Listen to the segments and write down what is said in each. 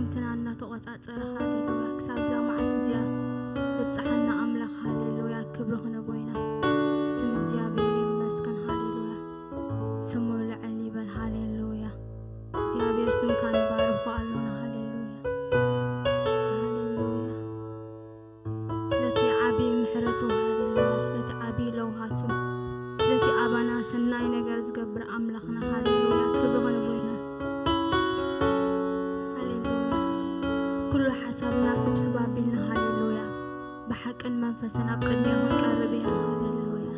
እንትና እናተቖጻጸረ፣ ሃሌሉያ፣ ክሳብ እዛ መዓልቲ እዚኣ ዘብጽሓና ኣምላኽ፣ ሃሌሉያ፣ ክብሪ ክነቦ ኢና። ስም እግዚኣብሔር ይመስገን፣ ሃሌሉያ። ስሙ ልዕል ይበል፣ ሃሌሉያ። እግዚኣብሔር ስምካ ንባርኾ ኣሎና፣ ሃሌሉያ፣ ሃሌሉያ። ስለቲ ዓቢ ምሕረቱ፣ ሃሌሉያ። ስለቲ ዓቢ ለውሃቱ፣ ስለቲ ኣባና ሰናይ ነገር ዝገብር ኣምላኽና፣ ሃሌሉያ። ክብሪ ኾነ ጎይና፣ ሃሌሉያ። ኩሉ ሓሳብና ስብስብ ኣቢልና፣ ሃሌሉያ፣ ብሓቅን መንፈስን ኣብ ቅድሚኡ ክንቀርብ ኢና፣ ሃሌሉያ።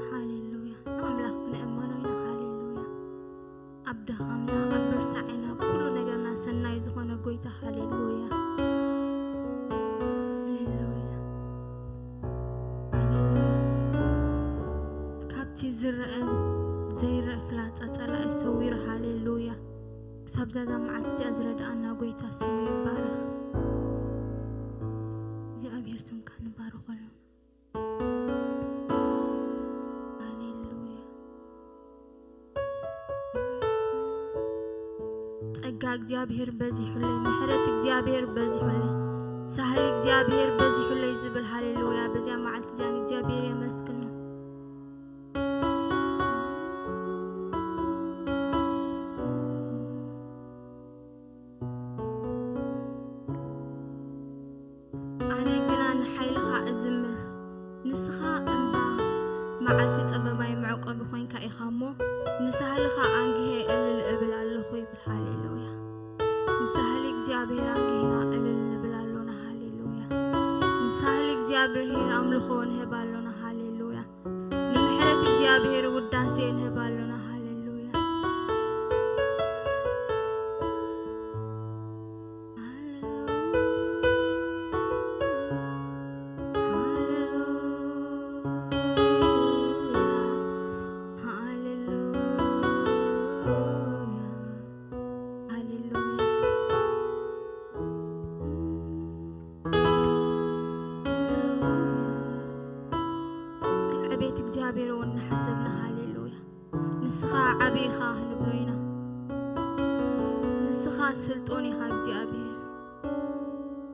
ሃሌሉያ። ንኣምላኽ ክንእመኖ ኢና። ሃሌሉያ። ኣብ ድኻምና፣ ኣብ ብርታዕና፣ ኣብ ኩሉ ነገርና ሰናይ ዝኾነ ጎይታ፣ ሃሌሉያ። ሃሌሉያ። ሃሌሉያ። ካብቲ ዝረአ ዘይረአ ፍላጻ ጸላኢ ሰዊሩ፣ ሃሌሉያ። ክሳብ ዛዛ መዓልቲ እዚኣ ዝረድኣና ጎይታ ስሙ ይባረኽ። እግዚኣብሔር ስምካ ንባርኾ ኣለና። ሃሌሉያ። ጸጋ እግዚኣብሔር በዚሑለይ፣ ምሕረት እግዚኣብሔር በዚሑለይ፣ ሳህል እግዚኣብሔር በዚሑለይ ዝብል፣ ሃሌሉያ። በዚኣ መዓልቲ እዚኣ ንእግዚኣብሔር የመስግኖ። ኣነ ግና ንሓይልኻ እዝምር። ንስኻ እምባ መዓልቲ ጸበባይ መዕቆቢ ኮይንካ ኢኻ እሞ፣ ንሳህልኻ ኣንጊሄ እልል እብል ኣለኹ ይብል። ሃሌሉያ። ንሳህሊ እግዚኣብሔር ኣንጊህና እልል ንብል ኣሎና። ሃሌሉያ። ንሳህሊ እግዚኣብሔር ኣምልኾ ንህብ ኣሎና። ሃሌሉያ። ንምሕረት እግዚኣብሔር ውዳሴ ንህብ ኣሎና። ሃሌሉያ። እስኪ ዕቤት እግዚኣብሔር እውን እናሓሰብና፣ ሃሌሉያ። ንስኻ ዓቢ ኢኻ ክንብሎ ኢና። ንስኻ ስልጡን ኢኻ እግዚኣብሔር።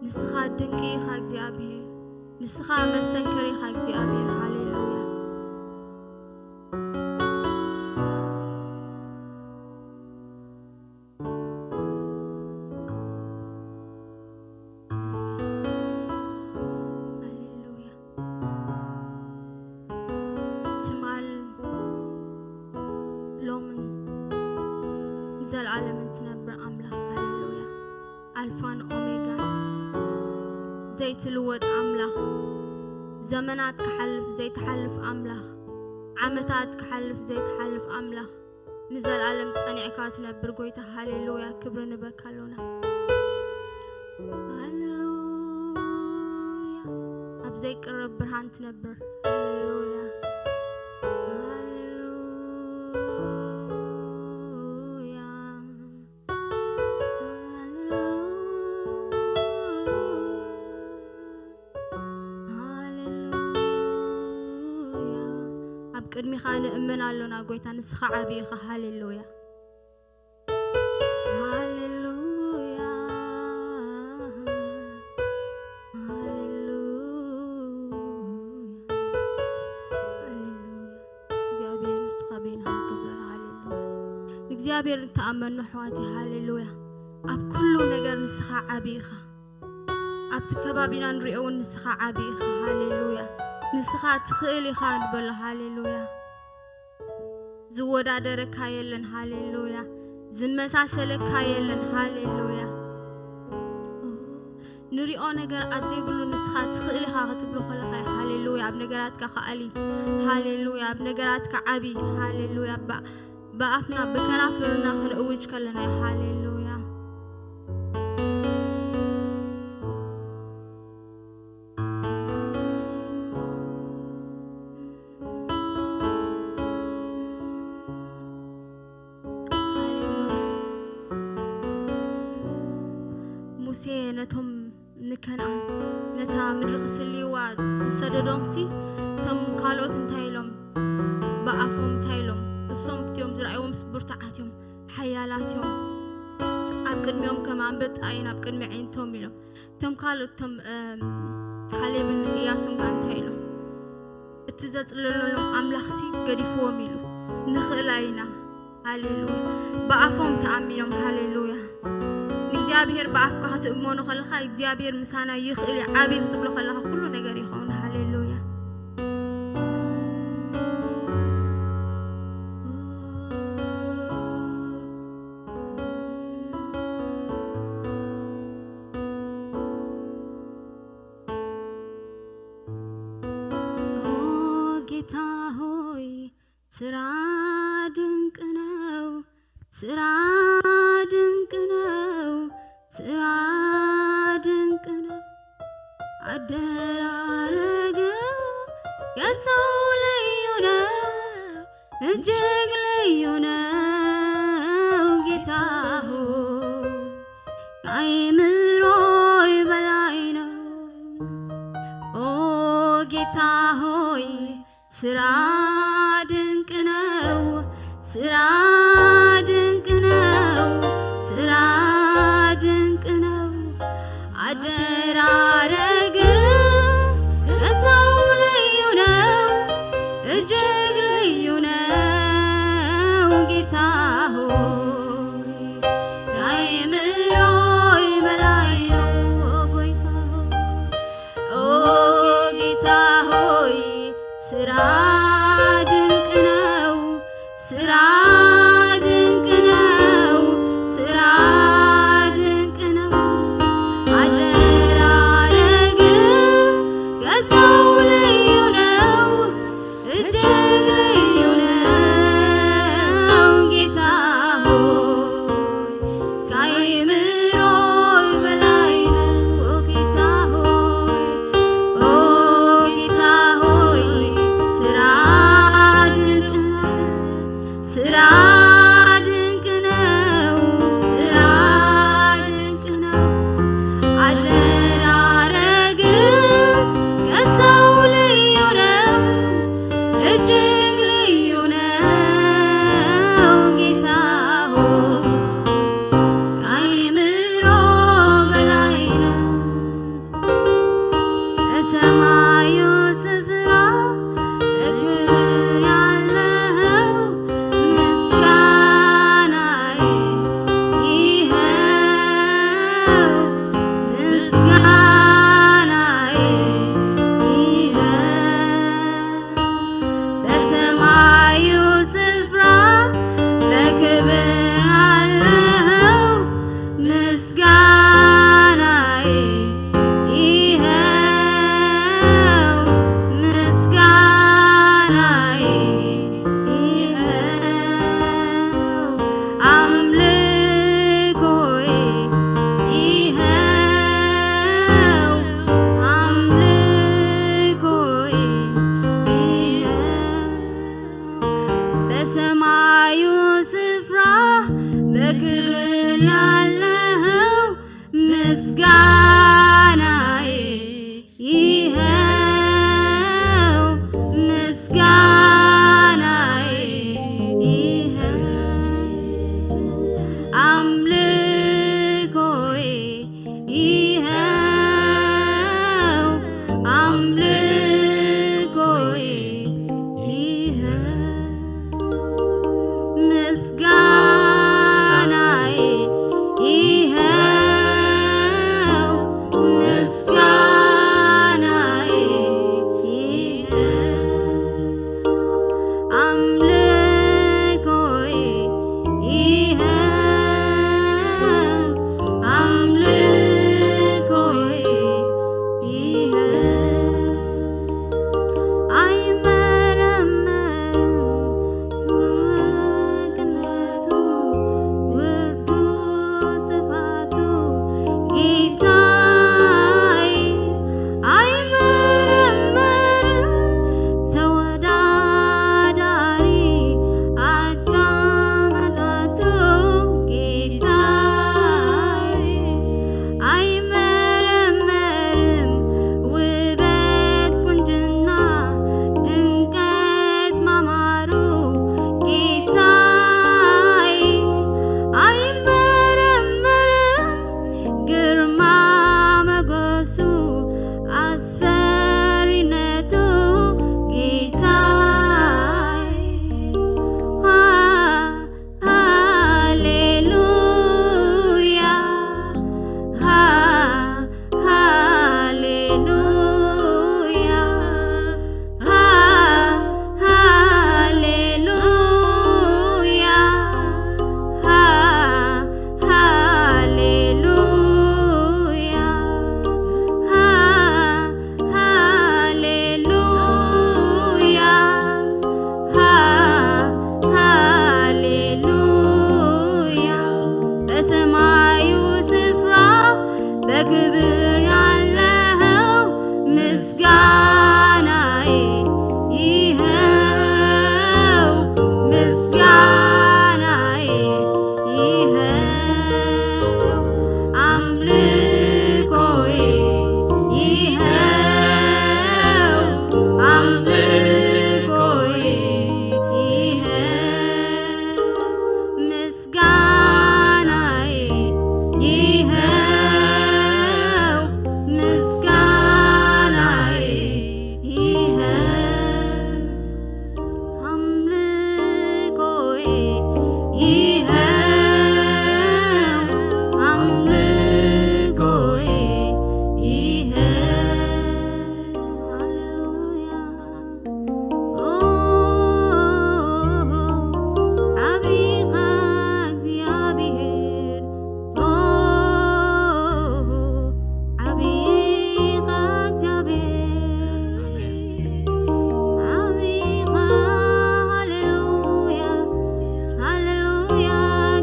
ንስኻ ድንቂ ኢኻ እግዚኣብሔር። ንስኻ መስተንክር ኢኻ እግዚኣብሔር። ሃሌሉያ። ሃሌሉያ። ትማል፣ ሎምን ንዘለኣለምን ትነብር ኣምላኽ። ሃሌሉያ። ኣልፋን ኦሜጋን ዘይትልወጥ ኣምላኽ፣ ዘመናት ክሓልፍ ዘይትሓልፍ ኣምላኽ፣ ዓመታት ክሓልፍ ዘይትሓልፍ ኣምላኽ፣ ንዘለኣለም ጸኒዕካ ትነብር ጎይታ፣ ሃሌሉያ፣ ክብሪ ንበካ ኣሎና። ሃሌሉያ፣ ኣብ ዘይቅረብ ብርሃን ትነብር። ሃሌሉያ፣ ሃሌሉያ፣ ሃሌሉያ። ሃሌሉያ። ኣብ ቅድሚኻ ንእመን ኣሎና ጎይታ፣ ንስኻ ዓቢ ኢኻ። ሃሌሉያ። ሃሌሉያ። ሃሌሉያ። ሃሌሉያ። እግዚኣብሔር ንስኻ በይንኻ ክብር። ሃሌሉያ። ንእግዚኣብሔር ንተኣመኖ ኣሕዋተይ። ሃሌሉያ። ኣብ ኩሉ ነገር ንስኻ ዓቢ ኢኻ። ኣብቲ ከባቢና ንሪኦ እውን ንስኻ ዓቢ ኢኻ። ሃሌሉያ። ንስኻ ትኽእል ኢኻ ንበሎ። ሃሌሉያ። ዝወዳደረካ የለን። ሃሌሉያ። ዝመሳሰለካ የለን። ሃሌሉያ። ንሪኦ ነገር ኣብ ዘይብሉ ንስኻ ትኽእል ኢኻ ክትብሎ ከለኻ፣ ሃሌሉያ፣ ኣብ ነገራትካ ከኣሊ። ሃሌሉያ። ኣብ ነገራትካ ዓቢ። ሃሌሉያ። ባ-፣ ብኣፍና ብከናፍርና ክንእውጅ ከለና እዩ። ሃሌሉያ። ሙሴ ነቶም ንከነኣን ነታ ምድሪ ክስልይዋ ዝሰደዶምሲ፣ እቶም ካልኦት እንታይ ኢሎም? ብኣፎም እንታይ ኢሎም? እሶም እቲኦም ዝረኣይዎም ብርቱዓት እዮም፣ ሓያላት እዮም፣ ኣብ ቅድሚኦም ከም ኣንበጣ እየን ኣብ ቅድሚ ኣዒንቶም ኢሎም። እቶም ካልኦት እቶም እም፣ ካሌብን እያሱን ከ እንታይ ኢሎም? እቲ ዘጽለለሎም ኣምላኽሲ ገዲፍዎም ኢሉ። ንኽእላ ኢና። ሃሌሉያ። ብኣፎም ተኣሚኖም። ሃሌሉያ። ንእግዚኣብሔር ብኣፍካ ክትእመኖ ከለኻ እግዚኣብሔር ምሳና ይኽእል እዩ፣ ዓብዪ ክትብሎ ከለኻ ኩሉ ነገር ይኸውን። ሃሌሉያ። ኦ ጌታ ሆይ ስራ ድንቅ ነው፣ ስራ ድንቅ ነው፣ ስራ ድንቅ ነው። አደራረግ ከሰው ልዩ ነው፣ እጅግ ልዩ ነው ጌታ ሆይ፣ ከአእምሮዬ በላይ ነው። ኦ ጌታ ሆይ ስራ ድንቅ ነው፣ ስራ ድንቅ ነው፣ ስራ ድንቅ ነው። አደራረግ ከሰው ልዩ ነው፣ እጅግ ልዩ ነው ጌታ ሆይ፣ ከአእምሮዬ በላይ ነው ጌታ ሆይ። ኦ ጌታ ሆይ ስራ ድንቅ ነው፣ ስራ ድንቅ ነው፣ ስራ ድንቅ ነው። አደራረግ ከሰው ልዩ ነው፣ እጅግ ልዩ ነው ጌታ ሆይ፣ ከአእምሮ በላይ ነው ጌታ ሆይ። ኦ ጌታ ሆይ ስራ ድንቅ ነው፣ ስራ ድንቅ ነው፣ ስራ ድንቅ ነው። አደራረግ ከሰው ልዩ ነው፣ እጅግ ልዩ ነው ጌታ ሆይ፣ ከአእምሮ በላይ ነው። በሰማዩ ስፍራ በክብር ያለኸው ምስጋናዬ ይኸው፣ ምስጋናዬ ይኸው። በሰማዩ ስፍራ በክብር ያለኸው ምስጋናዬ ይኸው፣ ምስጋናዬ ይኸው፣ አምልኮዬ ይኸው፣ አምልኮዬ ይኸው። በሰማዩ ስፍራ በክብር ያለኸው ምስጋናዬ ይኸው፣ ምስጋናዬ ይኸው፣ አምልኮዬ ይኸው፣ አምልኮዬ ይኸው፣ ምስጋናዬ ይኸው፣ ሰማዩ ስፍራ በግብር ያለኸው ምስጋናዬ ይኸው ምስጋናዬ ይኸው አምልኮዬ ይኸው አምልኮዬ ይኸው ምስጋናዬ ይኸው ምስጋናዬ ይኸው አምልኮዬ ይኸው አምልኮዬ ይኸው ሃሌሉያ። ኦ፣ ዓቢኻ እግዚኣብሔር፣ ኦ፣ ዓቢኻ እግዚኣብሔር፣ ዓቢኻ ሃሌሉያ፣ ሃሌሉያ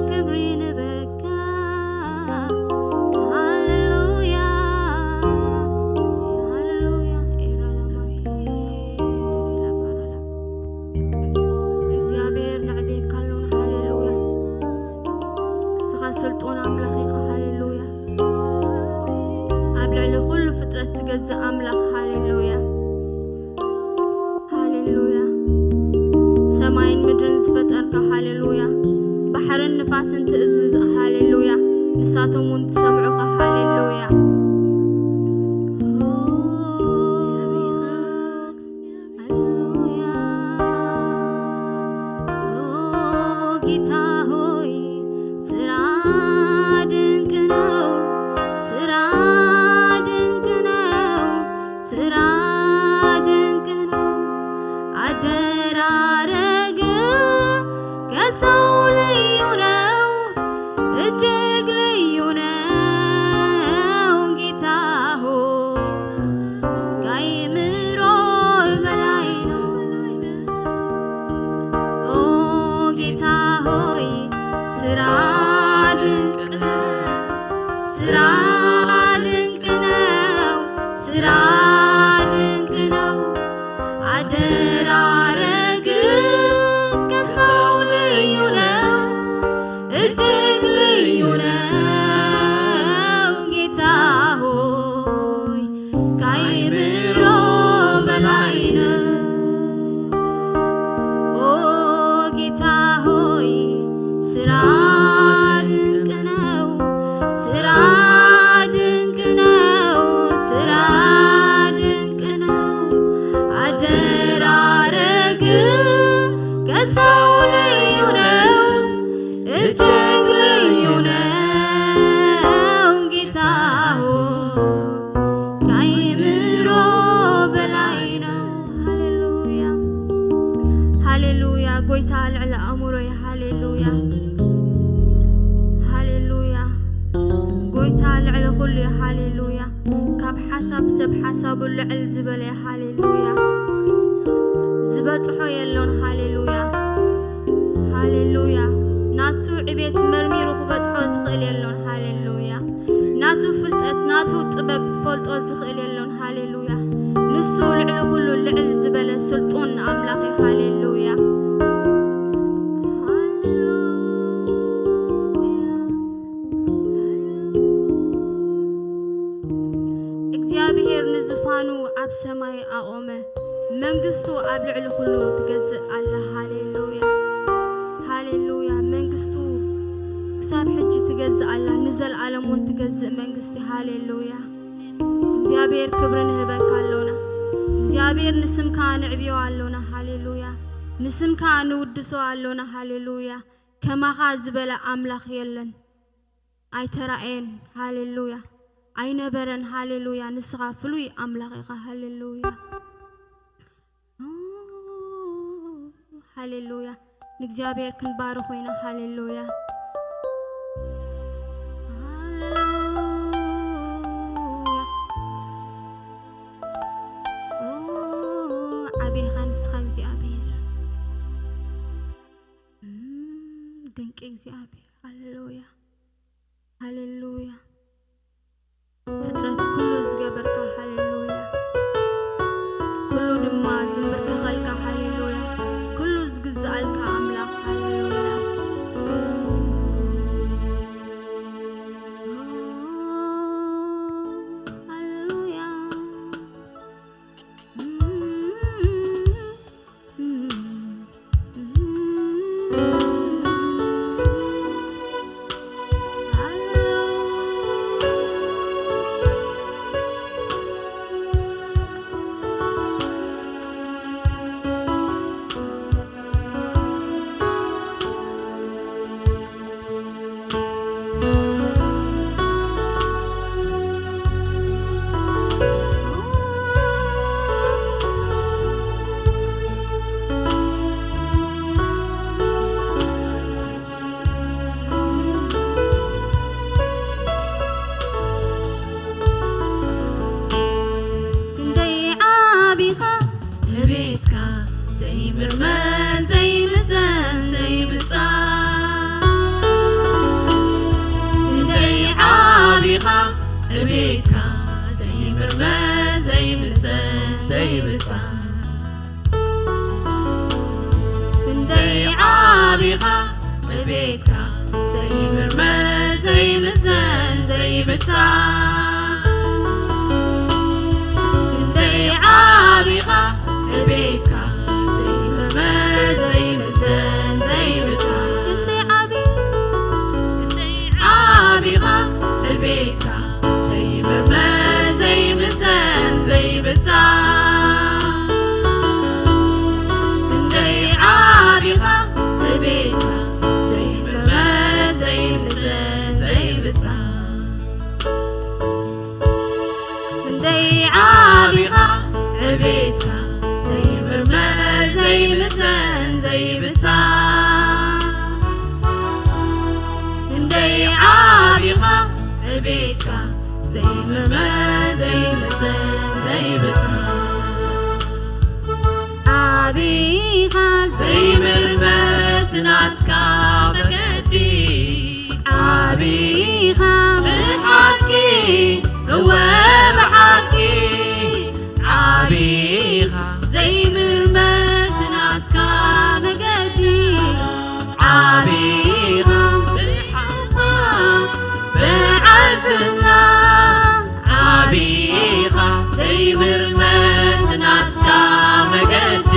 ክብሪ ንበካ። ሃሌሉያ፣ ሃሌሉያ። ኤራላማ እግዚኣብሔር ነዕቤካ ኣሎና። ሃሌሉያ። ንስኻ ስልጡን ኣምላኽ ኢኻ። ሃሌሉያ። ኣብ ልዕሊ ኩሉ ፍጥረት ትገዝእ ኣምላኽ። ሃሌሉያ። ሃሌሉያ። ሰማይን ምድርን ዝፈጠርካ። ሃሌሉያ። ባሕርን ንፋስን ትእዝዝ። ሃሌሉያ። ንሳቶም እውን ትሰምዑኻ። ሃሌሉያ። ሃሌሉያ። ኦ ጌታ ሆይ ስራ ድንቅ ነው፣ ስራ ድንቅ ነው፣ ስራ ድንቅ ነው። አደራረግ ከሰው ልዩ ነው፣ እጅግ ልዩ ነው ጌታ ሆይ ከአእምሮ በላይ ነው። ኦ ጌታ ሆይ ስራ ድንቅ ነው፣ ስራ ድንቅ ነው፣ ስራ ድንቅ ነው። አደራረግ ከሰው ልዩ ነው፣ እጅግ ልዩ ነው ጌታ ሆይ ከአእምሮ በላይ ነው። ኦ ጌታ ሆይ ስራ ድንቅ ነው፣ ስራ ድንቅ ነው፣ ስራ ድንቅ ነው። አደራረግ ከሰው ልዩ ነው፣ እጅግ ልዩ ነው ጌታ ሆይ ከአእምሮ በላይ ነው። ሃሌሉያ፣ ሃሌሉያ። ጎይታ ልዕሊ ኣእምሮይ። ሃሌሉያ፣ ሃሌሉያ። ጎይታ ልዕሊ ኩሉ እዩ። ሃሌሉያ። ካብ ሓሳብ ሰብ ሓሳቡ ልዕል ዝበለ እዩ። ሃሌሉያ። ዝበጽሖ የሎን። ሃሌሉያ፣ ሃሌሉያ። ናቱ ዕቤት መርሚሩ ክበጽሖ ዝኽእል የሎን። ሃሌሉያ። ናቱ ፍልጠት፣ ናቱ ጥበብ ክፈልጦ ዝኽእል የሎን። ሃሌሉያ። ንሱ ልዕሊ ኩሉ ልዕል ዝበለ ስልጡን ኣምላኽ እዩ። ሃሌሉያ፣ ሃሌሉያ። እግዚኣብሔር ንዝፋኑ ኣብ ሰማይ ኣቖመ፣ መንግስቱ ኣብ ልዕሊ ኩሉ ትገዝእ ኣላ። ሃሌሉያ፣ ሃሌሉያ። መንግስቱ ክሳብ ሕጂ ትገዝእ ኣላ፣ ንዘለኣለም እውን ትገዝእ መንግስቲ። ሃሌሉያ። እግዚኣብሔር ክብሪ ንህበካ ኣሎና። እግዚኣብሔር ንስምካ ንዕብዮ ኣሎና። ሃሌሉያ። ንስምካ ንውድሶ ኣሎና። ሃሌሉያ። ከማኻ ዝበለ ኣምላኽ የለን። ኣይተራእየን። ሃሌሉያ። ኣይነበረን። ሃሌሉያ። ንስኻ ፍሉይ ኣምላኽ ኢኻ። ሃሌሉያ። ኦ፣ ሃሌሉያ። ንእግዚኣብሔር ክንባርኾ ኢና። ሃሌሉያ። ሃሌሉያ። ኦ፣ ዓቢ ኢኻ ንስኻ እግዚኣብሔር። እም፣ ድንቂ እግዚኣብሔር። ሃሌሉያ። ሃሌሉያ። ፍጥረት ኩሉ ዝገበርካ፣ ሃሌሉያ። ኩሉ ድማ ዝንብርከኸልካ፣ ሃሌሉያ። ኩሉ ዝግዝኣልካ ኣምላኽ፣ ሃሌሉያ። ሃሌሉያ። ክንደይ ዓቢኻ ንቤትካ ዘይምርመር ዘይምዘን ዘይምጻን። ክንደይ ዓቢኻ ንቤትካ ዘይምርመር ዘይምዘን ዘይምጻን። ክንደይ ዓቢኻ ንቤትካ ዘይምርመር ዘይምዘን ዘይምጻን። ክንደይ ዓቢኻ ንቤትካ ዘይምርመር ዘይምዘን ዘይምጻን። ክንደይ ዓቢ-፣ ክንደይ ዓቢኻ ንቤትካ ዘይምርመር ዘይምዘን ዘይምጻን። ክንደይ ዓቢኻ ንቤትካ ዘይምርመር ዘይምዘን ዘይምጻን። ክንደይ ዓቢኻ ንቤትካ ዘይምርመር ዘይምዘን ዘይምጻን። ክንደይ ዓቢኻ ንቤትካ ዘይምርመር ዘይምዘን ዘይምጻን። ዓቢኻ ዘይምርመር ናትካ መገዲ። ዓቢኻ ብሓቂ፣ እወ ብሓቂ። ዓቢኻ ዘይምርመር ናትካ መገዲ። ዓቢኻ ብሓቂ፣ በዓል ዝና። ዓቢኻ ዘይምርመር ናትካ መገዲ።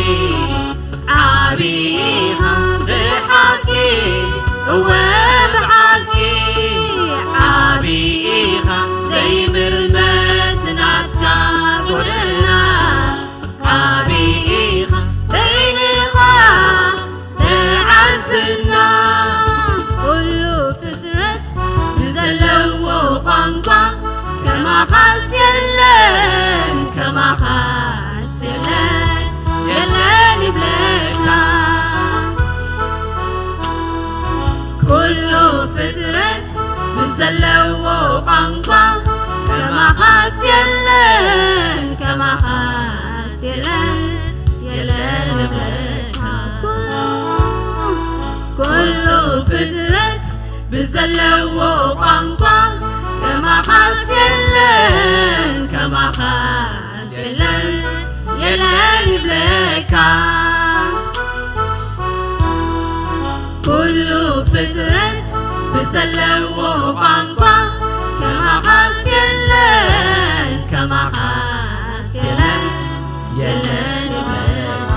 ዓቢኻ ብሓቂ፣ እወ ብሓቂ። ዓቢኻ ዘይምርመር ናትካ ጎደና። ዓቢኻ በይንኻ በዓል ዝና። ኩሉ ፍጥረት ብዘለዎ ቋንቋ ከማኻስ የለን፣ ከማኻስ የለን፣ የለን ይብለካ። ኩሉ ፍጥረት ብዘለዎ ቋንቋ ከማኻስ የለን፣ ከማኻስ የለን፣ የለን ይብለካ። ኩሉ ፍጥረት ብዘለዎ ቋንቋ ከማኻስ የለን፣ ከማኻስ የለን፣ የለን ይብለካ። ኩሉ ፍጥረት ብዘለዎ ቋንቋ ከማኻስ የለን፣ ከማኻስ የለን፣ የለን ይብለካ።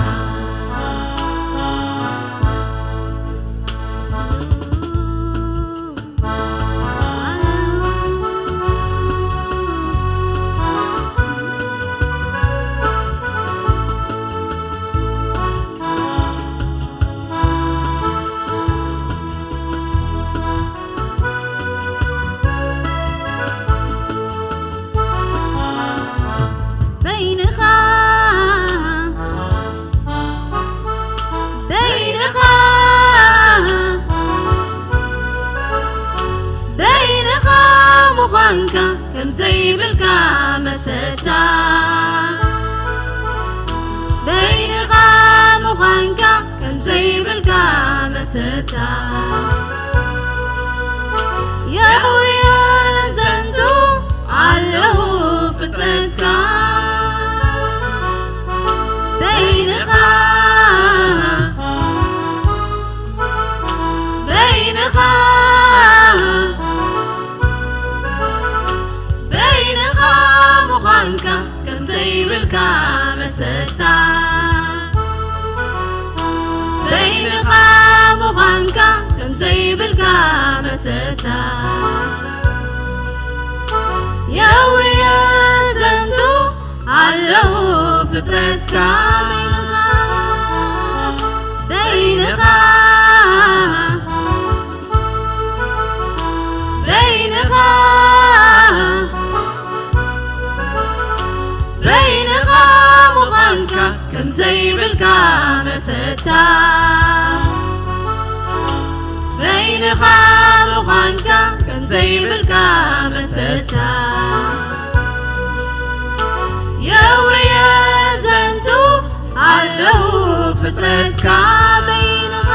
በይንኻ፣ በይንኻ፣ በይንኻ ምዃንካ ከም ዘይብልካ መሰታ። በይንኻ ምዃንካ ከም ዘይብልካ መሰታ። የውርዮ ምዃንካ ከም ዘይብልካ መሰታ፣ በይንኻ ምዃንካ ከም ዘይብልካ መሰታ፣ የውርየ ዘንቱ ኣለዉ ፍጥረትካ በይንኻ፣ በይንኻ፣ በይንኻ ምዃንካ ከም ዘይብልካ መሰታ፣ በይንኻ ምዃንካ ከም ዘይብልካ መሰታ፣ የውርየ ዘንቱ ኣለዉ ፍጥረትካ በይንኻ፣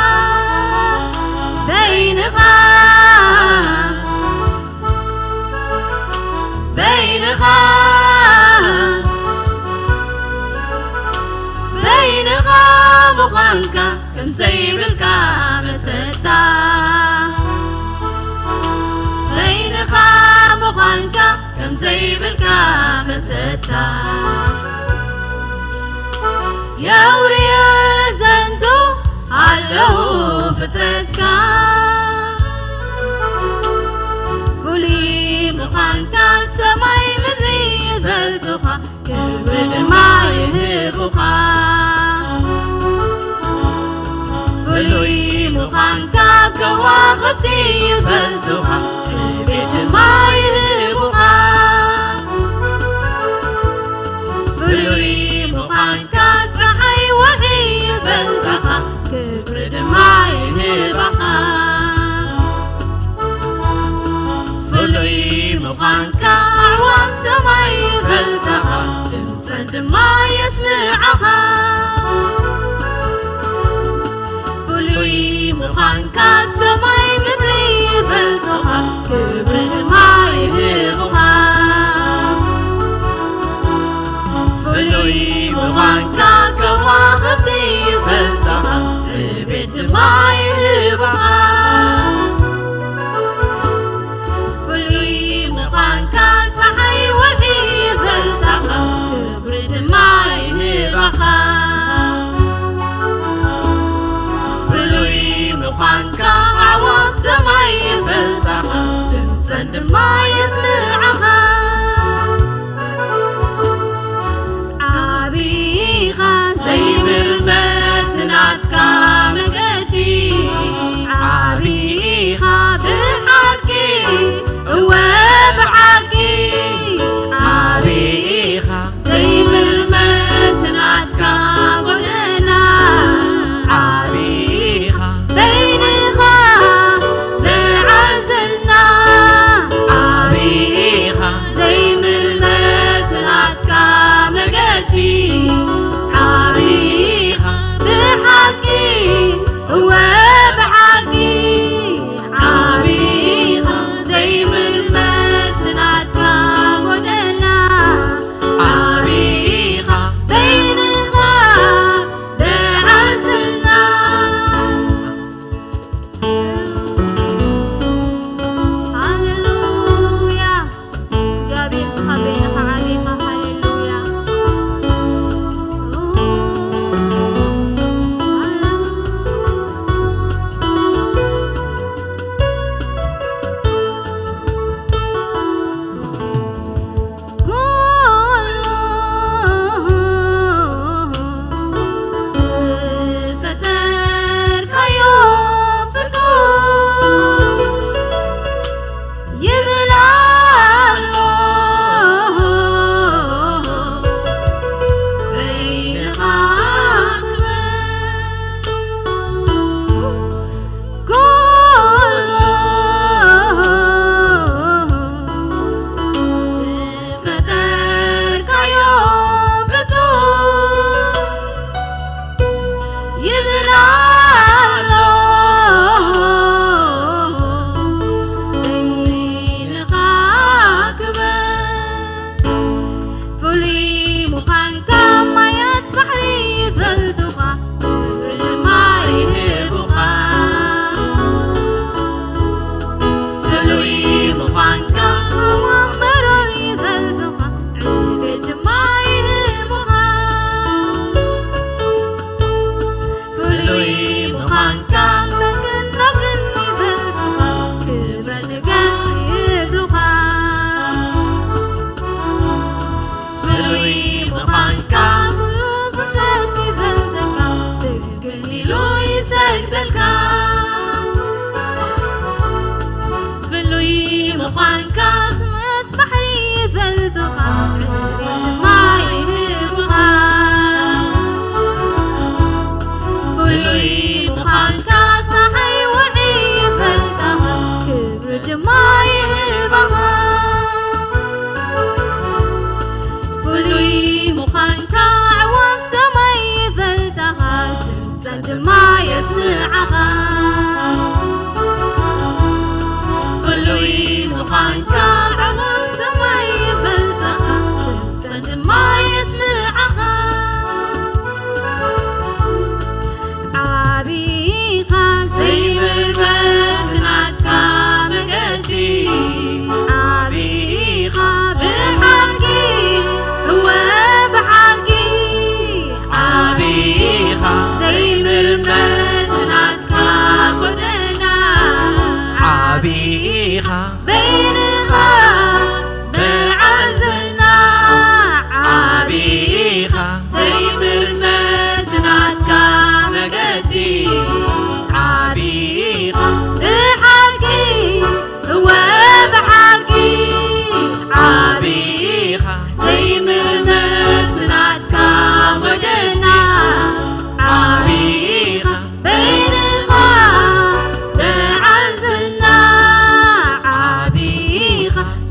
በይንኻ፣ በይንኻ፣ በይንኻ ምዃንካ ከም ዘይብልካ መሰታ፣ በይንኻ ምዃንካ ከም ዘይብልካ መሰታ፣ የውርየ ዘንቱ ኣለዉ ፍጥረትካ፣ ፍሉይ ምዃንካ ሰማይ ምድሪ ይፈልጡኻ፣ ክብሪ ድማ ይህቡኻ። ፍሉይ ምዃንካ ከዋኽብቲ ይፈልጡኻ፣ ዕቤት ድማ ይህቡኻ። ፍሉይ ምዃንካ ጸሓይ ወርሒ ይፈልጣኻ፣ ክብሪ ድማ ይህባኻ። ፍሉይ ምዃንካ ኣዕዋፍ ሰማይ ይፈልጣኻ፣ ድምጸን ድማ የስምዓኻ። ፍሉይ ምዃንካ ሰማይ ምድሪ ይፈልጡኻ፣ ክብሪ ድማ ይህቡኻ። ፍሉይ ምዃንካ ከዋኽብቲ ይፈልጣኻ፣ ዕቤት ድማ ይህባኻ። ፍሉይ ምዃንካ ጸሓይ ወርሒ ይፈልጣኻ፣ ክብሪ ድማ ይህባኻ። ፍሉይ ምዃንካ ኣዕዋፍ ሰማይ ይፈልጣኻ፣ ድምጸን ድማ የስምዓኻ። ዓቢኻ ዘይምርመት ናትካ መገዲ፣ ዓቢኻ ብሓቂ፣ እወ ብሓቂ፣ ዓቢኻ ዘይምርመት ናትካ ጎደና፣ ዓቢኻ በይንኻ ብዓዝና፣ ዓቢኻ ዘይምርመት ናትካ መገዲ፣ ዓቢኻ ብሓቂ፣ እወ ብሓቂ፣ ዓቢኻ ዘይምርመት ናትካ ጎደና፣ ዓቢኻ በይንኻ ብዓዝና። ሃሌሉያ። እግዚኣብሔር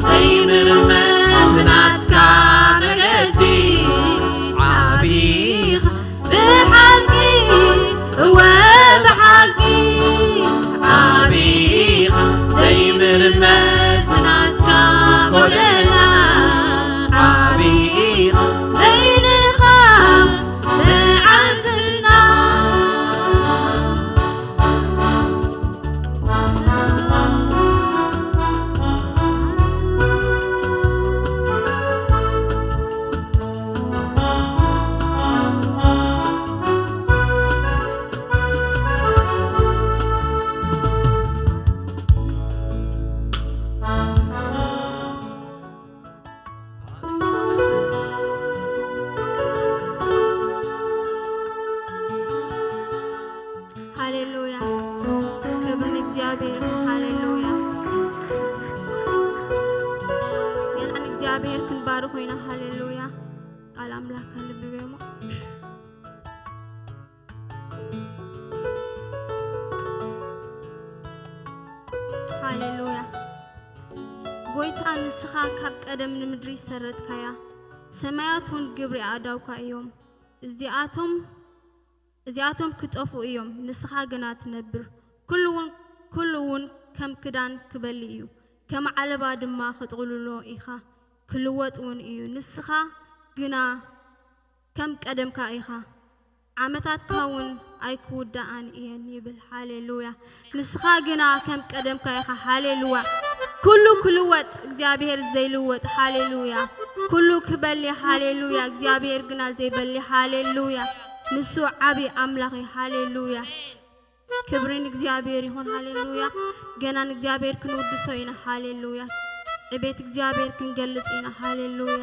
ዘይምርመስ ናትካ መገዲ ዓቢኻ ብሓቂ፣ እወ ብሓቂ ዓቢኻ። ዘይምርመስ ናትካ ጎደና ዓቢኻ፣ በይንኻ መዓልትና። ሃሌሉያ፣ ክብሪ ንእግዚኣብሔር። ሃሌሉያ፣ ገና ንእግዚኣብሔር ክንባርኾ ኢና። ሃሌሉያ፣ ቃል ኣምላኽ ከንብብ እሞ። ሃሌሉያ፣ ጎይታ ንስኻ ካብ ቀደም ንምድሪ ዝሰረትካያ፣ ሰማያት እውን ግብሪ ኣእዳውካ እዮም። እዚኣቶም እዚኣቶም ክጠፍኡ እዮም፣ ንስኻ ግና ትነብር። ኩሉ እውን፣ ኩሉ እውን ከም ክዳን ክበሊ እዩ፣ ከም ዓለባ ድማ ክጥቕልሎ ኢኻ፣ ክልወጥ እውን እዩ። ንስኻ ግና ከም ቀደምካ ኢኻ፣ ዓመታትካ እውን ኣይክውዳኣን እየን ይብል። ሃሌሉያ። ንስኻ ግና ከም ቀደምካ ኢኻ። ሃሌሉያ። ኩሉ ክልወጥ፣ እግዚኣብሔር ዘይልወጥ። ሃሌሉያ። ኩሉ ክበሊ። ሃሌሉያ። እግዚኣብሔር ግና ዘይበሊ። ሃሌሉያ። ንሱ ዓቢ ኣምላኽ እዩ። ሃሌሉያ። ክብሪ ንእግዚኣብሔር ይኹን። ሃሌሉያ። ገና ንእግዚኣብሔር ክንውድሶ ኢና። ሃሌሉያ። ዕቤት እግዚኣብሔር ክንገልጽ ኢና። ሃሌሉያ።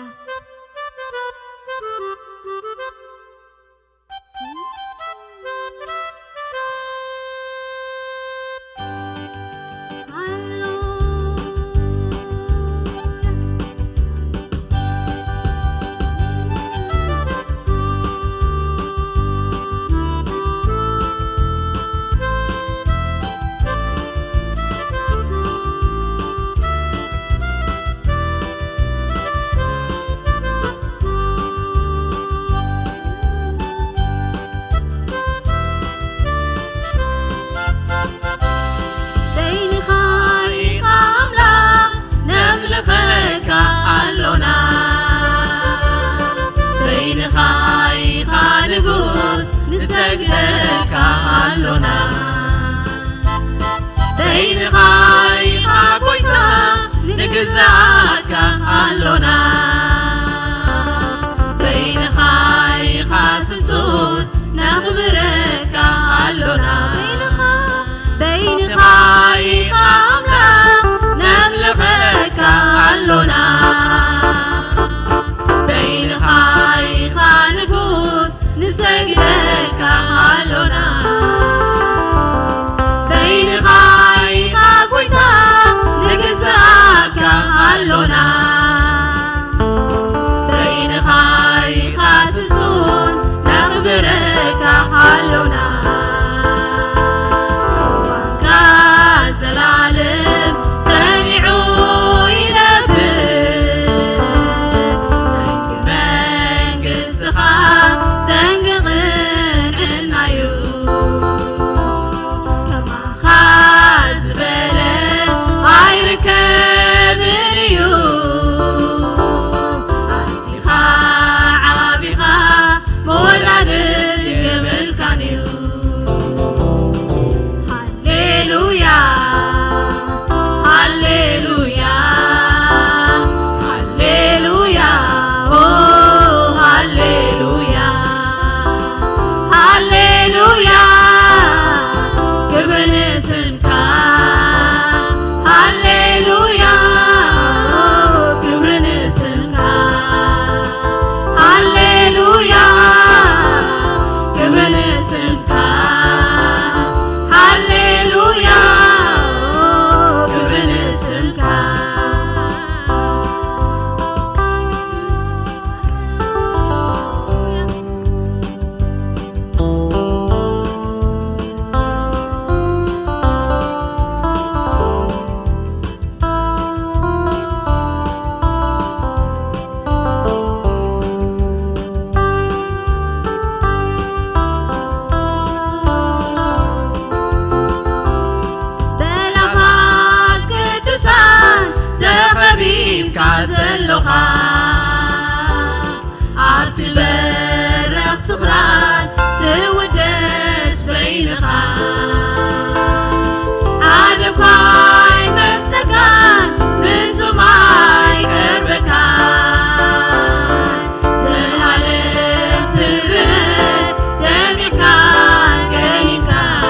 በይንኻ ኢኻ ኣምላኽ፣ ነምልኸካ ኣሎና። በይንኻ ኢኻ ንጉስ፣ ንሰግደካ ኣሎና። በይንኻ ኢኻ ጎይታ፣ ንግዛእካ ኣሎና። በይንኻ ኢኻ ስልጡን፣ ነኽብረካ ኣሎና። በይንኻ፣ በይንኻ ኢኻ ኣምላኽ፣ ነምልኸካ ኣሎና። በይንኻ ኢኻ ንጉስ፣ ንሰግደልካ ኣሎና። በይንኻ ኢኻ ጎይታ፣ ንግዛእካ ኣሎና። በይንኻ ኢኻ ስልጡን፣ ነኽብረካ ኣሎና። ዙፋንካ ዘላለም ጸኒዑ ይነብር። ዘንጊ መንግስትኻ፣ ዘንጊ ቅንዕናዩ። ከማኻ ዝበለ ኣይርከብን እዩ። ኢልካ ዘሎኻ ኣብቲ በረኽቲ ኽራን ትውደስ በይንኻ። ሓደ እኳ ኣይመስለካን፣ ፍጹም ኣይቀርበካን። ዘላለም ትርእ ደሚቕካን ቀኒትካን።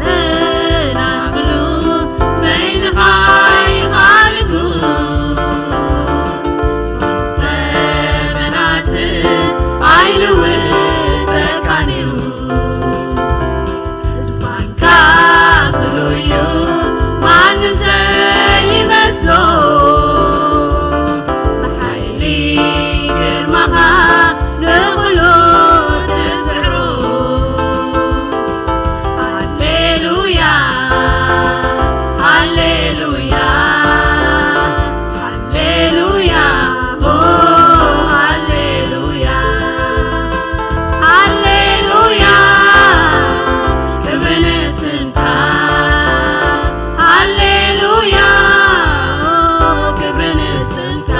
ዘመናት ምሉእ በይንኻ ኢኻ ንጉስ። ዘመናት ኣይልውጠካን እዩ። ዙፋንካ ፍሉይ እዩ፣ ማንም ዘይመስሎ። ብሓይሊ ግርማኻ ንኹሉ ትስዕሮ። ሃሌሉያ፣ ሃሌሉያ፣ ሃሌሉያ፣ ኦ ሃሌሉያ፣ ሃሌሉያ፣ ክብሪ ንስምካ። ሃሌሉያ፣ ክብሪ ንስምካ።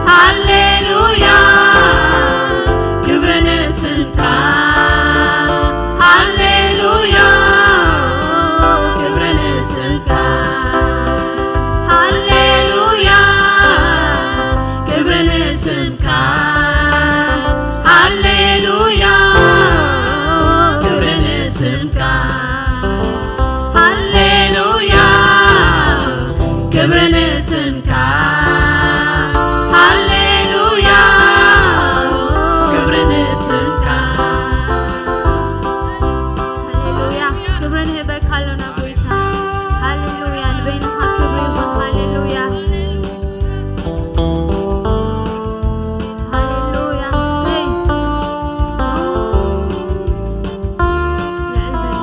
ሃሌሉያ፣ ክብሪ ንስምካ። ሃሌሉያ፣ ክብሪ ንስምካ። ሃሌሉያ፣ ክብሪ ንስምካ። ሃሌሉያ፣ ክብሪ ንስምካ። ሃሌሉያ፣ ክብሪ ንስምካ። ሃሌሉያ፣ ክብሪ ንስምካ። ሃሌሉያ፣ ክብሪ ንህበካ ኣሎና ጎይታ። ሃሌሉያ፣ ንበይንኻ ክብሪ ይኹን። ሃሌሉያ። ሃሌሉያ። እሰይ። ልዕል በል።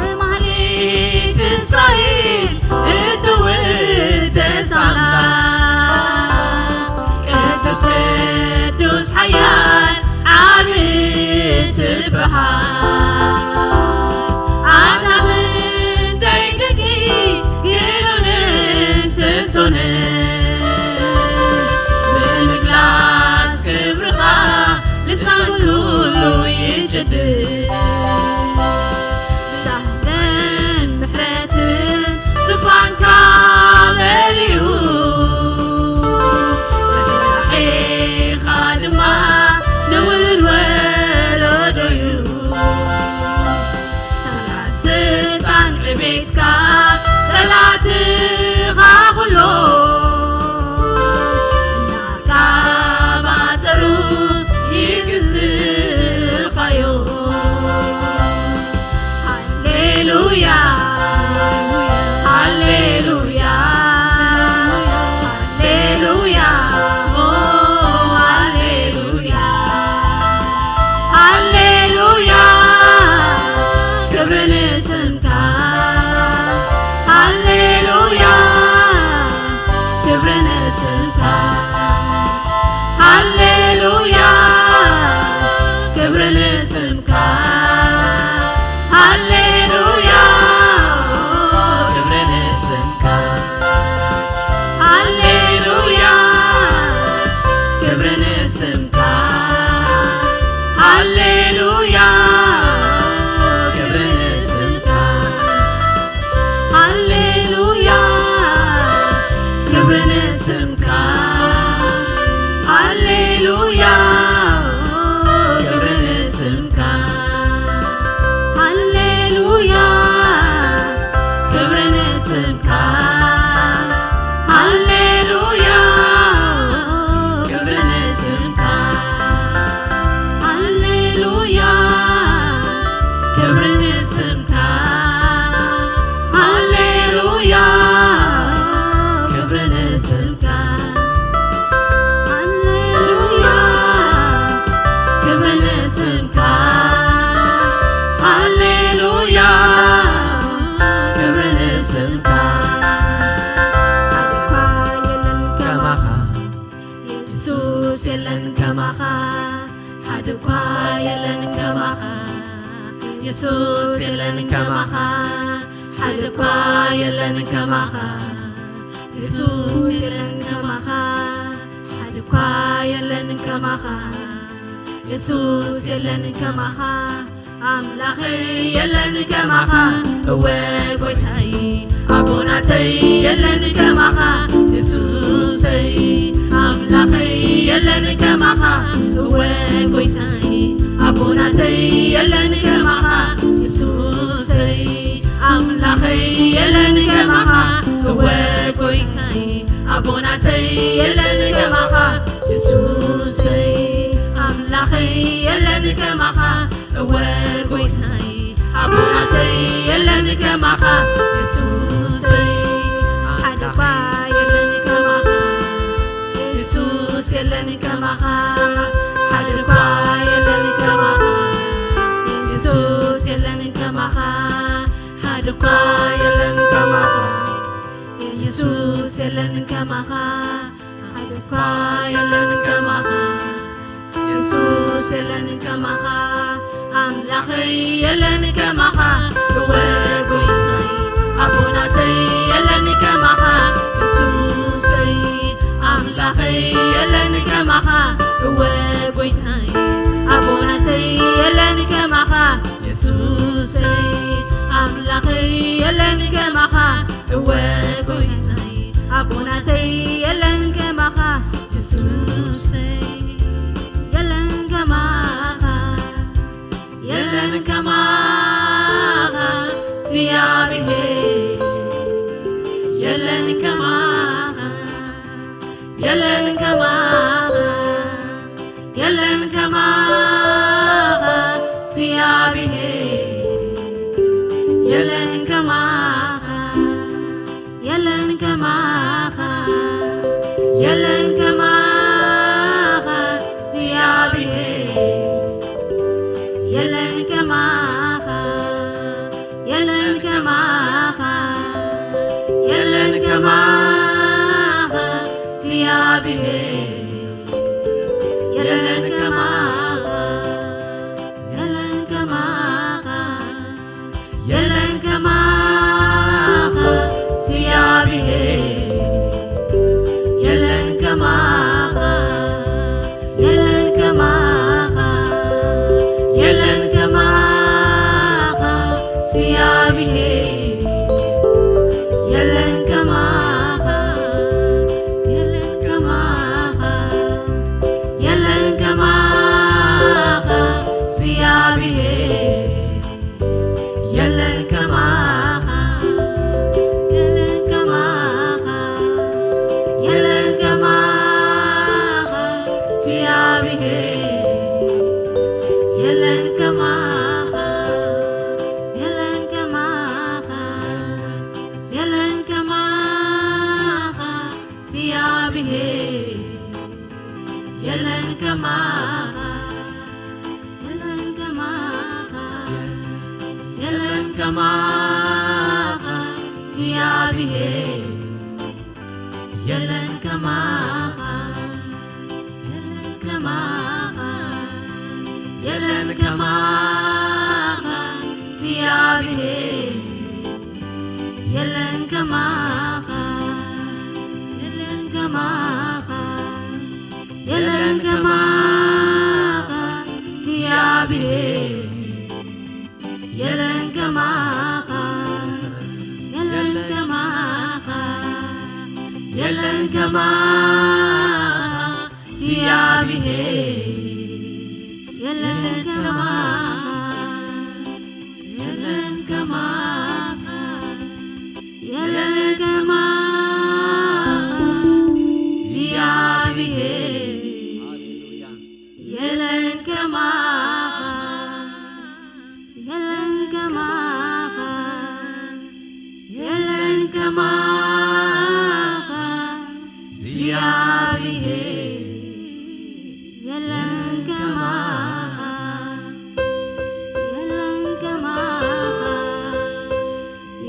ብማህሌት እስራኤል እትውደስ ኣምላኽ፣ ቅዱስ ቅዱስ ሓያል ዓቢ ትበሃል። ኣታ ክንደይ ደቂ ግሎንን ስልጡንን፣ ብምግላጽ ክብርኻ ልሳን ኩሉ ይጭድድ። ሳህልን ምሕረትን ዙፋንካ መሊኡ፣ ርሕራሄኻ ድማ ንውሉድ ወለዶ'ዩ። ስልጣን ዕቤትካ ጸላእትኻ ኩሎ እናቃባጠሩ ይግዝእኻዮ። ሃሌሉያ፣ ሃሌሉያ፣ ሃሌሉያ፣ ኦ ሃሌሉያ፣ ሃሌሉያ፣ ክብሪ ንስምካ። ሃሌሉያ፣ ክብሪ ንስምካ። ሃሌሉያ፣ ክብሪ ንስምካ። ሃሌሉያ፣ ክብሪ ንስምካ። ሃሌሉያ፣ ክብሪ ንስምካ። ሃሌሉያ፣ ክብሪ ንስምካ። ሃሌሉያ፣ ክብሪ ንስምካ። የለን ከማኻ፣ ሓደ እኳ የለን ከማኻ። የሱስ የለን ከማኻ፣ ሓደ እኳ የለን ከማኻ። የሱስ የለን ከማኻ፣ ሓደ እኳ የለን ከማኻ። የሱስ የለን ከማኻ፣ ኣምላኸይ የለን ከማኻ። እወ ጎይታይ ኣቦናተይ የለን ከማኻ። የሱሰይ ኣምላኸይ የለን ከማኻ። እወ ጎይታይ ኣቦናተይ የለን ከማኻ። የሱሰይ ኣምላኸይ የለን ከማኻ። እወ ጎይታይ ኣቦናተይ የለን ከማኻ። የሱሰይ ኣምላኸይ የለን ከማኻ። እወ ጎይታይ ኣቦናተይ የለን ከማኻ። የሱሰይ ሓደ እኳ የለን ከማኻ። የሱስ የለን ከማኻ። ሓደ እኳ የለን ከማኻ። የሱስ የለን ከማኻ። ሓደ እኳ የለን ከማኻ። የሱስ የለን ከማኻ። ሓደ እኳ የለን ከማኻ። የሱስ የለን ከማኻ። ኣምላኸይ የለን ከማኻ። እወ ጎይታይ ኣቦናተይ የለን ከማኻ። የሱሰይ ኣምላኸይ የለን ከማኻ። እወ ጎይታይ ኣቦናተይ የለን ከማኻ። የሱሰይ ኣምላኸይ የለን ከማኻ። እወ ጎይታይ ኣቦናተይ የለን ከማኻ። የሱሰይ የለን ከማኻ። የለን ከማኻ እግዚኣብሔር። የለን ከማኻ። የለን ከማኻ። የለን ከማኻ እግዚኣብሔር። የለን ከማኻ። የለን ከማኻ። የለን ከማኻ እግዚኣብሔር። የለን ከማኻ። የለን ከማኻ። የለን ከማኻ እግዚኣብሔር። የለን ከማኻ። የለን ከማኻ። የለን ከማኻ እግዚኣብሔር። የለን ከማኻ። የለን ከማኻ። የለን ከማኻ እግዚኣብሔር። የለን ከማኻ። የለን ከማኻ። የለን ከማኻ እግዚኣብሔር። የለን ከማኻ። የለን ከማኻ። የለን ከማኻ እግዚኣብሔር። የለን ከማኻ። የለን ከማኻ። የለን ከማኻ እግዚኣብሔር። የለን ከማኻ። የለን ከማኻ። የለን ከማኻ እግዚኣብሔር። የለን ከማኻ። የለን ከማኻ። የለን ከማኻ እግዚኣብሔር። የለን ከማኻ። የለን ከማኻ። የለን ከማኻ እግዚኣብሔር። የለን ከማኻ። የለን ከማኻ። የለን ከማኻ እግዚኣብሔር። የለን ከማኻ። የለን ከማኻ። የለን ከማኻ እግዚኣብሔር። የለን ከማኻ። የለን ከማኻ። የለን ከማኻ እግዚኣብሔር። የለን ከማኻ። የለን ከማኻ።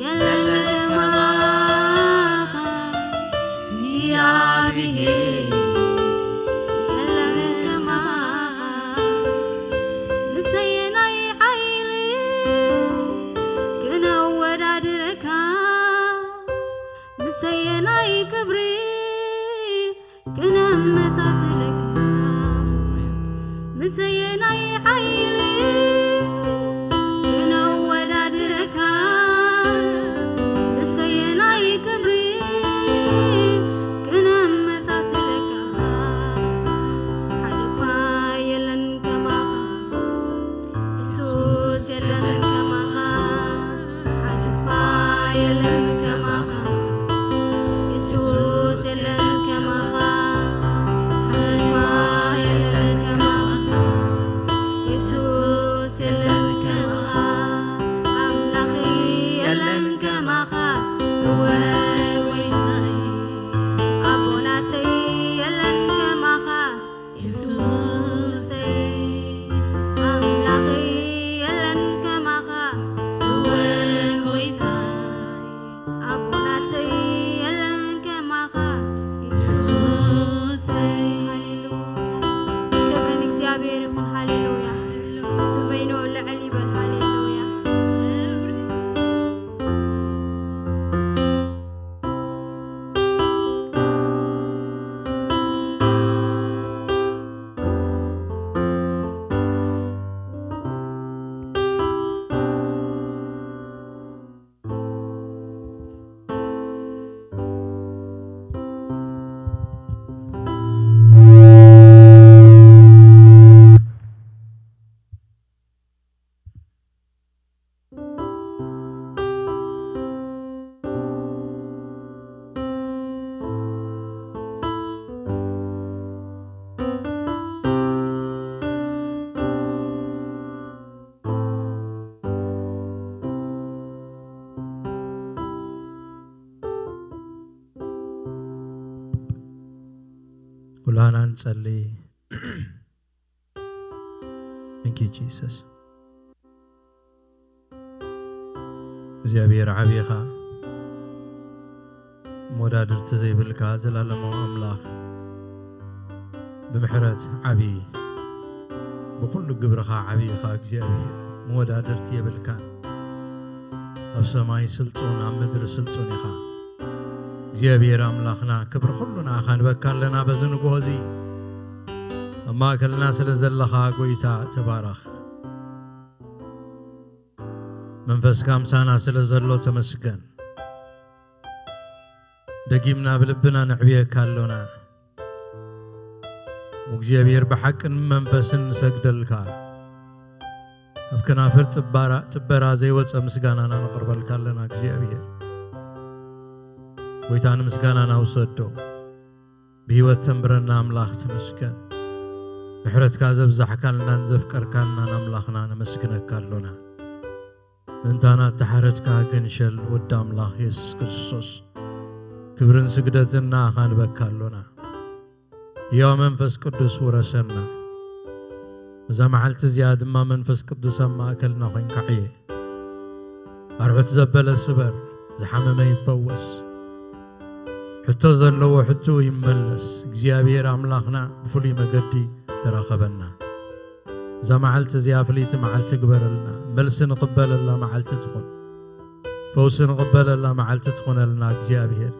የለን ከማኻ እግዚኣብሔር። የለን ክብሪ ክነመሳስለካ፣ ምሰየናይ ሓይሊ ክነወዳድረካ፣ ምሰየናይ ክብሪ ክነመሳስለካ፣ ሓደ እኳ የለን ከማኻ። የሱስ የለን ከማኻ፣ ሓደ እኳ የለን ከማኻ። የሱስ የለን ከማኻ፣ ሓደ እኳ የለን ከማኻ። የሱስ የለን ከማኻ፣ ኣምላኺ የለን ከማኻ። እወ ጎይታይ፣ ኣቦናተይ የለን ከማኻ። የሱሰይ ኣምላኸይ የለን ከማኻ፣ እወ ጎይታይ ኣቦናተይ የለን ከማኻ። የሱሰይ ሃሌሉያ፣ ክብሪ ንእግዚኣብሔር ይኹን። ሃሌሉያ፣ እሱ በይኑ ልዕል ይበል። ሃሌሉያ። ኩላና ንጸሊ። Thank you Jesus። እግዚኣብሔር ዓብኻ፣ መወዳድርቲ ዘይብልካ ዘላለማዊ ኣምላኽ፣ ብምሕረት ዓብዪ፣ ብኹሉ ግብርኻ ዓብዪ ኢኻ እግዚኣብሔር፣ መወዳድርቲ የብልካን። ኣብ ሰማይ ስልጡን፣ ኣብ ምድሪ ስልጡን ኢኻ። እግዚኣብሔር ኣምላኽና፣ ክብሪ ኩሉ ንኣኻ ንበካ ኣለና በዚ ንግሆ እዚ። ኣብ ማእከልና ስለ ዘለኻ ጎይታ ተባረኽ። መንፈስካ ምሳና ስለ ዘሎ ተመስገን። ደጊምና ብልብና ነዕብየካ ኣሎና። እግዚኣብሔር ብሓቅን መንፈስን ንሰግደልካ። ካብ ከናፍር ጽባራ-፣ ጽበራ ዘይወጸ ምስጋናና ነቕርበልካ ኣለና እግዚኣብሔር። ጎይታ ንምስጋናና ውሰዶ። ብህይወት ተንብረና ኣምላኽ ተመስገን። ምሕረትካ ዘብዛሕካልናን ዘፍቀርካልናን ኣምላኽና ነመስግነካ ኣሎና። ምእንታና እተሓረድካ ገንሸል ወዲ ኣምላኽ የሱስ ክርስቶስ፣ ክብርን ስግደትን ንኣኻ ንበካ ኣሎና። ሕያው መንፈስ ቅዱስ ውረሰና። እዛ መዓልቲ እዚኣ ድማ መንፈስ ቅዱስ ኣብ ማእከልና ኾይንካ ዕየ። ኣርዑት ዘበለ ስበር፣ ዝሓመመ ይፈወስ። ሕቶ ዘለዎ ሕቶኡ ይመለስ። እግዚኣብሔር ኣምላኽና ብፍሉይ መገዲ ተራኸበና። እዛ መዓልቲ እዚኣ ፍልይቲ መዓልቲ ግበረልና። መልሲ ንቕበለላ መዓልቲ ትኹን። ፈውሲ ንቕበለላ መዓልቲ ትኹነልና እግዚኣብሔር።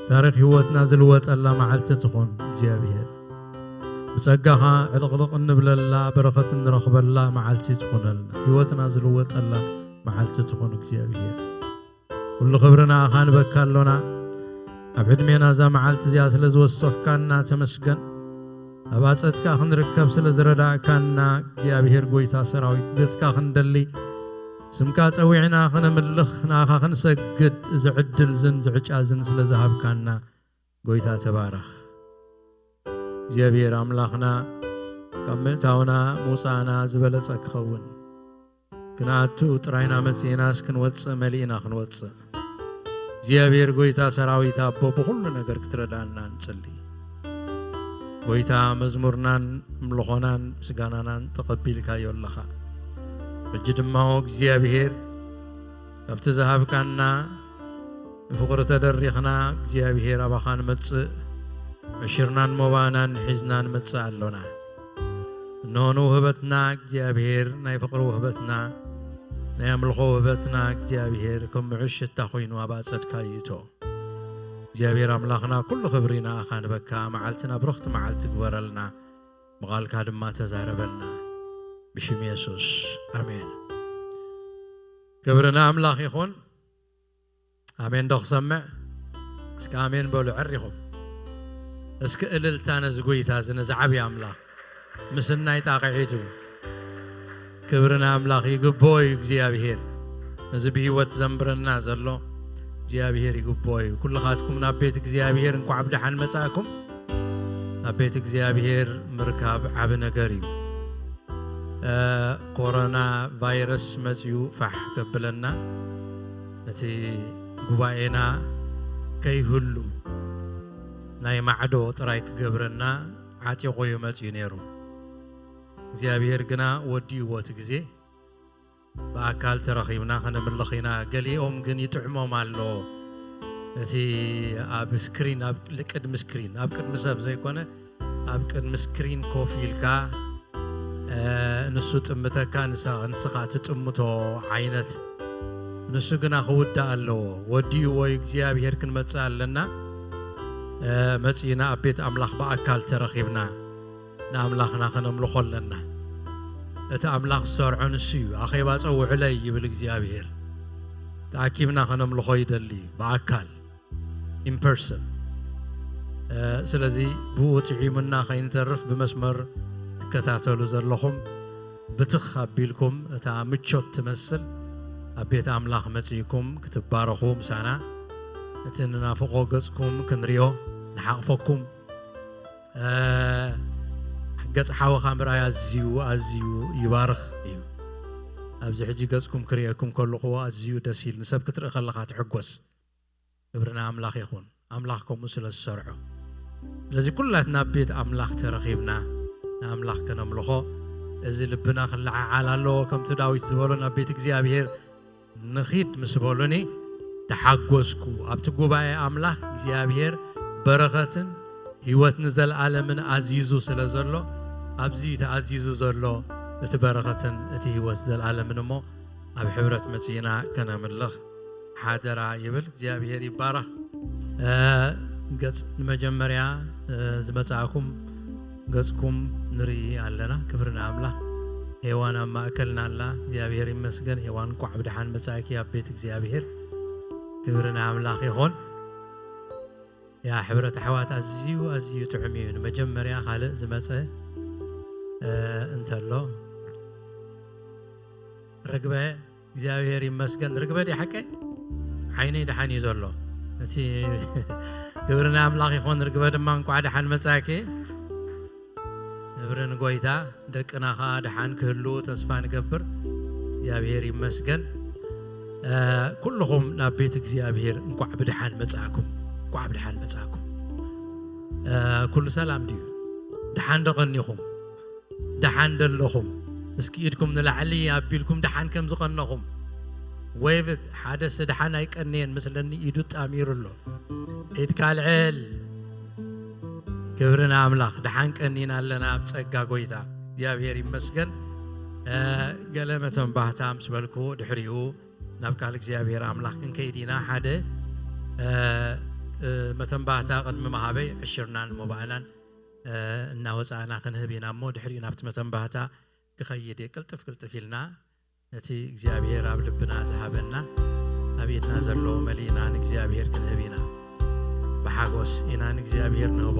ታሪኽ ህይወትና ዝልወጠላ መዓልቲ ትኹን እግዚኣብሔር። ብጸጋኻ ዕልቕልቕ እንብለላ፣ በረኸት እንረኽበላ መዓልቲ ትኹነልና። ህይወትና ዝልወጠላ መዓልቲ ትኹን እግዚኣብሔር። ኩሉ ክብሪ ንኣኻ ንበካ ኣሎና። ኣብ ዕድሜና እዛ መዓልቲ እዚኣ ስለ ዝወሰኽካና ተመስገን። ኣብ ኣጸድካ ክንርከብ ስለ ዝረዳእካና እግዚኣብሔር ጎይታ ሰራዊት፣ ገጽካ ክንደሊ፣ ስምካ ጸዊዕና ከነምልኽ፣ ንኣኻ ክንሰግድ እዚ ዕድል ዝን ዝዕጫ ዝን ስለ ዝሃብካና ጎይታ ተባረኽ። እግዚኣብሔር ኣምላኽና፣ ካብ ምእታውና ምውጻእና ዝበለጸ ክኸውን፣ ክንኣቱ ጥራይና መጺእናስ ክንወጽእ መሊእና ክንወጽእ። እግዚኣብሔር ጎይታ ሰራዊት ኣቦ ብኹሉ ነገር ክትረዳእና ንጽሊ። ጎይታ መዝሙርናን እምልኾናን ምስጋናናን ተቐቢልካዮ ኣለኻ። ሕጂ ድማ ኦ እግዚኣብሔር ካብቲ ዝሃብካና ብፍቕሪ ተደሪኽና እግዚኣብሔር ኣባኻ ንመጽእ። ዕሽርናን ሞባእናን ሒዝና ንመጽእ ኣሎና። እንሆ ንውህበትና እግዚኣብሔር፣ ናይ ፍቕሪ ውህበትና፣ ናይ ኣምልኾ ውህበትና እግዚኣብሔር ከም ምዑሽ ሽታ ኮይኑ ኣብ ኣጸድካ ይእቶ። እግዚኣብሔር ኣምላኽና፣ ኩሉ ክብሪ ንኣኻ ንበካ። መዓልትና ብሩኽቲ መዓልቲ ግበረልና፣ ብቓልካ ድማ ተዛረበልና። ብሽም የሱስ፣ ኣሜን። ክብሪ ንኣምላኽ ይኹን። ኣሜን ዶ ክሰምዕ? እስከ ኣሜን በሉ ዕሪኹም። እስከ እልልታ ነዚ ጐይታ እዚ፣ ነዚ ዓብዪ ኣምላኽ፣ ምስናይ ጣቕዒቱ። ክብሪ ንኣምላኽ። ይግብኦ እዩ እግዚኣብሔር። ነዚ ብህይወት ዘንብረና ዘሎ እግዚኣብሔር ይግብኦ እዩ። ኩልኻትኩም ናብ ቤት እግዚኣብሔር እንኳዕ ብደሓን መጻእኩም። ናብ ቤት እግዚኣብሔር ምርካብ ዓቢ ነገር እዩ። እ፣ ኮሮና ቫይረስ መጺኡ ፋሕ ከብለና፣ እቲ ጉባኤና ከይህሉ ናይ ማዕዶ ጥራይ ክገብረና ዓጢቑ እዩ መጺኡ ነይሩ። እግዚኣብሔር ግና ወዲእዎ እቲ ግዜ። ብኣካል ተረኺብና ከነምልኽ ኢና። ገሊኦም ግን ይጥዕሞም ኣሎ። እቲ ኣብ ስክሪን፣ ኣብ ቅድሚ ስክሪን፣ ኣብ ቅድሚ ሰብ ዘይኮነ፣ ኣብ ቅድሚ ስክሪን ኮፍ ኢልካ፣ እ፣ ንሱ ጥምተካ፣ ንሳ-፣ ንስኻ ትጥምቶ ዓይነት። ንሱ ግና ክውዳእ ኣለዎ። ወዲእዎ እዩ እግዚኣብሔር፣ ክንመጽእ ኣለና። እ፣ መጺእና ኣብ ቤት ኣምላኽ ብኣካል ተረኺብና ንኣምላኽና ከነምልኾ ኣለና። እቲ ኣምላኽ ዝሰርዖ ንሱ እዩ። ኣኼባ ጸውዕለይ ይብል እግዚኣብሔር። ተኣኪብና ከነምልኾ ይደሊ ብኣካል፣ in person። እ፣ ስለዚ ብኡ ጥዒሙና ከይንተርፍ ብመስመር ትከታተሉ ዘለኹም ብትኽ ኣቢልኩም እታ ምቾት ትመስል ኣብ ቤት ኣምላኽ መጺእኩም ክትባረኹ ምሳና፣ እቲ ንናፍቖ ገጽኩም ክንሪኦ ንሓቕፈኩም። እ፣ ገጽ ሓውኻ ምርኣይ ኣዝዩ፣ ኣዝዩ ይባርኽ እዩ። ኣብዚ ሕጂ ገጽኩም ክርእየኩም ከለኹ ኣዝዩ ደስ ኢሉ፣ ንሰብ ክትርኢ ከለኻ ትሕጎስ። ክብሪ ንኣምላኽ ይኹን። ኣምላኽ ከምኡ ስለ ዝሰርዖ። ስለዚ ኩላትና ኣብ ቤት ኣምላኽ ተረኺብና ንኣምላኽ ከነምልኾ፣ እዚ ልብና ክለዓዓል ኣለዎ። ከምቲ ዳዊት ዝበሎ ናብ ቤት እግዚኣብሔር ንኺድ ምስ በሉኒ ተሓጎስኩ። ኣብቲ ጉባኤ ኣምላኽ እግዚኣብሔር በረኸትን ህይወት ንዘለኣለምን ኣዚዙ ስለ ዘሎ፣ ኣብዚ ተኣዚዙ ዘሎ እቲ በረኸትን እቲ ህይወት ዘለኣለምን እሞ ኣብ ሕብረት መጺእና ከነምልኽ ሓደራ ይብል። እግዚኣብሔር ይባረኽ። እ፣ ገጽ ንመጀመርያ፣ እ፣ ዝመጻእኩም ገጽኩም ንርኢ ኣለና። ክብሪ ንኣምላኽ። ሄዋን ኣብ ማእከልና ኣላ። እግዚኣብሔር ይመስገን። ሄዋን፣ እንቋዕ ብደሓን መጻእኪ ኣብ ቤት እግዚኣብሔር። ክብሪ ንኣምላኽ ይኹን። ያ ሕብረት ኣሕዋት ኣዝዩ፣ ኣዝዩ ጥዑም እዩ። ንመጀመርያ ካልእ ዝመጸ፣ እ፣ እንተሎ፣ ርግበ፣ እግዚኣብሔር ይመስገን። ርግበ ድያ ሓቀይ? ዓይነይ ደሓን እዩ ዘሎ። እቲ ክብሪ ንኣምላኽ ይኹን። ርግበ ድማ እንቋዕ ደሓን መጻእኪ። ክብሪ ንጎይታ። ደቅና ኸኣ ደሓን ክህልዉ ተስፋ ንገብር። እግዚኣብሔር ይመስገን። እ፣ ኩልኹም ናብ ቤት እግዚኣብሔር እንቋዕ ብደሓን መጻእኩም። እንቋዕ ብደሓን መጻእኩም። እ፣ ኩሉ ሰላም ድዩ? ደሓን ዶ ቀኒኹም? ደሓን ደለኹም? እስኪ ኢድኩም ንላዕሊ ኣቢልኩም ደሓን ከም ዝቐነኹም። ወይቭ፣ ሓደስ ደሓን ኣይቀነየን መስለኒ፣ ኢዱ ጣሚሩ ኣሎ። ኢድካ ኣልዕል። ክብሪ ንኣምላኽ። ደሓን ቀኒና ኣለና ኣብ ጸጋ ጎይታ። እግዚኣብሔር ይመስገን። እ፣ ገለ መተንባህታ ምስ በልኩ ድሕሪኡ ናብ ቃል እግዚኣብሔር ኣምላኽ ክንከይድ ኢና። ሓደ፣ እ፣ እ፣ መተንባህታ ቅድሚ ምሃበይ ዕሽርናን ሞባእናን፣ እ፣ እናወጻእና ክንህብ ኢና እሞ ድሕሪኡ ናብቲ መተንባህታ ክኸይድ እየ። ቅልጥፍ ቅልጥፍ ኢልና ነቲ እግዚኣብሔር ኣብ ልብና ዝሃበና ኣብ ኢድና ዘሎ መሊእና ንእግዚኣብሔር ክንህብ ኢና። ብሓጎስ ኢና ንእግዚኣብሔር ንህቦ።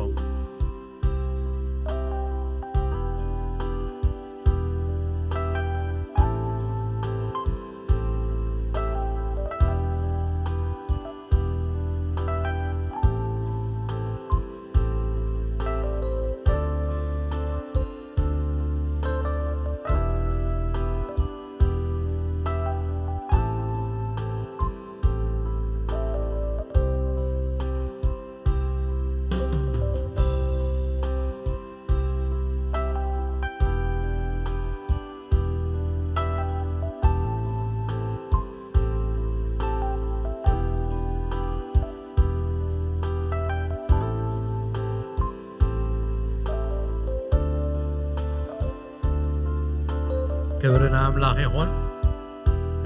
ክብሪ ንኣምላኽ ይኹን።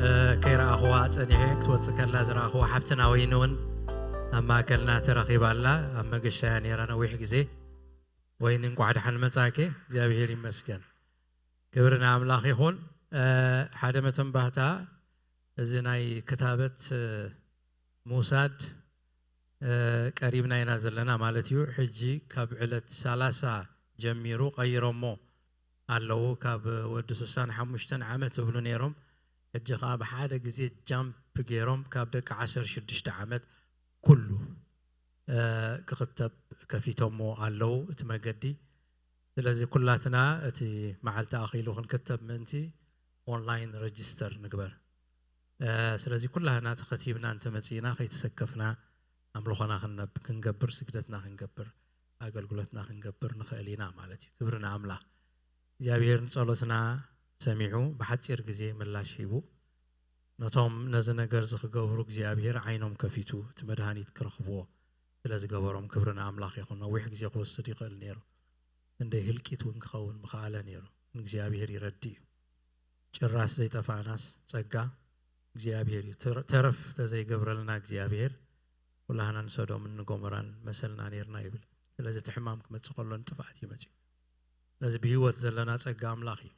እ፣ ከይረኣኽዋ ጸኒሐ ክትወጽእ ከላ ዝረኣኽዋ ሓብትና ወይኒ እውን ኣብ ማእከልና ተረኺባ ኣላ። ኣብ መገሻ እያ ነይራ ነዊሕ ግዜ። ወይኒ፣ እንቋዕ ደሓን መጻእኪ። እግዚኣብሔር ይመስገን። ክብሪ ንኣምላኽ ይኹን። እ፣ ሓደ መተንባህታ፣ እዚ ናይ ክታበት፣ እ፣ ምውሳድ፣ እ፣ ቀሪብና ኢና ዘለና ማለት እዩ። ሕጂ ካብ ዕለት ሰላሳ ጀሚሩ ቀይሮሞ ኣለዉ። ካብ ወዲ ስሳን ሓሙሽተን ዓመት እብሉ ነይሮም። ሕጂ ኸኣ ብሓደ ግዜ ጃምፕ ገይሮም ካብ ደቂ ዓሰርተ ሽዱሽተ ዓመት ኩሉ፣ እ፣ ክኽተብ ከፊቶሞ ኣለዉ እቲ መገዲ። ስለዚ ኩላትና እቲ መዓልቲ ኣኺሉ ክንክተብ ምእንቲ ኦንላይን ረጅስተር ንግበር። እ፣ ስለዚ ኩላህና ተኸቲብና እንተመጺእና ከይተሰከፍና ኣምልኾና ክንነብ-፣ ክንገብር፣ ስግደትና ክንገብር፣ ኣገልግሎትና ክንገብር ንኽእል ኢና ማለት እዩ። ክብሪ ንኣምላኽ። እግዚኣብሔር ንጸሎትና ሰሚዑ ብሓጺር ግዜ ምላሽ ሂቡ፣ ነቶም ነዚ ነገር እዚ ክገብሩ እግዚኣብሔር ዓይኖም ከፊቱ እቲ መድሃኒት ክረኽብዎ ስለ ዝገበሮም ክብሪ ንኣምላኽ ይኹን። ነዊሕ ግዜ ክወስድ ይኽእል ነይሩ። ክንደይ ህልቂት እውን ክኸውን ምኽኣለ ነይሩ። ንእግዚኣብሔር ይረዲ እዩ። ጭራስ ዘይጠፋእናስ ጸጋ እግዚኣብሔር እዩ። ተረ-፣ ተረፍ ተዘይገብረልና እግዚኣብሔር፣ ኩላህና ንሰዶምን ንጎሞራን መሰልና ነይርና ይብል። ስለዚ እቲ ሕማም ክመጽእ ከሎ ንጥፍኣት እዩ መጺኡ። ስለዚ ብህይወት ዘለና ጸጋ ኣምላኽ እዩ።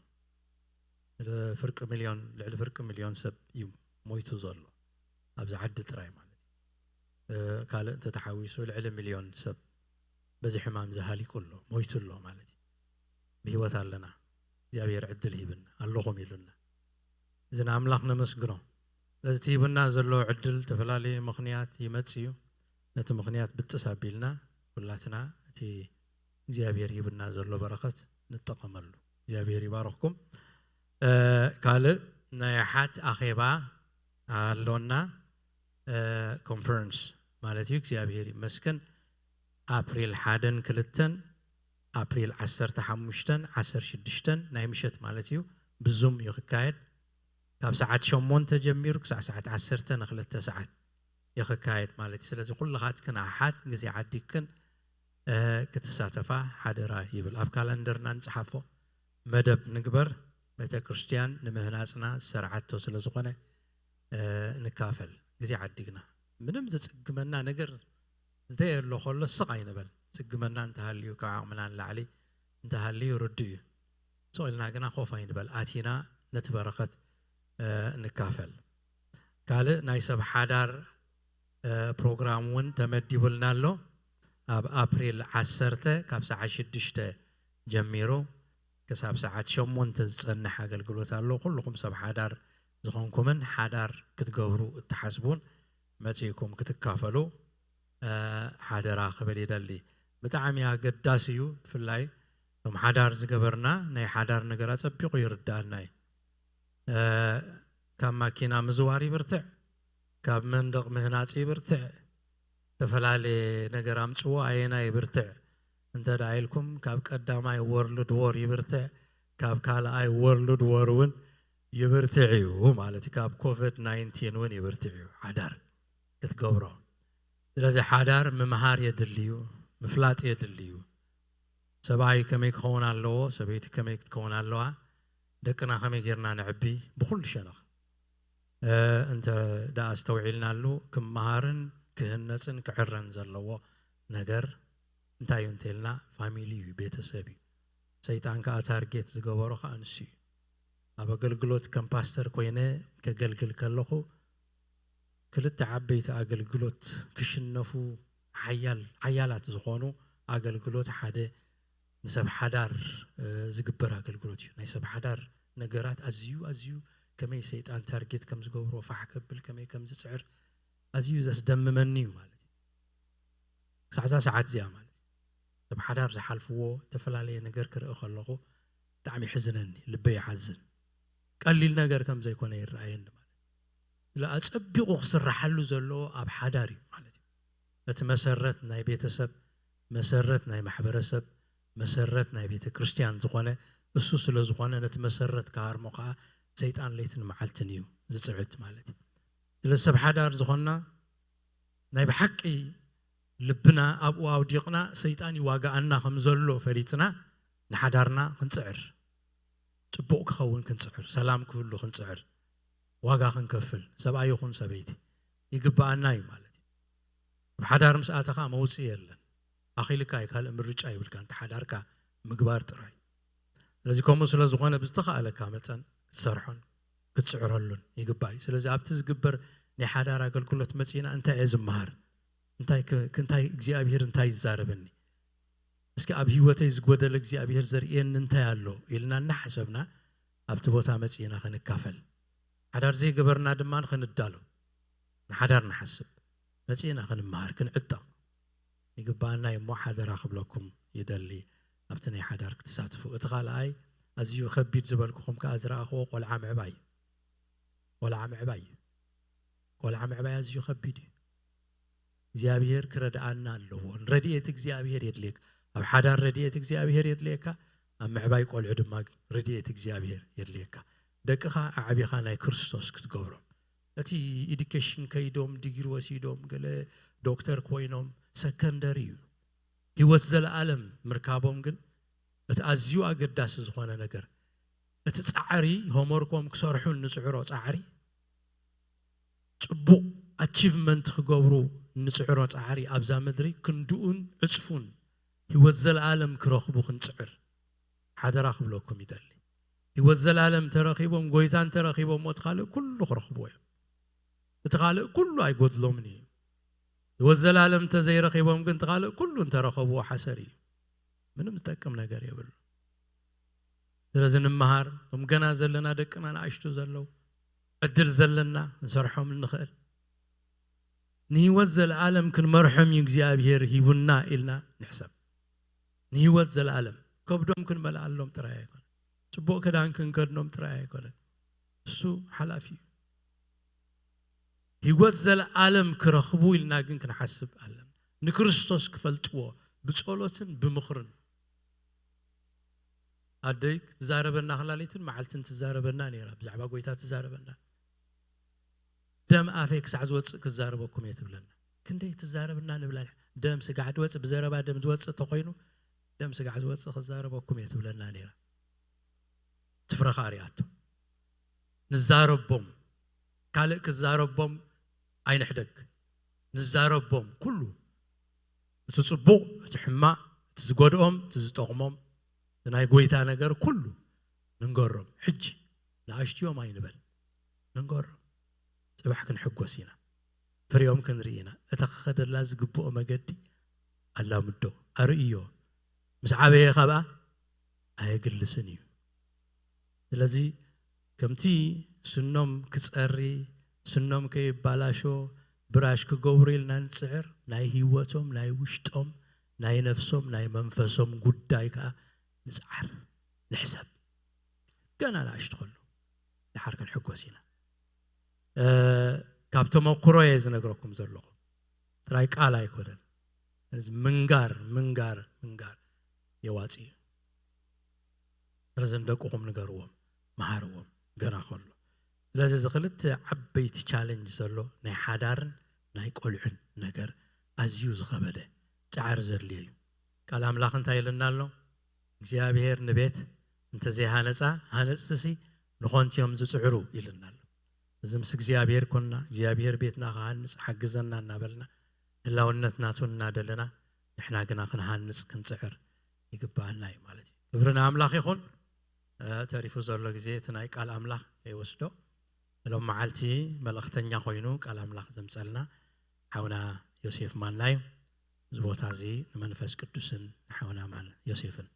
ፍርቂ ሚልዮን፣ ልዕሊ ፍርቂ ሚልዮን ሰብ እዩ ሞይቱ ዘሎ ኣብዚ ዓዲ ጥራይ ማለት እዩ። እ፣ ካልእ እንተተሓዊሱ ልዕሊ ሚልዮን ሰብ በዚ ሕማም እዚ ሃሊቁ ኣሎ፣ ሞይቱ ኣሎ ማለት እዩ። ብህይወት ኣለና። እግዚኣብሔር ዕድል ሂብና፣ ኣለኹም ኢሉና። እዚ ንኣምላኽ ነመስግኖ። ስለዚ እቲ ሂብና ዘሎ ዕድል፣ ዝተፈላለየ ምኽንያት ይመጽእ እዩ። ነቲ ምኽንያት ብጥስ ኣቢልና፣ ኩላትና እቲ እግዚኣብሔር ሂብና ዘሎ በረኸት ንጠቐመሉ። እግዚኣብሔር ይባርኽኩም። እ፣ ካልእ ናይ ኣሓት ኣኼባ ኣሎና፣ እ፣ ኮንፈረንስ ማለት እዩ። እግዚኣብሔር ይመስገን። ኣፕሪል ሓደን ክልተን፣ ኣፕሪል ዓሰርተ ሓሙሽተን፣ ዓሰርተ ሽዱሽተን ናይ ምሸት ማለት እዩ። ብዙም እዩ ክካየድ። ካብ ሰዓት ሸሞንተ ጀሚሩ ክሳዕ ሰዓት ዓሰርተ ንክልተ ሰዓት እዩ ክካየድ ማለት እዩ። ስለዚ ኩልኻትክን ኣሓት ግዜ ዓዲግክን፣ እ፣ ክትሳተፋ ሓደራ ይብል። ኣብ ካላንደርና ንጽሓፎ፣ መደብ ንግበር። ቤተ ክርስቲያን ንምህናጽና ዝሰርዓቶ ስለ ዝኾነ፣ እ፣ ንካፈል። ግዜ ዓዲግና ምንም ዝጽግመና ነገር እንተየሎ ከሎ ስቕ ኣይንበል። ዝጽግመና እንተሃልዩ፣ ካብ ዓቕምና ንላዕሊ እንተሃልዩ ርዱእ እዩ። ስቕ ኢልና ግና ኮፍ ኣይንበል። ኣቲና ነቲ በረኸት፣ እ፣ ንካፈል። ካልእ ናይ ሰብ ሓዳር፣ እ፣ ፕሮግራም እውን ተመዲቡልና ኣሎ። ኣብ ኣፕሪል ዓሰርተ ካብ ሰዓት ሽዱሽተ ጀሚሩ ክሳብ ሰዓት ሸሞንተ ዝጸንሕ ኣገልግሎት ኣሎ። ኩልኹም ሰብ ሓዳር ዝኾንኩምን ሓዳር ክትገብሩ እትሓስቡን መጺእኩም ክትካፈሉ፣ እ፣ ሓደራ ክብል ይደሊ። ብጣዕሚ ኣገዳሲ እዩ። ብፍላይ እቶም ሓዳር ዝገበርና ናይ ሓዳር ነገር ኣጸቢቑ ይርድኣና እዩ። እ፣ ካብ ማኪና ምዝዋር ይብርትዕ፣ ካብ መንደቕ ምህናጽ ይብርትዕ፣ ዝተፈላለየ ነገር ኣምጽዎ ኣየና ይብርትዕ እንተ ደኣ ኢልኩም፣ ካብ ቀዳማይ ወርልድ ዎር ይብርትዕ፣ ካብ ካልኣይ ወርልድ ዎር እውን ይብርትዕ እዩ ማለት እዩ። ካብ ኮቪድ ናይንቲን እውን ይብርትዕ እዩ ሓዳር ክትገብሮ። ስለዚ ሓዳር ምምሃር የድሊ እዩ፣ ምፍላጥ የድሊ እዩ። ሰብኣይ ከመይ ክኸውን ኣለዎ፣ ሰበይቲ ከመይ ክትከውን ኣለዋ፣ ደቅና ከመይ ጌርና ነዕቢ፣ ብኹሉ ሸነኽ፣ እ፣ እንተ ደኣ ኣስተውዒልናሉ፣ ክመሃርን ክህነጽን ክዕረን ዘለዎ ነገር እንታይ እዩ እንተኢልና፣ ፋሚሊ እዩ፣ ቤተሰብ እዩ። ሰይጣን ከኣ ታርጌት ዝገበሮ ከኣ ንሱ እዩ። ኣብ ኣገልግሎት ከም ፓስተር ኮይነ ከገልግል ከለኹ፣ ክልተ ዓበይቲ ኣገልግሎት ክሽነፉ ሓያል-፣ ሓያላት ዝኾኑ ኣገልግሎት፣ ሓደ ንሰብ ሓዳር፣ እ፣ ዝግበር ኣገልግሎት እዩ። ናይ ሰብ ሓዳር ነገራት ኣዝዩ፣ ኣዝዩ ከመይ ሰይጣን ታርጌት ከም ዝገብሮ፣ ፋሕ ከብል ከመይ ከም ዝጽዕር ኣዝዩ ዘስደምመኒ እዩ ማለት እዩ። ክሳዕ እዛ ሰዓት እዚኣ ማለት እዩ። ሰብ ሓዳር ዝሓልፍዎ ዝተፈላለየ ነገር ክርኢ ከለኹ ብጣዕሚ ይሕዝነኒ፣ ልበይ ይሓዝን። ቀሊል ነገር ከም ዘይኮነ ይረኣየኒ ማለት እዩ። ስለ ኣጸቢቑ ክስራሓሉ ዘለዎ ኣብ ሓዳር እዩ ማለት እዩ። እቲ መሰረት ናይ ቤተሰብ፣ መሰረት ናይ ማሕበረሰብ፣ መሰረት ናይ ቤተ ክርስቲያን ዝኾነ እሱ ስለ ዝኾነ፣ ነቲ መሰረት ክሃርሞ ከኣ ሰይጣን ለይትን መዓልትን እዩ ዝጽዕት ማለት እዩ። ስለዚ ሰብ ሓዳር ዝኾንና ናይ ብሓቂ ልብና ኣብኡ ኣውዲቕና ሰይጣን ይዋግኣና ከም ዘሎ ፈሊጥና ንሓዳርና ክንጽዕር፣ ጽቡቕ ክኸውን ክንጽዕር፣ ሰላም ክህሉ ክንጽዕር፣ ዋጋ ክንከፍል፣ ሰብኣይ ይኹን ሰበይቲ ይግብኣና እዩ ማለት እዩ። ኣብ ሓዳር ምስ ኣተኻ መውፅኢ የለን። ኣኺልካ እዩ፣ ካልእ ምርጫ ይብልካ፣ እንተ ሓዳርካ ምግባር ጥራይ። ስለዚ ከምኡ ስለ ዝኾነ ብዝተኻእለካ መጠን ክትሰርሖን ክትፅዕረሉን ይግባእ እዩ። ስለዚ ኣብቲ ዝግበር ናይ ሓዳር ኣገልግሎት መፂእና እንታይ እየ ዝመሃር? እንታይ ክ- እንታይ እግዚኣብሄር እንታይ ይዛረበኒ? እስኪ ኣብ ህይወተይ ዝጎደለ እግዚኣብሄር ዘርእየኒ እንታይ ኣሎ ኢልና እናሓሰብና ኣብቲ ቦታ መፂእና ክንካፈል፣ ሓዳር ዘይገበርና ድማ ክንዳሎ፣ ንሓዳር ንሓስብ፣ መፂእና ክንመሃር ክንዕጠቕ ይግባኣና እዩ። እሞ ሓደራ ክብለኩም ይደሊ ኣብቲ ናይ ሓዳር ክትሳትፉ። እቲ ካልኣይ ኣዝዩ ከቢድ ዝበልኩኹም ከዓ ዝረኣኽዎ ቆልዓ ምዕባይ እዩ። ቆልዓ ምዕባይ እዩ። ቆልዓ ምዕባይ ኣዝዩ ከቢድ እዩ። እግዚኣብሄር ክረድኣና ኣለዎ። ረድኤት እግዚኣብሄር የድልየካ። ኣብ ሓዳር ረድኤት እግዚኣብሄር የድልየካ። ኣብ ምዕባይ ቆልዑ ድማ ረድኤት እግዚኣብሄር የድልየካ። ደቅኻ ኣዕቢኻ ናይ ክርስቶስ ክትገብሮም፣ እቲ ኢዱኬሽን ከይዶም ዲግሪ ወሲዶም ገለ ዶክተር ኮይኖም ሰከንደሪ እዩ። ህይወት ዘለኣለም ምርካቦም ግን እቲ ኣዝዩ ኣገዳሲ ዝኾነ ነገር፣ እቲ ፃዕሪ፣ ሆምወርኮም ክሰርሑ እንፅዕሮ ፃዕሪ፣ ፅቡቕ ኣቺቭመንት ክገብሩ እንፅዕሮ ፃዕሪ ኣብዛ ምድሪ ክንድኡን ዕፅፉን ህይወት ዘለኣለም ክረኽቡ ክንፅዕር ሓደራ ክብለኩም ይደሊ። ህይወት ዘለኣለም ተረኺቦም፣ ጎይታ እንተረኺቦም፣ እቲ ካልእ ኩሉ ክረኽብዎ እዮም። እቲ ካልእ ኩሉ ኣይጎድሎምን እዩ። ህይወት ዘለኣለም እንተዘይረኺቦም ግን፣ እቲ ካልእ ኩሉ እንተረኸብዎ ሓሰር እዩ። ምንም ዝጠቅም ነገር የብሉ። ስለዚ ንምሃር፣ እቶም ገና ዘለና ደቅና ንኣሽቱ ዘለዉ፣ ዕድል ዘለና፣ ክንሰርሖም እንኽእል፣ ንህይወት ዘለኣለም ክንመርሖም እዩ እግዚኣብሄር ሂቡና ኢልና ንሕሰብ። ንህይወት ዘለኣለም ከብዶም ክንመልኣሎም ጥራይ ኣይኮነ፣ ፅቡቕ ክዳን ክንከድኖም ጥራይ ኣይኮነ፣ እሱ ሓላፊ እዩ። ህይወት ዘለኣለም ክረኽቡ ኢልና ግን ክንሓስብ ኣለና። ንክርስቶስ ክፈልጥዎ ብጸሎትን ብምኽርን። ኣደይ ክትዛረበና ክላ ለይትን መዓልትን ትዛረበና ነይራ፣ ብዛዕባ ጎይታ ትዛረበና። ደም ኣፈይ ክሳዕ ዝወፅእ ክዛረበኩም እየ ትብለና። ክንደይ ትዛረብና ንብላ። ደም ስጋዕ ዝወፅእ፣ ብዘረባ ደም ዝወፅእ ተኾይኑ፣ ደም ስጋዕ ዝወፅእ ክዛረበኩም እየ ትብለና ነይራ። ትፍረኻ ሪኣቶ። ንዛረቦም፣ ካልእ ክዛረቦም ኣይንሕደግ። ንዛረቦም ኩሉ፣ እቲ ጽቡቕ፣ እቲ ሕማቕ፣ እቲ ዝጎድኦም፣ እቲ ዝጠቕሞም፣ እቲ ናይ ጎይታ ነገር ኩሉ ንንገሮም። ሕጂ ንኣሽትዮም ኣይንበል፣ ንንገሮም። ጽባሕ ክንሕጎስ ኢና፣ ፍሬኦም ክንርኢ ኢና። እታ ክኸደላ ዝግብኦ መገዲ ኣላምዶ፣ ኣርእዮ። ምስ ዓበየ ካብኣ ኣየግልስን እዩ። ስለዚ ከምቲ ስኖም ክጸሪ፣ ስኖም ከይባላሾ፣ ብራሽ ክገብሩ ኢልና ንጽዕር፣ ናይ ህይወቶም፣ ናይ ውሽጦም፣ ናይ ነፍሶም፣ ናይ መንፈሶም ጉዳይ ከኣ ንጽዓር፣ ንሕሰብ። ገና ንኣሽቱ ከለዉ ደሓር ክንሕጎስ ኢና። እ፣ ካብ ተመኩሮ እየ ዝነግረኩም ዘለኹ። ጥራይ ቃል ኣይኮነን። እዚ ምንጋር፣ ምንጋር፣ ምንጋር የዋጽእ እዩ። ስለዚ ንደቅኹም ንገርዎም፣ መሃርዎም ገና ከሎ። ስለዚ እዚ ክልተ ዓበይቲ ቻለንጅ ዘሎ ናይ ሓዳርን ናይ ቆልዑን ነገር ኣዝዩ ዝኸበደ ጻዕሪ ዘድልዮ እዩ። ቃል ኣምላኽ እንታይ ኢልና ኣሎ? እግዚኣብሔር ንቤት እንተዘይሃነጻ፣ ሃነጽትሲ ንኾንቲ እዮም ዝጽዕሩ ኢልና ኣሎ። እዚ ምስ እግዚኣብሔር ኮንና፣ እግዚኣብሔር ቤትና ክሃንጽ ሓግዘና እናበልና፣ ህላውነት ናቱ እናደለና፣ ንሕና ግና ክንሃንጽ ክንጽዕር ይግብኣና እዩ ማለት እዩ። ክብሪ ንኣምላኽ ይኹን። እ፣ ተሪፉ ዘሎ ግዜ እቲ ናይ ቃል ኣምላኽ ከይወስዶ፣ ሎም መዓልቲ መልእኽተኛ ኮይኑ ቃል ኣምላኽ ዘምጸልና ሓውና ዮሴፍ ማና እዩ። እዚ ቦታ እዚ ንመንፈስ ቅዱስን ንሓውና ማን ዮሴፍን፣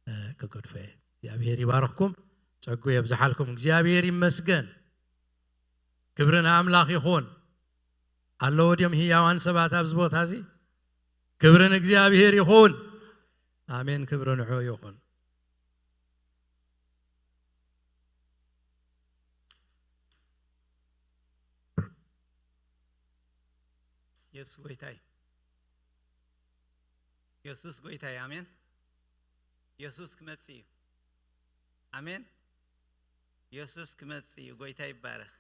እ፣ ክገድፎ እየ። እግዚኣብሔር ይባርኽኩም፣ ጸጉ የብዝሓልኩም። እግዚኣብሔር ይመስገን። ክብሪ ንኣምላኽ ይኹን። ኣለዉ ድዮም ህያዋን ሰባት ኣብዚ ቦታ እዚ? ክብሪ ንእግዚኣብሔር ይኹን። ኣሜን። ክብሪ ንዑ ይኹን። የሱስ ጎይታ እዩ። የሱስ ጎይታ እዩ። ኣሜን። የሱስ ክመጽእ እዩ። ኣሜን። የሱስ ክመጽእ እዩ። ጎይታ ይባረኽ።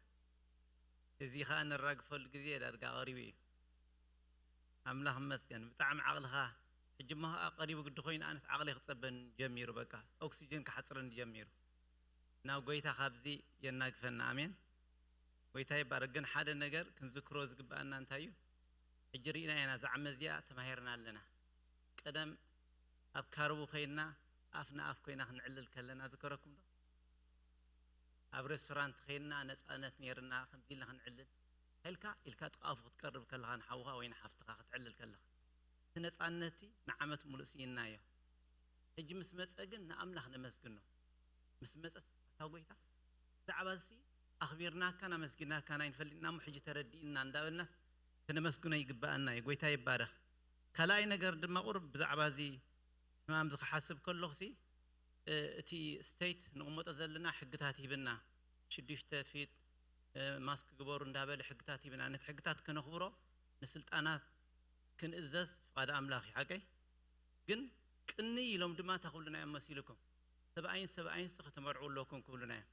እዚ ኸኣ ንራግፈሉ ግዜ ዳርጋ ቀሪቡ እዩ። ኣምላኽ ይመስገን። ብጣዕሚ ዓቕልኻ ሕጂ እሞ ኸኣ ቀሪቡ ግዲ ኮይኑ፣ ኣነስ ዓቕለይ ክጸበን ጀሚሩ። በቃ ኦክሲጅን ክሓጽረኒ ጀሚሩ። ናብ ጎይታ ካብዚ የናግፈና። ኣሜን። ጎይታ ይባረክ። ግን ሓደ ነገር ክንዝክሮ ዝግብኣና እንታይ እዩ? ሕጂ ርኢና ኢና፣ እዛ ዓመት እዚኣ ተማሂርና ኣለና። ቀደም ኣብ ካርቡ ኮይና ኣፍ ንኣፍ ኮይና ክንዕልል ከለና ዝከረኩም ዶ? ኣብ ሬስቶራንት ኮይና ነፃነት ነይርና ከምዚ ኢልና ክንዕልል ኢልካ ኢልካ ጥቃፉ ክትቀርብ ከለኻ ንሓውኻ ወይ ንሓፍትኻ ክትዕልል ከለኻ እቲ ነፃነትቲ ንዓመት ሙሉእ ስኢናዮ። ሕጂ ምስ መፀ ግን ንኣምላኽ ነመስግኖ። ምስ መፀስ ኣታ ጎይታ ብዛዕባ እዚ ኣኽቢርናካን ኣመስጊናካን ኣይንፈልጥና እሞ ሕጂ ተረዲእና እንዳበልናስ ከነመስግኖ ይግባኣና እዩ። ጎይታ ይባረኽ። ካልኣይ ነገር ድማ ቁሩብ ብዛዕባ እዚ ሕማም እዚ ክሓስብ ከለኹሲ እቲ ስቴት ንቕመጦ ዘለና ሕግታት ሂብና ሽዱሽተ ፊት ማስክ ግበሩ እንዳበለ ሕግታት ሂብና ነቲ ሕግታት ከነኽብሮ ንስልጣናት ክንእዘዝ ፍቓድ ኣምላኽ እዩ ሓቀይ። ግን ቅንይ ኢሎም ድማ እንታይ ክብሉና እዮም መሲልኩም? ሰብኣይን ሰብኣይንስ ከተመርዕው ኣለኩም ክብሉና እዮም።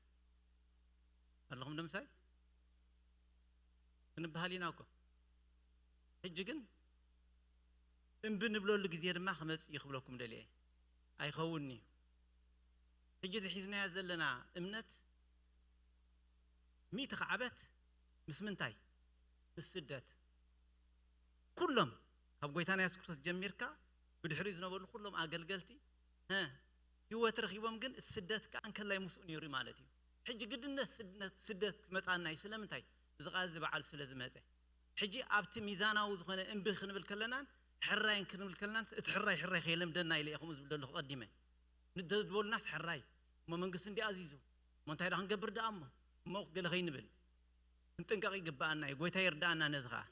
ኣለኹም ዶ ምሳይ? ክንበሃል ኢና እኮ። ሕጂ ግን እምቢ ንብለሉ ግዜ ድማ ክመፅእ እዩ ክብለኩም ደልየ። ኣይኸውን እዩ። ሕጂ እዚ ሒዝናዮ ዘለና እምነት ሚእቲ ክዓበት ምስ ምንታይ? ምስ ስደት። ኩሎም ካብ ጎይታና የሱስ ክርስቶስ ጀሚርካ ብድሕሪኡ ዝነበሩ ኩሎም ኣገልገልቲ ህይወት ረኺቦም ግን እቲ ስደት ከዓ እንከላይ ምስኡ ነይሩ ማለት እዩ። ሕጂ ግድነት ስደት ክመፃና እዩ። ስለምንታይ? እዚ ቃል እዚ በዓል ስለ ዝመፀ። ሕጂ ኣብቲ ሚዛናዊ ዝኾነ እምቢ ክንብል ከለናን ሕራይን ክንብል ከለናን እቲ ሕራይ ሕራይ ከየለምደና ኢለ እየ ከምኡ ዝብል ዘለኹ ቀዲመ። ንደድበሉናስ ሕራይ እሞ መንግስቲ እንዲ ኣዚዙ እሞ እንታይ ዳ ክንገብር ደኣ እሞ እሞ ገለ ከይንብል ክንጥንቀቕ ይግብኣና እዩ። ጎይታ ይርዳኣና ነዚ ኸዓ።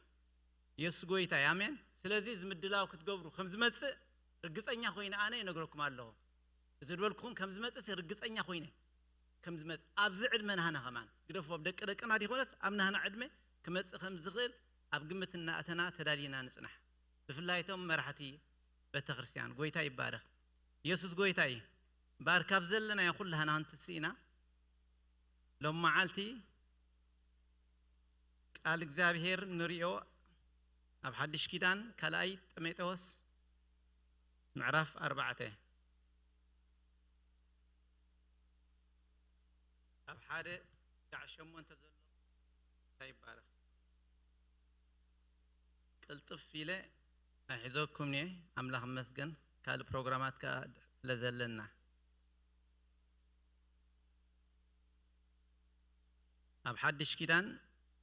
የሱስ ጎይታ እዩ። ኣሜን። ስለዚ እዚ ምድላው ክትገብሩ ከም ዝመፅእ ርግፀኛ ኮይነ ኣነ ይነግረኩም ኣለኹ። እዚ ዝበልኩኹም ከም ዝመፅእ ርግፀኛ ኮይነ ከም ዝመፅእ ኣብዚ ዕድመ ናህና ከማን ግደፎ ኣብ ደቂ ደቅና ዲኾነስ ኣብ ናህና ዕድመ ክመፅእ ከም ዝኽእል ኣብ ግምት እናእተና ተዳሊና ንፅናሕ። ብፍላይ እቶም መራሕቲ ቤተክርስትያን ጎይታ ይባረኽ። የሱስ ጎይታ እዩ። እምበኣር ካብ ዘለናዮ ኩላህና ክንትስእ ኢና። ሎም መዓልቲ ቃል እግዚኣብሔር ንሪኦ ኣብ ሓድሽ ኪዳን ካልኣይ ጢሞቴዎስ ምዕራፍ ኣርባዕተ ካብ ሓደ ክሳዕ ሸሞንተ ዘሎ እንታይ ይባረኽ። ቅልጥፍ ኢለ ኣይሕዘኩም እየ። ኣምላኽ መስገን ካልእ ፕሮግራማት ከዓ ስለ ዘለና ኣብ ሓድሽ ኪዳን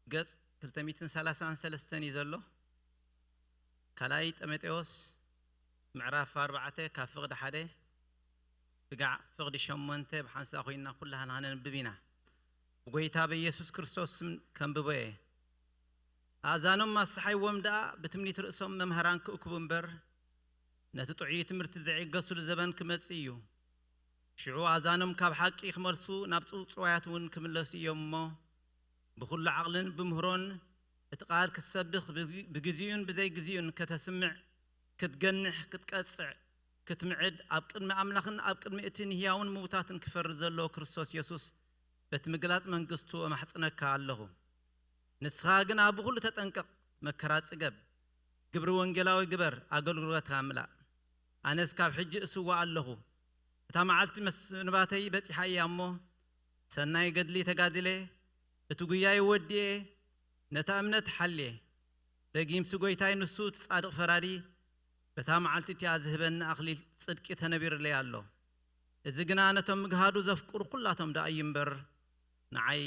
ገጽ ክልተ ሚእትን ሰላሳን ሰለስተን እዩ ዘሎ። ካልኣይ ጢሞቴዎስ ምዕራፍ ኣርባዕተ ካብ ፍቕዲ ሓደ ስጋዕ ፍቕዲ ሸሞንተ ብሓንሳእ ኮይንና ኩላህና ከነንብብ ኢና። ብጎይታ በኢየሱስ ክርስቶስ ስም ከንብቦ እየ። ኣእዛኖም ኣሰሓይዎም ደኣ ብትምኒት ርእሶም መምሃራን ክእክቡ እምበር ነቲ ጥዑይ ትምህርቲ ዘይዕገሱሉ ዘበን ክመጽእ እዩ። ሽዑ ኣእዛኖም ካብ ሓቂ ክመልሱ ናብ ጽውጽዋያት እውን ክምለሱ እዮም እሞ ብኹሉ ዓቕልን ብምህሮን እቲ ቃል ክትሰብኽ ብግዜኡን ብዘይግዜኡን ከተስምዕ ክትገንሕ ክትቀጽዕ ክትምዕድ ኣብ ቅድሚ ኣምላኽን ኣብ ቅድሚ እቲ ንህያውን ምውታትን ክፈርድ ዘለዎ ክርስቶስ የሱስ በቲ ምግላጽ መንግስቱ እማሕጽነካ ኣለኹ። ንስኻ ግና ብኹሉ ተጠንቀቕ፣ መከራ ጽገብ፣ ግብሪ ወንጌላዊ ግበር፣ ኣገልግሎትካ ምላእ። ኣነስ ካብ ሕጂ እስዋእ ኣለኹ። እታ መዓልቲ መስንባተይ በጺሓ እያ እሞ ሰናይ ገድሊ ተጋድለ፣ እቲ ጉያይ ወዲኤ ነታ እምነት ሓልየ። ደጊምሲ ጎይታይ ንሱ እቲ ጻድቕ ፈራዲ በታ መዓልቲ እቲኣ ዝህበኒ ኣኽሊል ጽድቂ ተነቢሩለይ ኣሎ። እዚ ግና ነቶም ምግሃዱ ዘፍቅሩ ኩላቶም ደኣ እዩ እምበር ንዓይ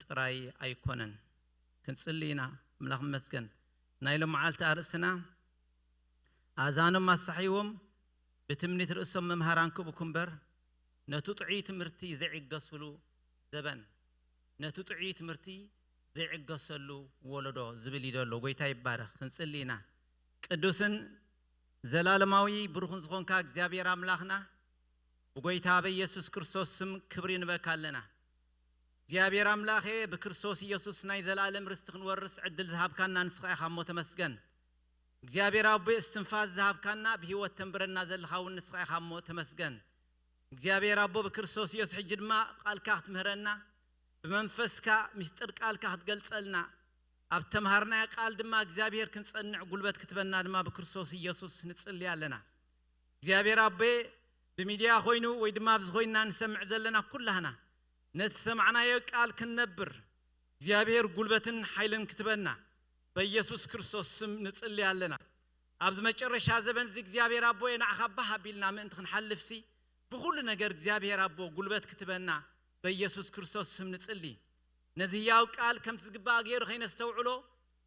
ጥራይ ኣይኮነን። ክንጽሊ ኢና። ኣምላኽ ይመስገን። ናይ ሎም መዓልቲ ኣርእስና ኣዛኖም ኣሳሕይዎም ብትምኒት ርእሶም መምሃራን ክብኩ እምበር ነቱ ጥዑይ ትምህርቲ ዘይዕገሱሉ ዘበን ነቱ ጥዑይ ትምህርቲ ዘይዕገሰሉ ወለዶ ዝብል እዩ ዘሎ። ጎይታ ይባረኽ። ክንጽሊ ኢና። ቅዱስን ዘላለማዊ ብሩኽን ዝኾንካ እግዚኣብሔር ኣምላኽና ብጎይታ በኢየሱስ ክርስቶስ ስም ክብሪ ንበካ ኣለና። እግዚኣብሔር ኣምላኸ ብክርስቶስ ኢየሱስ ናይ ዘላለም ርስቲ ክንወርስ ዕድል ዝሃብካና ንስኻ ኢኻ እሞ ተመስገን። እግዚኣብሔር ኣቦ እስትንፋስ ዝሃብካና ብህይወት ተንብረና ዘለኻ እውን ንስኻ ኢኻ እሞ ተመስገን። እግዚኣብሔር ኣቦ ብክርስቶስ ኢየሱስ ሕጂ ድማ ቃልካ ክትምህረና ብመንፈስካ ምስጢር ቃልካ ክትገልጸልና ኣብ ተምሃርናዮ ቃል ድማ እግዚኣብሔር ክንጸንዕ ጉልበት ክትበና ድማ ብክርስቶስ ኢየሱስ ንጽሊ ኣለና። እግዚኣብሔር ኣቦ ብሚድያ ኮይኑ ወይ ድማ ኣብዚ ኮይንና ንሰምዕ ዘለና ኩላህና ነቲ ሰማዕናዮ ቃል ክንነብር እግዚኣብሔር ጉልበትን ሓይልን ክትበና በኢየሱስ ክርስቶስ ስም ንጽሊ ኣለና። ኣብዚ መጨረሻ ዘበን እዚ እግዚኣብሔር ኣቦ ንዓኻ ባህ ኣቢልና ምእንቲ ክንሓልፍሲ ብኹሉ ነገር እግዚኣብሔር ኣቦ ጉልበት ክትበና በኢየሱስ ክርስቶስ ስም ንጽሊ። ነዚ ህያው ቃል ከምቲ ዝግባእ ገይሩ ከይነስተውዕሎ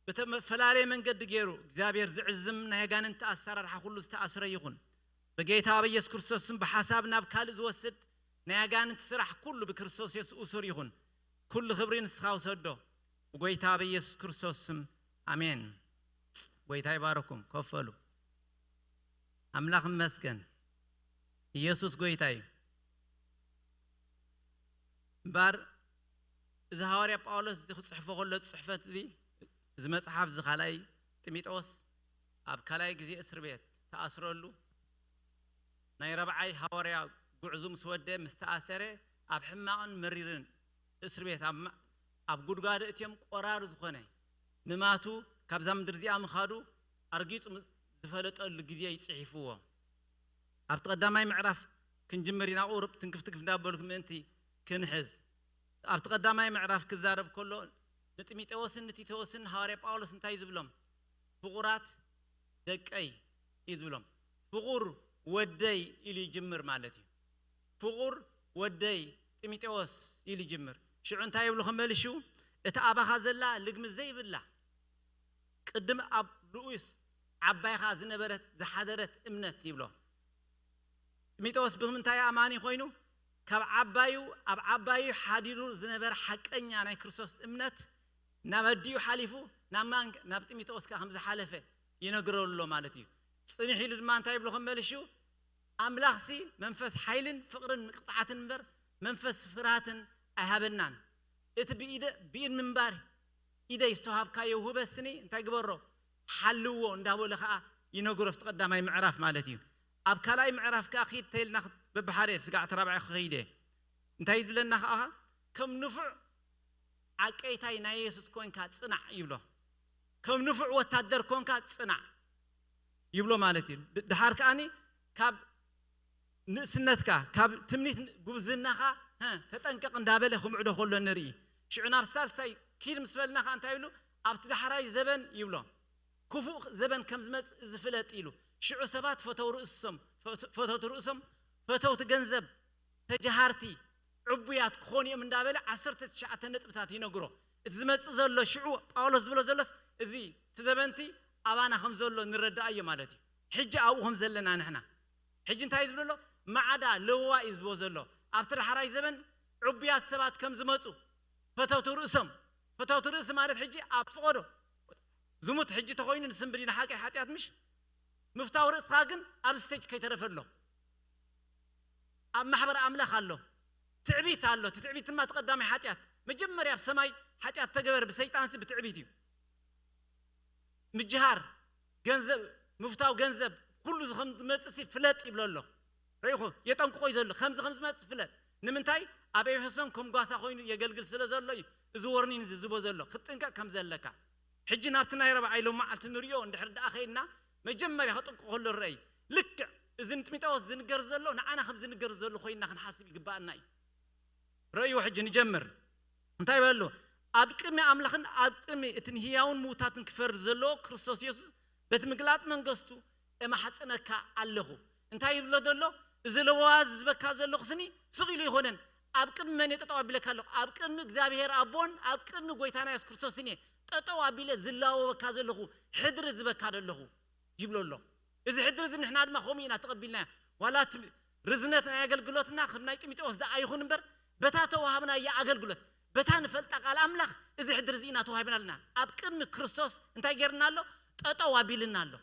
ብተፈላለየ መንገዲ ገይሩ እግዚኣብሔር ዝዕዝም ናይ ኣጋንንቲ ኣሰራርሓ ኩሉ ዝተኣስረ ይኹን። ብጌታ በኢየሱስ ክርስቶስ ስም ብሓሳብ ናብ ካልእ ዝወስድ ናይ ኣጋንንቲ ስራሕ ኩሉ ብክርስቶስ የሱስ እሱር ይኹን። ኩሉ ክብሪ ንስኻ ውሰዶ። ብጎይታ በኢየሱስ ክርስቶስ ስም ኣሜን። ጎይታ ይባረኩም። ኮፈሉ። ኣምላኽ ይመስገን። ኢየሱስ ጎይታ እዩ። እምበር እዚ ሃዋርያ ጳውሎስ እዚ ክጽሕፎ ከሎ ጽሕፈት እዚ፣ እዚ መጽሓፍ እዚ ካልኣይ ጢሞቴዎስ ኣብ ካልኣይ ግዜ እስር ቤት ተኣስረሉ ናይ ረብዓይ ሃዋርያ ጉዕዙ ምስ ወደ ምስ ተኣሰረ ኣብ ሕማቕን መሪርን እስር ቤት ኣብ ማ- ኣብ ጉድጓድ እትዮም ቆራር ዝኾነ ምማቱ ካብዛ ምድሪ እዚኣ ምኻዱ ኣርጊጹ ም- ዝፈለጠሉ ግዜ ይጽሒፍዎ። ኣብቲ ቀዳማይ ምዕራፍ ክንጅምር ኢና። ቁሩብ ትንክፍ ትንክፍ እንዳበልኩ ምእንቲ ክንሕዝ። ኣብቲ ቀዳማይ ምዕራፍ ክዛረብ ከሎ ንጢሞቴዎስን ንቲቶስን ሃዋርያ ጳውሎስ እንታይ ዝብሎም? ፍቑራት ደቀይ እዩ ዝብሎም። ፍቑር ወደይ ኢሉ ይጅምር ማለት እዩ። ፍቑር ወደይ ጢሞቴዎስ ኢሉ ይጅምር። ሽዑ እንታይ ይብሉ ከመልሹ? እታ ኣባኻ ዘላ ልግሚ ዘይብላ ቅድም ኣብ ልኡስ ዓባይኻ ዝነበረት ዝሓደረት እምነት ይብሎ። ጢሞቴዎስ ብምንታይ ኣማኒ ኮይኑ? ካብ ዓባዩ ኣብ ዓባዩ ሓዲሩ ዝነበረ ሓቀኛ ናይ ክርስቶስ እምነት ናብ ኣዲኡ ሓሊፉ ናብ ማን ናብ ጢሞቴዎስ ከ ከም ዝሓለፈ ይነግሮ ኣሎ ማለት እዩ። ጽንሕ ኢሉ ድማ እንታይ ይብሎ ከም መሊሹ? ኣምላኽሲ መንፈስ ሓይልን ፍቕርን ንቅጽዓትን እምበር መንፈስ ፍርሃትን ኣይሃበናን። እቲ ብኢደ ብኢድ ምንባር ኢደይ ዝተዋሃብካዮ ውህበስኒ እንታይ ግበሮ ሓልዎ እንዳበለ ከዓ ይነግሮ ኣብቲ ቀዳማይ ምዕራፍ ማለት እዩ። ኣብ ካልኣይ ምዕራፍ ከዓ ኪድ ተይልና በብሓደ ስጋዕ ተራባዒ ክኸይደ እንታይ ይብለና ከዓ ከም ንፉዕ ዓቀይታይ ናይ የሱስ ኮንካ ጽናዕ ይብሎ። ከም ንፉዕ ወታደር ኮንካ ጽናዕ ይብሎ ማለት እዩ። ድ- ድሓር ከዓኒ ካብ ንእስነትካ ካብ ትምኒት ጉብዝናኻ ሀ፣ ተጠንቀቕ እንዳበለ ክምዕዶ ከሎ ንርኢ። ሽዑ ናብ ሳልሳይ ኪድ ምስ በልና ከዓ እንታይ ይብሉ? ኣብቲ ዳሕራይ ዘበን ይብሎ ክፉእ ዘበን ከም ዝመጽእ ዝፍለጥ ኢሉ። ሽዑ ሰባት ፈተው ርእሶም ፈተውቲ ርእሶም ፈተውቲ ገንዘብ ተጀሃርቲ ዕቡያት ክኾኑ እዮም እንዳበለ ዓሰርተ ትሽዓተ ነጥብታት ይነግሮ። እቲ ዝመጽእ ዘሎ ሽዑ ጳውሎስ ዝብሎ ዘሎስ እዚ እቲ ዘበንቲ ኣባና ከም ዘሎ ንረዳኣዮ ማለት እዩ። ሕጂ ኣብኡ ከም ዘለና ንሕና ሕጂ እንታይ ዝብሎ ኣሎ? ማዕዳ ለዋ እዩ ዝብሎ ዘሎ። ኣብቲ ዳሕራይ ዘበን ዕቡያት ሰባት ከም ዝመፁ ፈተውቲ ርእሶም ፈተውቲ ርእሲ ማለት ሕጂ ኣብ ፍቐዶ ዝሙት ሕጂ ተኮይኑ ንስንብድ ኢና ሓቀይ ሓጢኣት ምሽ ምፍታው ርእስኻ ግን ኣብ ስቴጅ ከይተረፈ ኣሎ ኣብ ማሕበር ኣምላኽ ኣሎ ትዕቢት ኣሎ እቲ ትዕቢት ድማ ተቐዳማይ ሓጢኣት መጀመርያ ኣብ ሰማይ ሓጢኣት ተገበረ ብሰይጣንሲ ብትዕቢት እዩ ምጅሃር ገንዘብ ምፍታው ገንዘብ ኩሉ ዝኸም ዝመፅእ ሲ ፍለጥ ይብሎ ኣሎ ርኢኹ የጠንቅቆ እዩ ዘሎ ከምዚ ከም ዝመፅእ ፍለጥ ንምንታይ ኣብ ኤፌሶን ከም ጓሳ ኮይኑ የገልግል ስለ ዘሎ እዩ እዚ ወርኒን እዚ ዝቦ ዘሎ ክትጥንቀቅ ከም ዘለካ ሕጂ ናብቲ ናይ ረብዓይ ሎም መዓልቲ ንሪኦ እንድሕር ደኣ ከይድና መጀመርያ ከጥንቅቆ ከሎ ርአይ ልክዕ እዚ ንጢሞቴዎስ ዝንገር ዘሎ ንዓና ከም ዝንገር ዘሎ ኮይና ክንሓስብ ይግባኣና እዩ ረእይዎ ሕጂ ንጀምር እንታይ በሎ ኣብ ቅድሚ ኣምላኽን ኣብ ቅድሚ እቲ ንህያውን ምውታትን ክፈርድ ዘለዎ ክርስቶስ የሱስ በቲ ምግላጽ መንግስቱ እማሕጽነካ ኣለኹ እንታይ ይብሎ ዘሎ እዚ ለዋዝ ዝበካ ዘለኹ ስኒ ስቕ ኢሉ ይኾነን ኣብ ቅድሚ መን ጠጠው ኣቢለካ ኣለኹ ኣብ ቅድሚ እግዚኣብሔር ኣቦን ኣብ ቅድሚ ጎይታና የሱስ ክርስቶስን እየ ጠጠው ኣቢለ ዝላወበካ ዘለኹ ሕድሪ ዝበካ ዘለኹ ይብሎ ኣሎ እዚ ሕድሪ እዚ ንሕና ድማ ከምኡ ኢና ተቐቢልናዮ ዋላ እቲ ርዝነት ናይ ኣገልግሎትና ከም ናይ ጢሞቴዎስ ደኣ ይኹን እምበር በታ ተዋሃብናያ ኣገልግሎት በታ ንፈልጣ ቃል ኣምላኽ እዚ ሕድሪ እዚ ኢና ተዋሂብና ኣለና ኣብ ቅድሚ ክርስቶስ እንታይ ጌርና ኣሎ ጠጠው ኣቢልና ኣሎ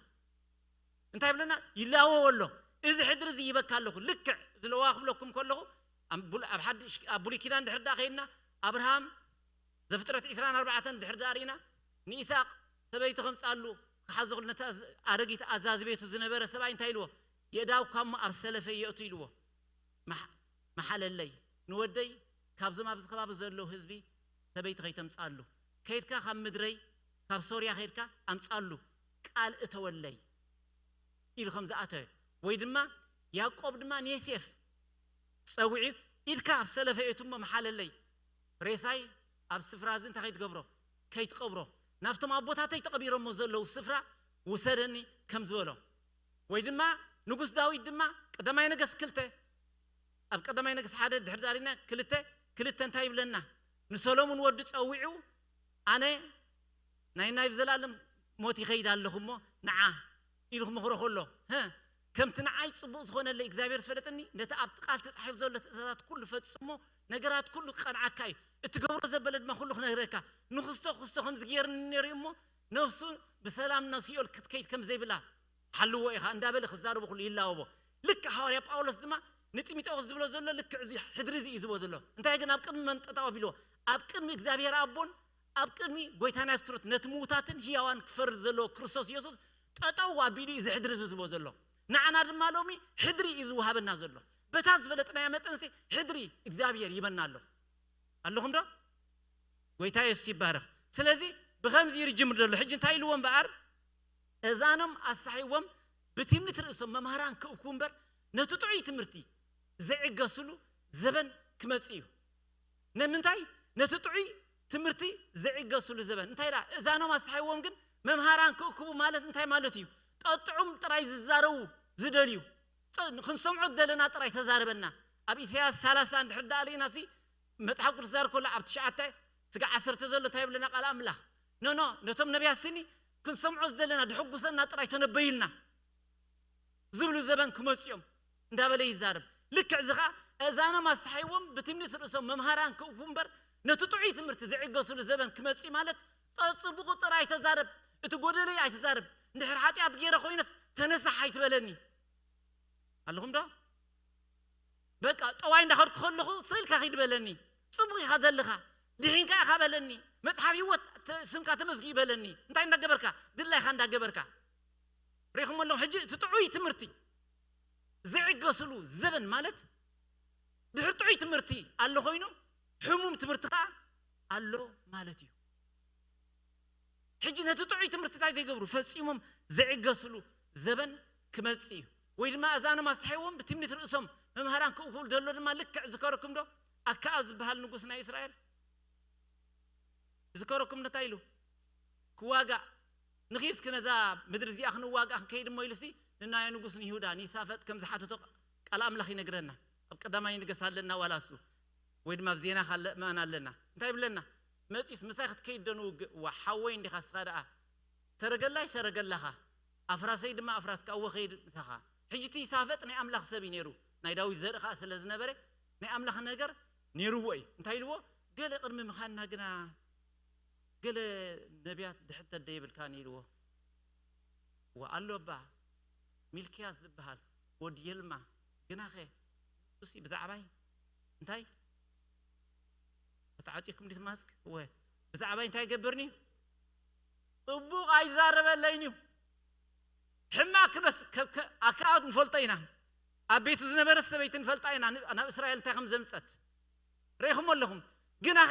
እንታይ ብለና ይላወዎ ኣሎ እዚ ሕድሪ እዚ ይበካ ኣለኹ ልክዕ ዝለዋ ክብለኩም ከለኹ ኣብ ሓድሽ ኣብ ብሉይ ኪዳን ድሕር ደኣ ከይድና ኣብርሃም ዘፍጥረት ዕስራን ኣርባዕተን ድሕር ደኣ ርኢና ንኢሳቅ ሰበይቲ ከምፃሉ ክሓዘሉ ነቲ ኣረጊት ኣዛዚ ቤቱ ዝነበረ ሰብኣይ እንታይ ኢልዎ የእዳውካ እሞ ኣብ ሰለፈይ የእቱ ኢልዎ መሓለለይ ንወደይ ካብዞም ኣብዚ ከባቢ ዘለዉ ህዝቢ ሰበይቲ ከይተምፃሉ ከይድካ ካብ ምድረይ ካብ ሶርያ ከይድካ ኣምፃሉ ቃል እተወለይ ኢሉ ከም ዝኣተወ ወይ ድማ ያዕቆብ ድማ ንዮሴፍ ፀዊዑ ኢድካ ኣብ ሰለፈ እቱ እሞ መሓለለይ ሬሳይ ኣብ ስፍራ እዚ እንታይ ከይትገብሮ ከይትቀብሮ ናብቶም ኣቦታተይ ተቐቢሮሞ ዘለዉ ስፍራ ውሰደኒ ከም ዝበሎ፣ ወይ ድማ ንጉስ ዳዊት ድማ ቀዳማይ ነገስ ክልተ፣ ኣብ ቀዳማይ ነገስ ሓደ ድሕሪ ዳሪና ክልተ ክልተ እንታይ ይብለና? ንሰሎሙን ወዲ ጸዊዑ ኣነ ናይ ናይ ብዘላለም ሞት ይኸይድ ኣለኹ እሞ ንዓ ኢሉ ክመኽሮ ከሎ፣ ከምቲ ንዓይ ጽቡቕ ዝኾነለይ እግዚኣብሔር ዝፈለጠኒ፣ ነቲ ኣብቲ ቃል ተጻሒፉ ዘሎ ትእዛዛት ኩሉ ፈጽሞ፣ ነገራት ኩሉ ክቐንዓካ እዩ፣ እትገብሮ ዘበለ ድማ ኩሉ ክነግረካ። ንክስቶ ክስቶ ከምዚ ገይርኒ ነይሩ እሞ፣ ነፍሱ ብሰላም ናብ ሲኦል ክትከይድ ከም ዘይብላ ሓልዎ ኢኻ እንዳበለ ክዛረቦ ኩሉ ይላወቦ። ልክዕ ሃዋርያ ጳውሎስ ድማ ንጢሞቴዎስ ዝብሎ ዘሎ ልክዕ እዚ ሕድሪ እዚ እዩ ዝብሎ ዘሎ። እንታይ ግን ኣብ ቅድሚ መን ጠጠው ኣቢልዎ? ኣብ ቅድሚ እግዚኣብሔር ኣቦን ኣብ ቅድሚ ጎይታና የሱስ ነቲ ምዉታትን ህያዋን ክፈርድ ዘለዎ ክርስቶስ የሱስ ጠጠው ኣቢሉ እዩ እዚ ሕድሪ እዚ ዝብሎ ዘሎ። ንዓና ድማ ሎሚ ሕድሪ እዩ ዝወሃበና ዘሎ። በታ ዝፈለጥናዮ መጠንሲ ሕድሪ እግዚኣብሔር ይበና ኣሎ። ኣለኹም ዶ? ጎይታ የሱስ ይባረኽ። ስለዚ ብኸምዚ ይርጅም ዘሎ። ሕጂ እንታይ ኢልዎ እምበኣር? እዛኖም ኣሳሒዎም ብትምኒት ርእሶም መምሃራን ክእኩ እምበር ነቲ ጥዑይ ትምህርቲ ዘይዕገስሉ ዘበን ክመጽእ እዩ። ንምንታይ? ነቲ ጥዑይ ትምህርቲ ዘይዕገስሉ ዘበን። እንታይ ደኣ? እዛኖም ኣሳሒዎም ግን መምሃራን ክእክቡ ማለት እንታይ ማለት እዩ? ጠጥዑም ጥራይ ዝዛረቡ ዝደልዩ። ጸ-፣ ክንሰምዖ ዝደለና ጥራይ ተዛረበና። ኣብ ኢሳያስ ሰላሳ እንድሕር ደኣ ርኢና ሲ መጽሓፍ ቅዱስ ዛር ከሎ ኣብ ትሽዓተ ስጋ ዓሰርተ ዘሎ እንታይ ይብለና ቃል ኣምላኽ? ኖ፣ ኖ፣ ነቶም ነቢያት ስኒ ክንሰምዖ ዝደለና ድሕጉሰና ጥራይ ተነበዩልና ዝብሉ ዘበን ክመጽኦም እንዳበለ ይዛረብ። ልክዕ እዚ ኸኣ እዛኖም ኣሳሒዎም ብትምኒት ርእሶም መምሃራን ክእኩ እምበር ነቲ ጥዑይ ትምህርቲ ዝዕገስሉ ዘበን ክመጽእ ማለት ጸጽቡቑ ጥራይ ኣይተዛረብ፣ እቲ ጎደለይ ኣይተዛረብ። እንድሕር ሓጢኣት ገይረ ኮይነስ ተነሳሕ ኣይትበለኒ። ኣለኹም ዶ? በቃ ጠዋይ እንዳኸድኩ ከለኹ ስእልካ ኺድ በለኒ። ጽቡቕ ኢኻ ዘለኻ፣ ድሒንካ ኢኻ በለኒ። መጽሓፍ ህይወት ተ-፣ ስምካ ተመዝጊ በለኒ። እንታይ እንዳገበርካ? ድላይኻ እንዳገበርካ። ሪኹም ኣለኹም። ሕጂ እቲ ጥዑይ ትምህርቲ ዝዕገስሉ ዘበን ማለት ድሕሪ ጥዑይ ትምህርቲ ኣሎ ኮይኑ ሕሙም ትምህርቲ ኸኣ ኣሎ ማለት እዩ። ሕጂ ነቲ ጥዑይ ትምህርቲ እንታይ ዘይገብሩ ፈጺሞም ዘይዕገስሉ ዘበን ክመጽእ እዩ። ወይ ድማ እዛኖም ኣሳሒዎም ብትምኒት ርእሶም መምሃራን ክእክቡ ደሎ ድማ ልክዕ ዝከረኩም ዶ? ኣከኣብ ዝበሃል ንጉስ ናይ እስራኤል ዝከረኩም እንታይ ኢሉ? ክዋጋእ ንኺድ እስኪ ነዛ ምድሪ እዚኣ ክንዋጋእ ክንከይድ እሞ ኢሉሲ ንናዮ ንጉስ ንይሁዳ ንይሳፈጥ ከም ዝሓተቶ ቃል ኣምላኽ ይነግረና። ኣብ ቀዳማይ ንገስ ኣለና ዋላ እሱ ወይ ድማ ኣብ ዜና ካልእ ምእመን ኣለና። እንታይ ይብለና? መጺስ ምሳይ ክትከይድ ዶ ንውግእ? ዋ ሓወይ እንዲኻ እስኻ ደኣ ሰረገላይ ሰረገላኻ ኣፍራሰይ ድማ ኣፍራስካ እወ ኸይድ ምሳኻ። ሕጂ እቲ ይሳፈጥ ናይ ኣምላኽ ሰብ እዩ ነይሩ፣ ናይ ዳዊት ዘርኢ ኸኣ ስለ ዝነበረ ናይ ኣምላኽ ነገር ነይርዎ እዩ። እንታይ ኢልዎ? ገለ ቅድሚ ምኻንና ግና ገለ ነቢያት ድሕተት ዶ የብልካን ኢልዎ። ወኣሎ እባ ሚልክያስ ዝበሃል ወዲ የልማ ግናኸ እሱሲ ብዛዕባይ እንታይ ተዓፂኩም ድዩ ማስክ እወ ብዛዕባይ እንታይ ይገብርኒ እዩ? ፅቡቕ ኣይዛረበለይን እዩ። ሕማቅ ክበስ ኣከኣት ንፈልጦ ኢና። ኣብ ቤቱ ዝነበረት ሰበይቲ ንፈልጣ ኢና ናብ እስራኤል እንታይ ከም ዘምፀት ርኢኹሞ ኣለኹም። ግናኸ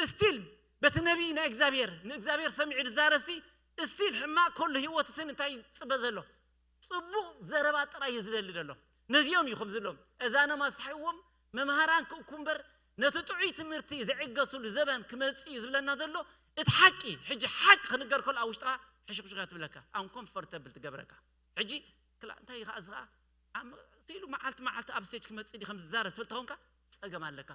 እስቲል በቲ ነቢይ ናይ እግዚኣብሔር ንእግዚኣብሔር ሰሚዑ ዝዛረብሲ እስቲል ሕማቅ ከሉ ህይወቱ ስን እንታይ ይፅበ ዘሎ? ፅቡቕ ዘረባ ጥራይ እዩ ዝደሊ ዘሎ። ነዚኦም እዩ ከም ዝብሎም እዛኖም ኣስሓይዎም መምሃራን ክእኩ እምበር ነቲ ጥዑይ ትምህርቲ ዝዕገስሉ ዘበን ክመፅእ እዩ ዝብለና ዘሎ። እቲ ሓቂ ሕጂ ሓቂ ክንገር ከሎ ኣብ ውሽጥኻ ሕሽኽሽኽ እያ ትብለካ፣ ኣንኮምፎርተብል ትገብረካ። ሕጂ ክላ እንታይ እዩ ከዓ እዚ ከዓ ዓም- ኢሉ መዓልቲ መዓልቲ ኣብ ስቴጅ ክመፅእ ድዩ ከም ዝዛረብ ትብል ተኾንካ ፀገም ኣለካ።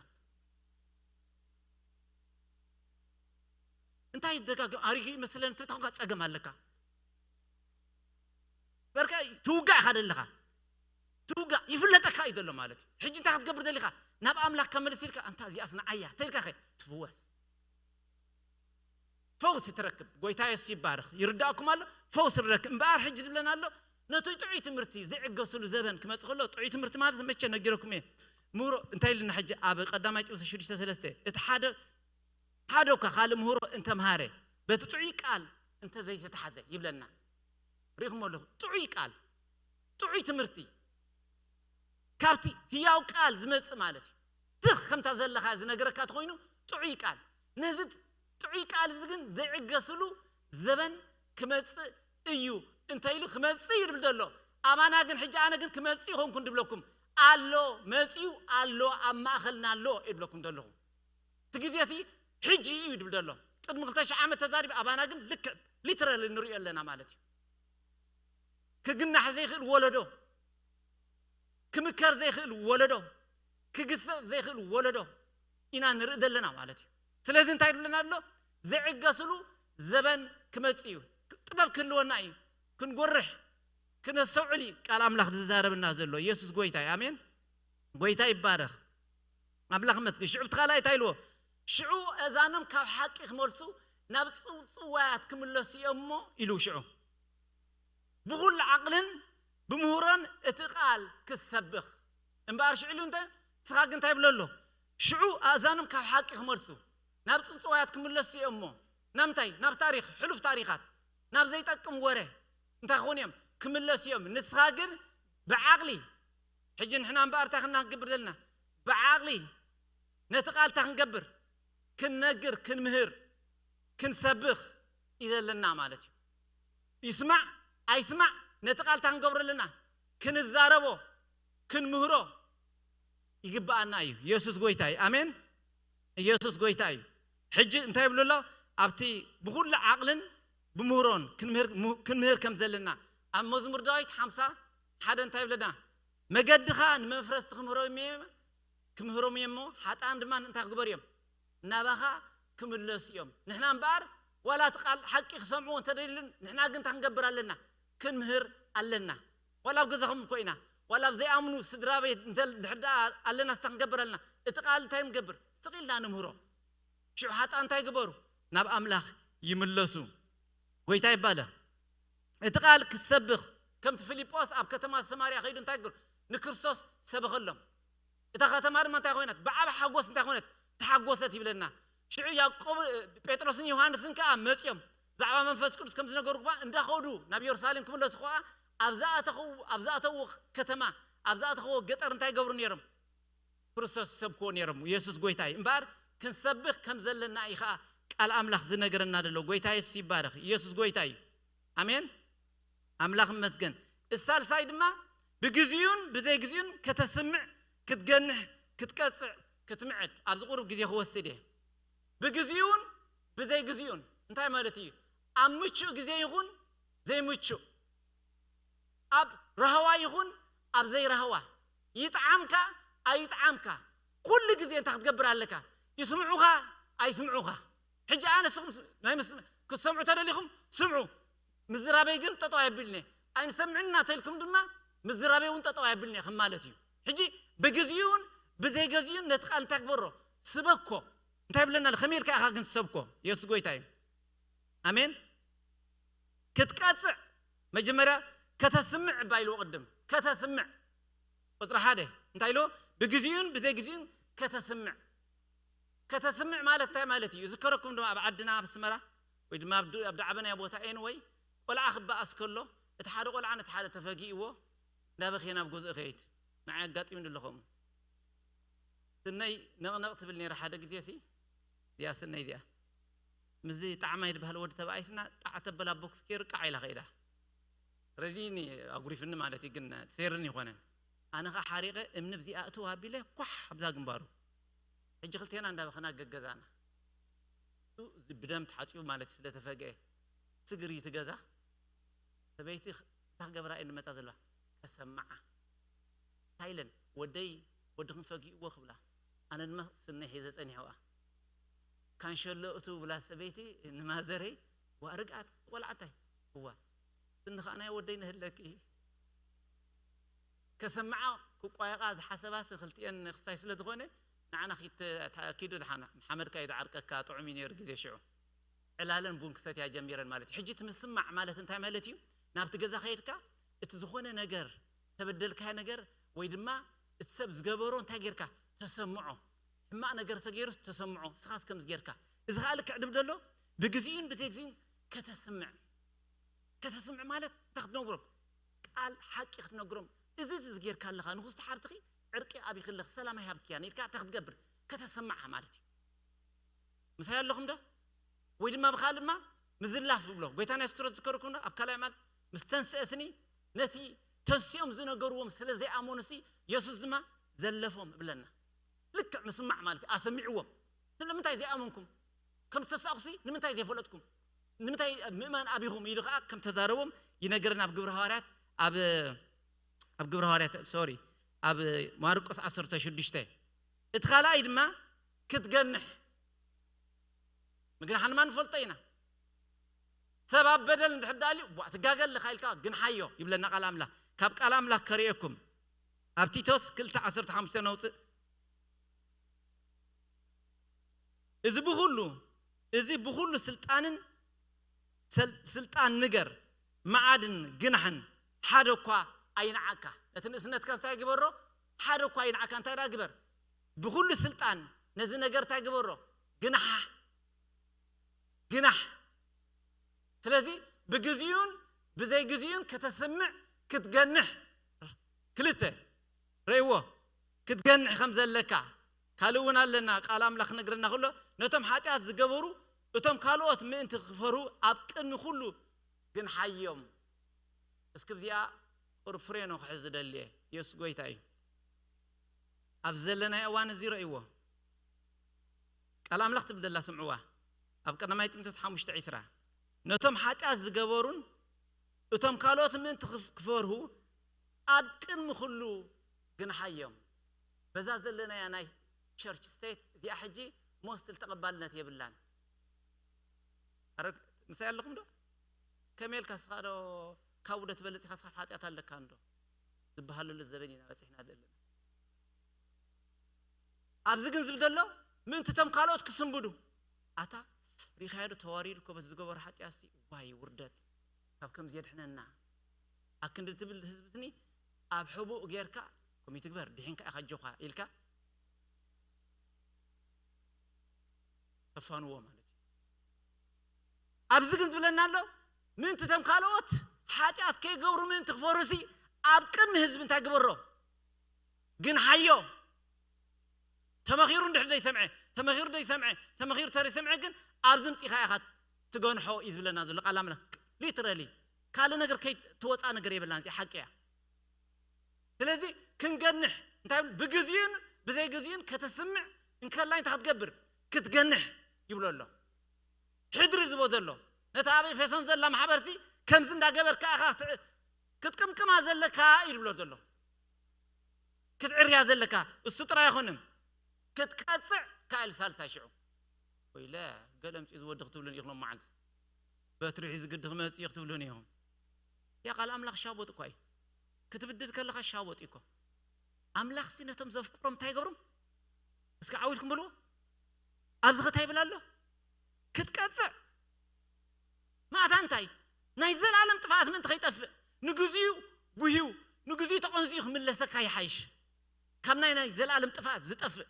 እንታይ ደጋግም ኣሪጊ ይመስለኒ ትብል ተኾንካ ፀገም ኣለካ። በርካ ትውጋእ ኢኻ ደለኻ ትውጋእ ይፍለጠካ እዩ ዘሎ ማለት እዩ። ሕጂ እንታይ ክትገብር ደሊኻ ናብ ኣምላኽካ መልስ ኢልካ ኣንታ እዚኣስ ንዓያ ተልካ ኸ ትፍወስ ፈውሲ ትረክብ። ጎይታ የሱስ ይባረኽ። ይርዳእኩም ኣሎ ፈውሲ ንረክብ እምበኣር ሕጂ ዝብለና ኣሎ ነቲ ጥዑይ ትምህርቲ ዝዕገስሉ ዘበን ክመፅእ ከሎ ጥዑይ ትምህርቲ ማለት መቸ ነጊረኩም እየ ምህሮ እንታይ ኢልና ሕጂ ኣብ ቀዳማይ ጢሞቴዎስ ሽዱሽተ ሰለስተ እቲ ሓደ ሓደ እኳ ካልእ ምህሮ እንተምሃረ በቲ ጥዑይ ቃል እንተዘይተተሓዘ ይብለና። ርኢኹም ኣለኹ ጥዑይ ቃል ጥዑይ ትምህርቲ ካብቲ ህያው ቃል ዝመጽእ ማለት እዩ። ትኽ ከምታ ዘለኻ ዝነገረካ ተኾይኑ ጥዑይ ቃል ነዚ ጥዑይ ቃል እዚ ግን ዘይዕገስሉ ዘበን ክመጽእ እዩ እንተ ኢሉ ክመጽእ እዩ ድብል ዘሎ። ኣማና ግን ሕጂ ኣነ ግን ክመጽእ ይኾንኩን ድብለኩም ኣሎ መጽኡ ኣሎ ኣብ ማእኸልና ኣሎ ይብለኩም ዘለኹ። እቲ ግዜ ሲ ሕጂ እዩ ድብል ዘሎ። ቅድሚ ክልተ ሽሕ ዓመት ተዛሪቡ ኣባና ግን ልክዕ ሊትራሊ ንሪኦ ኣለና ማለት እዩ። ክግናሕ ዘይክእል ወለዶ፣ ክምከር ዘይክእል ወለዶ፣ ክግሰጽ ዘይክእል ወለዶ ኢና ንርኢ ዘለና ማለት እዩ። ስለዚ እንታይ ይብለና ኣሎ? ዝዕገስሉ ዘበን ክመጽእ እዩ። ጥበብ ክህልወና እዩ። ክንጎርሕ ክነስተውዕል እዩ ቃል ኣምላኽ ዝዛረብና ዘሎ። ኢየሱስ ጎይታ እዩ። ኣሜን። ጎይታ ይባረኽ። ኣምላኽ መስግን። ሽዑ እቲ ካልኣይ እንታይ ኢልዎ? ሽዑ እዛኖም ካብ ሓቂ ክመልሱ ናብ ጽውጽዋያት ክምለሱ እዮም እሞ ኢሉ ሽዑ ብኹሉ ዓቕልን ብምህሮን እቲ ቃል ክሰብኽ እምበኣር ሽዑ ኢሉ እንተ ንስኻ ግን እንታይ ይብሎ ኣሎ? ሽዑ ኣእዛኖም ካብ ሓቂ ክመልሱ ናብ ጽውጽዋያት ክምለሱ እዮም እሞ ናምንታይ? ናብ ታሪኽ፣ ሕሉፍ ታሪኻት፣ ናብ ዘይጠቅም ወረ እንታይ ክኾኑ እዮም? ክምለሱ እዮም። ንስኻ ግን ብዓቕሊ፣ ሕጂ ንሕና እምበኣር እንታይ ክና ክንገብር ዘለና? ብዓቕሊ ነቲ ቃል እንታይ ክንገብር? ክንነግር፣ ክንምህር፣ ክንሰብኽ እዩ ዘለና ማለት እዩ። ይስማዕ ኣይስማዕ ነቲ ቃል እንታይ ክንገብሮ ኣለና? ክንዛረቦ፣ ክንምህሮ ይግብኣና እዩ። ኢየሱስ ጎይታ እዩ። ኣሜን። ኢየሱስ ጎይታ እዩ። ሕጂ እንታይ ይብሉ ኣሎ? ኣብቲ ብኹሉ ዓቕልን ብምህሮን ክንምህር፣ ክንምህር ከም ዘለና ኣብ መዝሙር ዳዊት ሓምሳ ሓደ እንታይ ይብለና? መገድኻ ንመፍረስቲ ክምህሮም እየ፣ ክምህሮም እየ እሞ ሓጥኣን ድማ እንታይ ክግበር እዮም? ናባኻ ክምለሱ እዮም። ንሕና እምበኣር ዋላ እቲ ቃል ሓቂ ክሰምዕዎ እንተደልዩን ንሕና ግን እንታይ ክንገብር ኣለና? ክንምህር ኣለና። ዋላ ኣብ ገዛኹም እኮ ኢና፣ ዋላ ኣብ ዘይኣምኑ ስድራ ቤት እንተ-፣ እንድሕር ደኣ ኣለና እንታይ ክንገብር ኣለና? እቲ ቃል እንታይ ንገብር? ስቕ ኢልና ንምህሮ። ሽዑ ሓጥኣን እንታይ ግበሩ? ናብ ኣምላኽ ይምለሱ። ጎይታ ይባለ። እቲ ቃል ክሰብኽ ከምቲ ፊልጶስ ኣብ ከተማ ሰማርያ ከይዱ እንታይ ግሩ ንክርስቶስ ሰበኸሎም። እታ ከተማ ድማ እንታይ ኮይነት? ብዓብ ሓጎስ እንታይ ኮይነት? ተሓጎሰት ይብለና። ሽዑ ያዕቆብ ጴጥሮስን ዮሃንስን ከኣ መጽዮም ብዛዕባ መንፈስ ቅዱስ ከም ዝነገሩ ከኣ እንዳኸዱ ናብ ኢየሩሳሌም ክምለሱ ከኣ ኣብ ዝኣተኸው ኣብ ዝኣተዎ ከተማ ኣብ ዝኣተኸዎ ገጠር እንታይ ይገብሩ ነይሮም? ክርስቶስ ይሰብክዎ ነይሮም። ኢየሱስ ጎይታ እዩ። እምበኣር ክንሰብኽ ከም ዘለና እዩ ኸኣ ቃል ኣምላኽ ዝነገረና ዘሎ። ጎይታ የሱስ ይባረኽ። ኢየሱስ ጎይታ እዩ። ኣሜን። ኣምላኽ ይመስገን። እሳልሳይ ድማ ብግዚኡን ብዘይግዚኡን ከተስምዕ፣ ክትገንሕ፣ ክትቀጽዕ፣ ክትምዕድ ኣብዚ ቁሩብ ግዜ ክወስድ እየ። ብግዚኡን ብዘይግዚኡን እንታይ ማለት እዩ? ኣብ ምቹእ ግዜ ይኹን ዘይምቹእ፣ ኣብ ራህዋ ይኹን ኣብ ዘይራህዋ፣ ይጥዓምካ ኣይጥዓምካ፣ ኩሉ ግዜ እንታይ ክትገብር ኣለካ? ይስምዑኻ ኣይስምዑኻ። ሕጂ ኣነ ንስኹም ስ-፣ ናይ ምስ-፣ ክትሰምዑ ተደሊኹም ስምዑ፣ ምዝራበይ ግን ጠጠው ኣየብልኒ። ኣይንሰምዕን እናተልኩም ድማ ምዝራበይ እውን ጠጠው ኣየብልኒ ከም ማለት እዩ። ሕጂ ብግዚኡን ብዘይገዚኡን ነቲ ቃል እንታይ ግበሮ? ስበኮ። እንታይ ይብለና ኣሎ? ከመይ ኢልካ ኢኻ ግን ትሰብኮ? የሱስ ጎይታ እዩ። ኣሜን። ክትቀጽዕ መጀመርያ ከተስምዕ እባ ኢልዎ። ቅድም ከተስምዕ፣ ቁጽሪ ሓደ እንታይ ኢልዎ? ብግዚኡን ብዘይግዚኡን ከተስምዕ። ከተስምዕ ማለት እንታይ ማለት እዩ? ዝከረኩም ድማ ኣብ ዓድና ኣብ ኣስመራ ወይ ድማ ኣብ ድ-፣ ኣብ ዳዕበናይ ቦታ ኤን ወይ ቆልዓ ክበኣስ ከሎ እቲ ሓደ ቆልዓ ነቲ ሓደ ተፈጊእዎ እንዳበኸየ ናብ ገዝኡ ከይድ። ንዓይ ኣጋጢሙኒ ኣሎ ከምኡ። ስነይ ነቕነቕ ትብል ነይራ ሓደ ግዜ ሲ፣ እዚኣ ስነይ እዚኣ። ምስዚ ጣዕማይ ዝበሃል ወዲ ተባኣይስና ጣዕ ተበላ ቦክስ ገይሩ ቃዕ ኢላ ከይዳ። ረዲኒ ኣጉሪፍኒ ማለት እዩ፣ ግን ትሴርን ይኾነን። ኣነ ኸዓ ሓሪቐ እምኒ ብዚኣ እትው ኣቢለ ኳሕ ኣብዛ ግንባሩ። ሕጂ ክልቴና እንዳበኸና ገገዛና። እዚ ብደም ተሓጺቡ ማለት እዩ፣ ስለ ተፈግአ። ስግር እዩ እቲ ገዛ። ሰበይቲ እንታይ ክገብራ እየን ዝመጻ ዘለዋ? ከሰምዓ። እንታይ ኢለን? ወደይ ወድኽን ፈጊእዎ ክብላ። ኣነ ድማ ስነይ ሒዘ ጸኒሐዋ። ካንሸሎ እቱ ብላ ሰበይቲ ንማዘረይ፣ ዋ ርግኣት ቆልዓታይ። እዋ። ስኒ ኸኣ ናይ ወደይ ነህለኪ። ከሰምዓ ክቋየቓ ዝሓሰባሲ ክልቲኤን ክስታይ ስለ ዝኾነ፣ ንዓና ኪድ-፣ ኪዱ ድሓና። ሓመድካ እዩ ዝዓርቀካ፣ ጥዑም እዩ ነይሩ ግዜ ሽዑ። ዕላለን ቡን ክሰትያ ጀሚረን ማለት እዩ። ሕጂ እቲ ምስማዕ ማለት እንታይ ማለት እዩ? ናብቲ ገዛ ከይድካ እቲ ዝኾነ ነገር፣ ተበደልካዮ ነገር ወይ ድማ እቲ ሰብ ዝገበሮ እንታይ ጌርካ? ተሰምዖ። ሕማቕ ነገር ተገይሩስ ተሰምዖ። ንስኻስ ከምዚ ጌርካ። እዚ ኸኣ ልክዕ ድብ ደሎ ብግዚኡን ብዘይግዚኡን ከተስምዕ። ከተስምዕ ማለት እንታይ ክትነግሮም? ቃል ሓቂ ክትነግሮም። እዚ፣ እዚ ጌርካ ኣለኻ፣ ንኹስቲ ሓብትኺ ዕርቂ ኣብይክለኽ፣ ሰላም ኣይሃብክያን ኢልካ እንታይ ክትገብር? ከተሰምዓ ማለት እዩ። ምሳይ ኣለኹም ዶ? ወይ ድማ ብኻልእ ድማ ምዝላፍ ዝብሎ። ጎይታ ናይ ስትሮ ዝከርኩም ዶ? ኣብ ካልኣይ ማለት ምስ ተንስአስኒ ነቲ ተንሲኦም ዝነገርዎም ስለ ዘይኣመኑሲ የሱስ ድማ ዘለፎም እብለና። ልክዕ ምስማዕ ማለት እዩ። ኣሰሚዕዎም። ስለምንታይ ዘይኣመንኩም? ከም ዝተሳእኩሲ ንምንታይ ዘይፈለጥኩም? ንምንታይ ምእማን ኣቢኹም? ኢሉ ከዓ ከም ተዛረቦም ይነገረና ኣብ ግብረ ሃዋርያት፣ ኣብ ኣብ ግብረ ሃዋርያት፣ ሶሪ፣ ኣብ ማርቆስ ዓሰርተ ሽዱሽተ። እቲ ካልኣይ ድማ ክትገንሕ፣ ምግናሕን ድማ ንፈልጦ ኢና። ሰብ ኣብ በደል እንድሕር ደኣ ኣልዩ፣ ቧ፣ ትጋገ ኣለኻ ኢልካ ግንሓዮ ይብለና ቃል ኣምላኽ። ካብ ቃል ኣምላኽ ከርእየኩም፣ ኣብ ቲቶስ ክልተ ዓሰርተ ሓሙሽተ ነውፅእ። እዚ ብኹሉ፣ እዚ ብኹሉ ስልጣንን ሰል-፣ ስልጣን ንገር፣ መዓድን ግናሕን ሓደ እኳ ኣይንዓካ። ነቲ ንእስነትካ እንታይ ግበሮ? ሓደ እኳ ኣይንዓካ። እንታይ ደኣ ግበር? ብኹሉ ስልጣን ነዚ ነገር እንታይ ግበሮ? ግናሕ፣ ግናሕ። ስለዚ ብግዚኡን ብዘይግዚኡን ከተስምዕ፣ ክትገንሕ። ክልተ፣ ረእይዎ፣ ክትገንሕ ከም ዘለካ። ካልእ እውን ኣለና፣ ቃል ኣምላኽ ክነግረና ከሎ፣ ነቶም ሓጢኣት ዝገበሩ፣ እቶም ካልኦት ምእንቲ ክፈርሁ ኣብ ቅድሚ ኩሉ ግንሓዮም። እስኪ ብዚኣ ቁሩብ ፍሬኖ ክሕዝ ዝደሊ እየ። የሱስ ጎይታ እዩ። ኣብ ዘለናዮ እዋን እዚ ረእይዎ። ቃል ኣምላኽ ትብል ዘላ ስምዕዋ። ኣብ ቀዳማይ ጢሞቴዎስ ሓሙሽተ ዕስራ፣ ነቶም ሓጢኣት ዝገበሩን እቶም ካልኦት ምእንቲ ክፍ-፣ ክፈርሁ ኣብ ቅድሚ ኩሉ ግንሓዮም። በዛ ዘለናያ ናይ ቸርች ስቴት እዚኣ ሕጂ ሞስትል ተቐባልነት የብላን። ኣረ፣ ምሳይ ኣለኹም ዶ? ከመይ ኢልካ እስኻ ዶ ካብኡ ዶ ትበልጽ ኢኻ? እስኻ ሓጢኣት ኣለካ እንዶ ዝበሃለሉ ዘበን ኢና በጺሕና ዘለና። ኣብዚ ግን ዝብል ዘሎ ምእንቲ እቶም ካልኦት ክስንብዱ። ኣታ ሪኻዮ ዶ ተዋሪዱ እኮ በቲ ዝገበሮ ሓጢኣትሲ? ዋይ ውርደት! ካብ ከምዚ የድሕነና። ኣክንዲ ትብል ህዝቢ ስኒ ኣብ ሕቡእ ጌርካ ከምኡ ትግበር፣ ድሒንካ ኢኻ ኣጆኻ ኢልካ ተፋንዎ ማለት እዩ። ኣብዚ ግን ዝብለና ኣሎ፣ ምእንቲ እቶም ካልኦት ሓጢኣት ከይገብሩ ምእንቲ ክፈርሁሲ ኣብ ቅድሚ ህዝቢ እንታይ ግበሮ? ግንሓዮ። ተመኺሩ እንድሕር ዘይሰምዐ፣ ተመኺሩ ዘይሰምዐ፣ ተመኺሩ ተዘይሰምዐ ግን ኣብዚ ምጺኻ ኢኻ ትገንሖ እዩ ዝብለና ዘሎ ቃል ኣምላኽ። ሊትራሊ ካልእ ነገር ከይትወጻ ነገር የብላን፣ እዚ ሓቂ እያ። ስለዚ ክንገንሕ እንታይ ይብል? ብግዚኡን ብዘይ ግዚኡን ከተስምዕ እንከላይ እንታይ ክትገብር? ክትገንሕ ይብሎ ኣሎ። ሕድሪ ዝቦ ዘሎ ነታ ኣብ ኤፌሶን ዘላ ማሕበርሲ ከምዚ እንዳገበርካ ኢኻ ክትዕ-፣ ክትቅምቅማ ዘለካ እዩ ዝብሎ ዘሎ። ክትዕርያ ዘለካ እሱ ጥራይ ኣይኮነን፣ ክትቀጽዕ ከኣ ኢሉ ሳልሳይ ሽዑ። ወይለ፣ ገለ ኣምጺኡ ዝወዲ ክትብሉን ኢኹም ሎም መዓልቲ። በትሪ ሒዙ ግዲ ክመጽእ እዩ ክትብሉን ኢኹም። ያ ቃል ኣምላኽ ሻቦጥ እኳ እዩ። ክትብድል ከለኻ ሻቦጥ እዩ እኮ። ኣምላኽሲ ነቶም ዘፍቅሮም እንታይ ይገብሮም? እስኪ ዓው ኢልኩም በልዎ። ኣብዚ ኸ እንታይ ይብል ኣሎ? ክትቀጽዕ። ማእታ እንታይ? ናይ ዘላለም ጥፍኣት ምእንቲ ከይጠፍእ፣ ንግዚኡ ጉህዩ፣ ንግዚኡ ተቐንዚኡ ክምለሰካ ይሓይሽ። ካብ ናይ፣ ናይ ዘላለም ጥፍኣት ዝጠፍእ።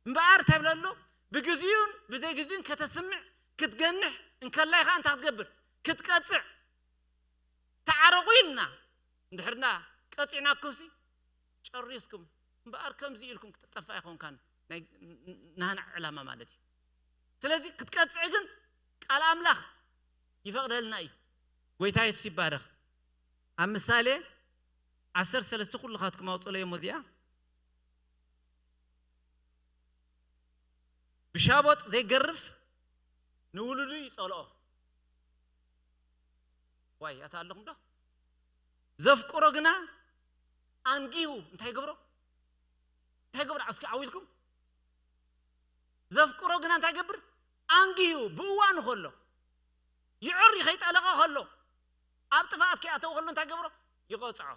እምበኣር እንታይ ይብል ኣሎ? ብግዚኡን ብዘይ ግዚኡን ከተስምዕ፣ ክትገንሕ እንከላይ ኸኣ እንታይ ክትገብር? ክትቀጽዕ። ተዓረቑ ኢልና እንድሕርና ቀጺዕናኩምሲ ጨሪስኩም። እምበኣር ከምዚ ኢልኩም ክትጠፍእ ኣይኮንካን ናይ ናህና ዕላማ ማለት እዩ። ስለዚ ክትቀጽዕ ግን ቃል ኣምላኽ ይፈቕደልና እዩ። ጎይታ የሱስ ይባረኽ። ኣብ ምሳሌ ዓሰርተ ሰለስተ ኩልኻትኩም ኣውጽለዮ እሞ እዚኣ ብሻቦጥ ዘይገርፍ ንውሉዱ ይጸልኦ። ዋይ፣ ኣታ ኣለኹም ዶ? ዘፍቅሮ ግና ኣንጊሁ እንታይ ይገብሮ? እንታይ ይገብሮ? እስኪ ዓው ኢልኩም። ዘፍቅሮ ግና እንታይ ይገብር? ኣንጊሁ ብእዋኑ ከሎ፣ ይዕሪ ከይጠለቐ ከሎ፣ ኣብ ጥፍኣት ከይኣተወ ከሎ እንታይ ይገብሮ? ይቐጽዖ።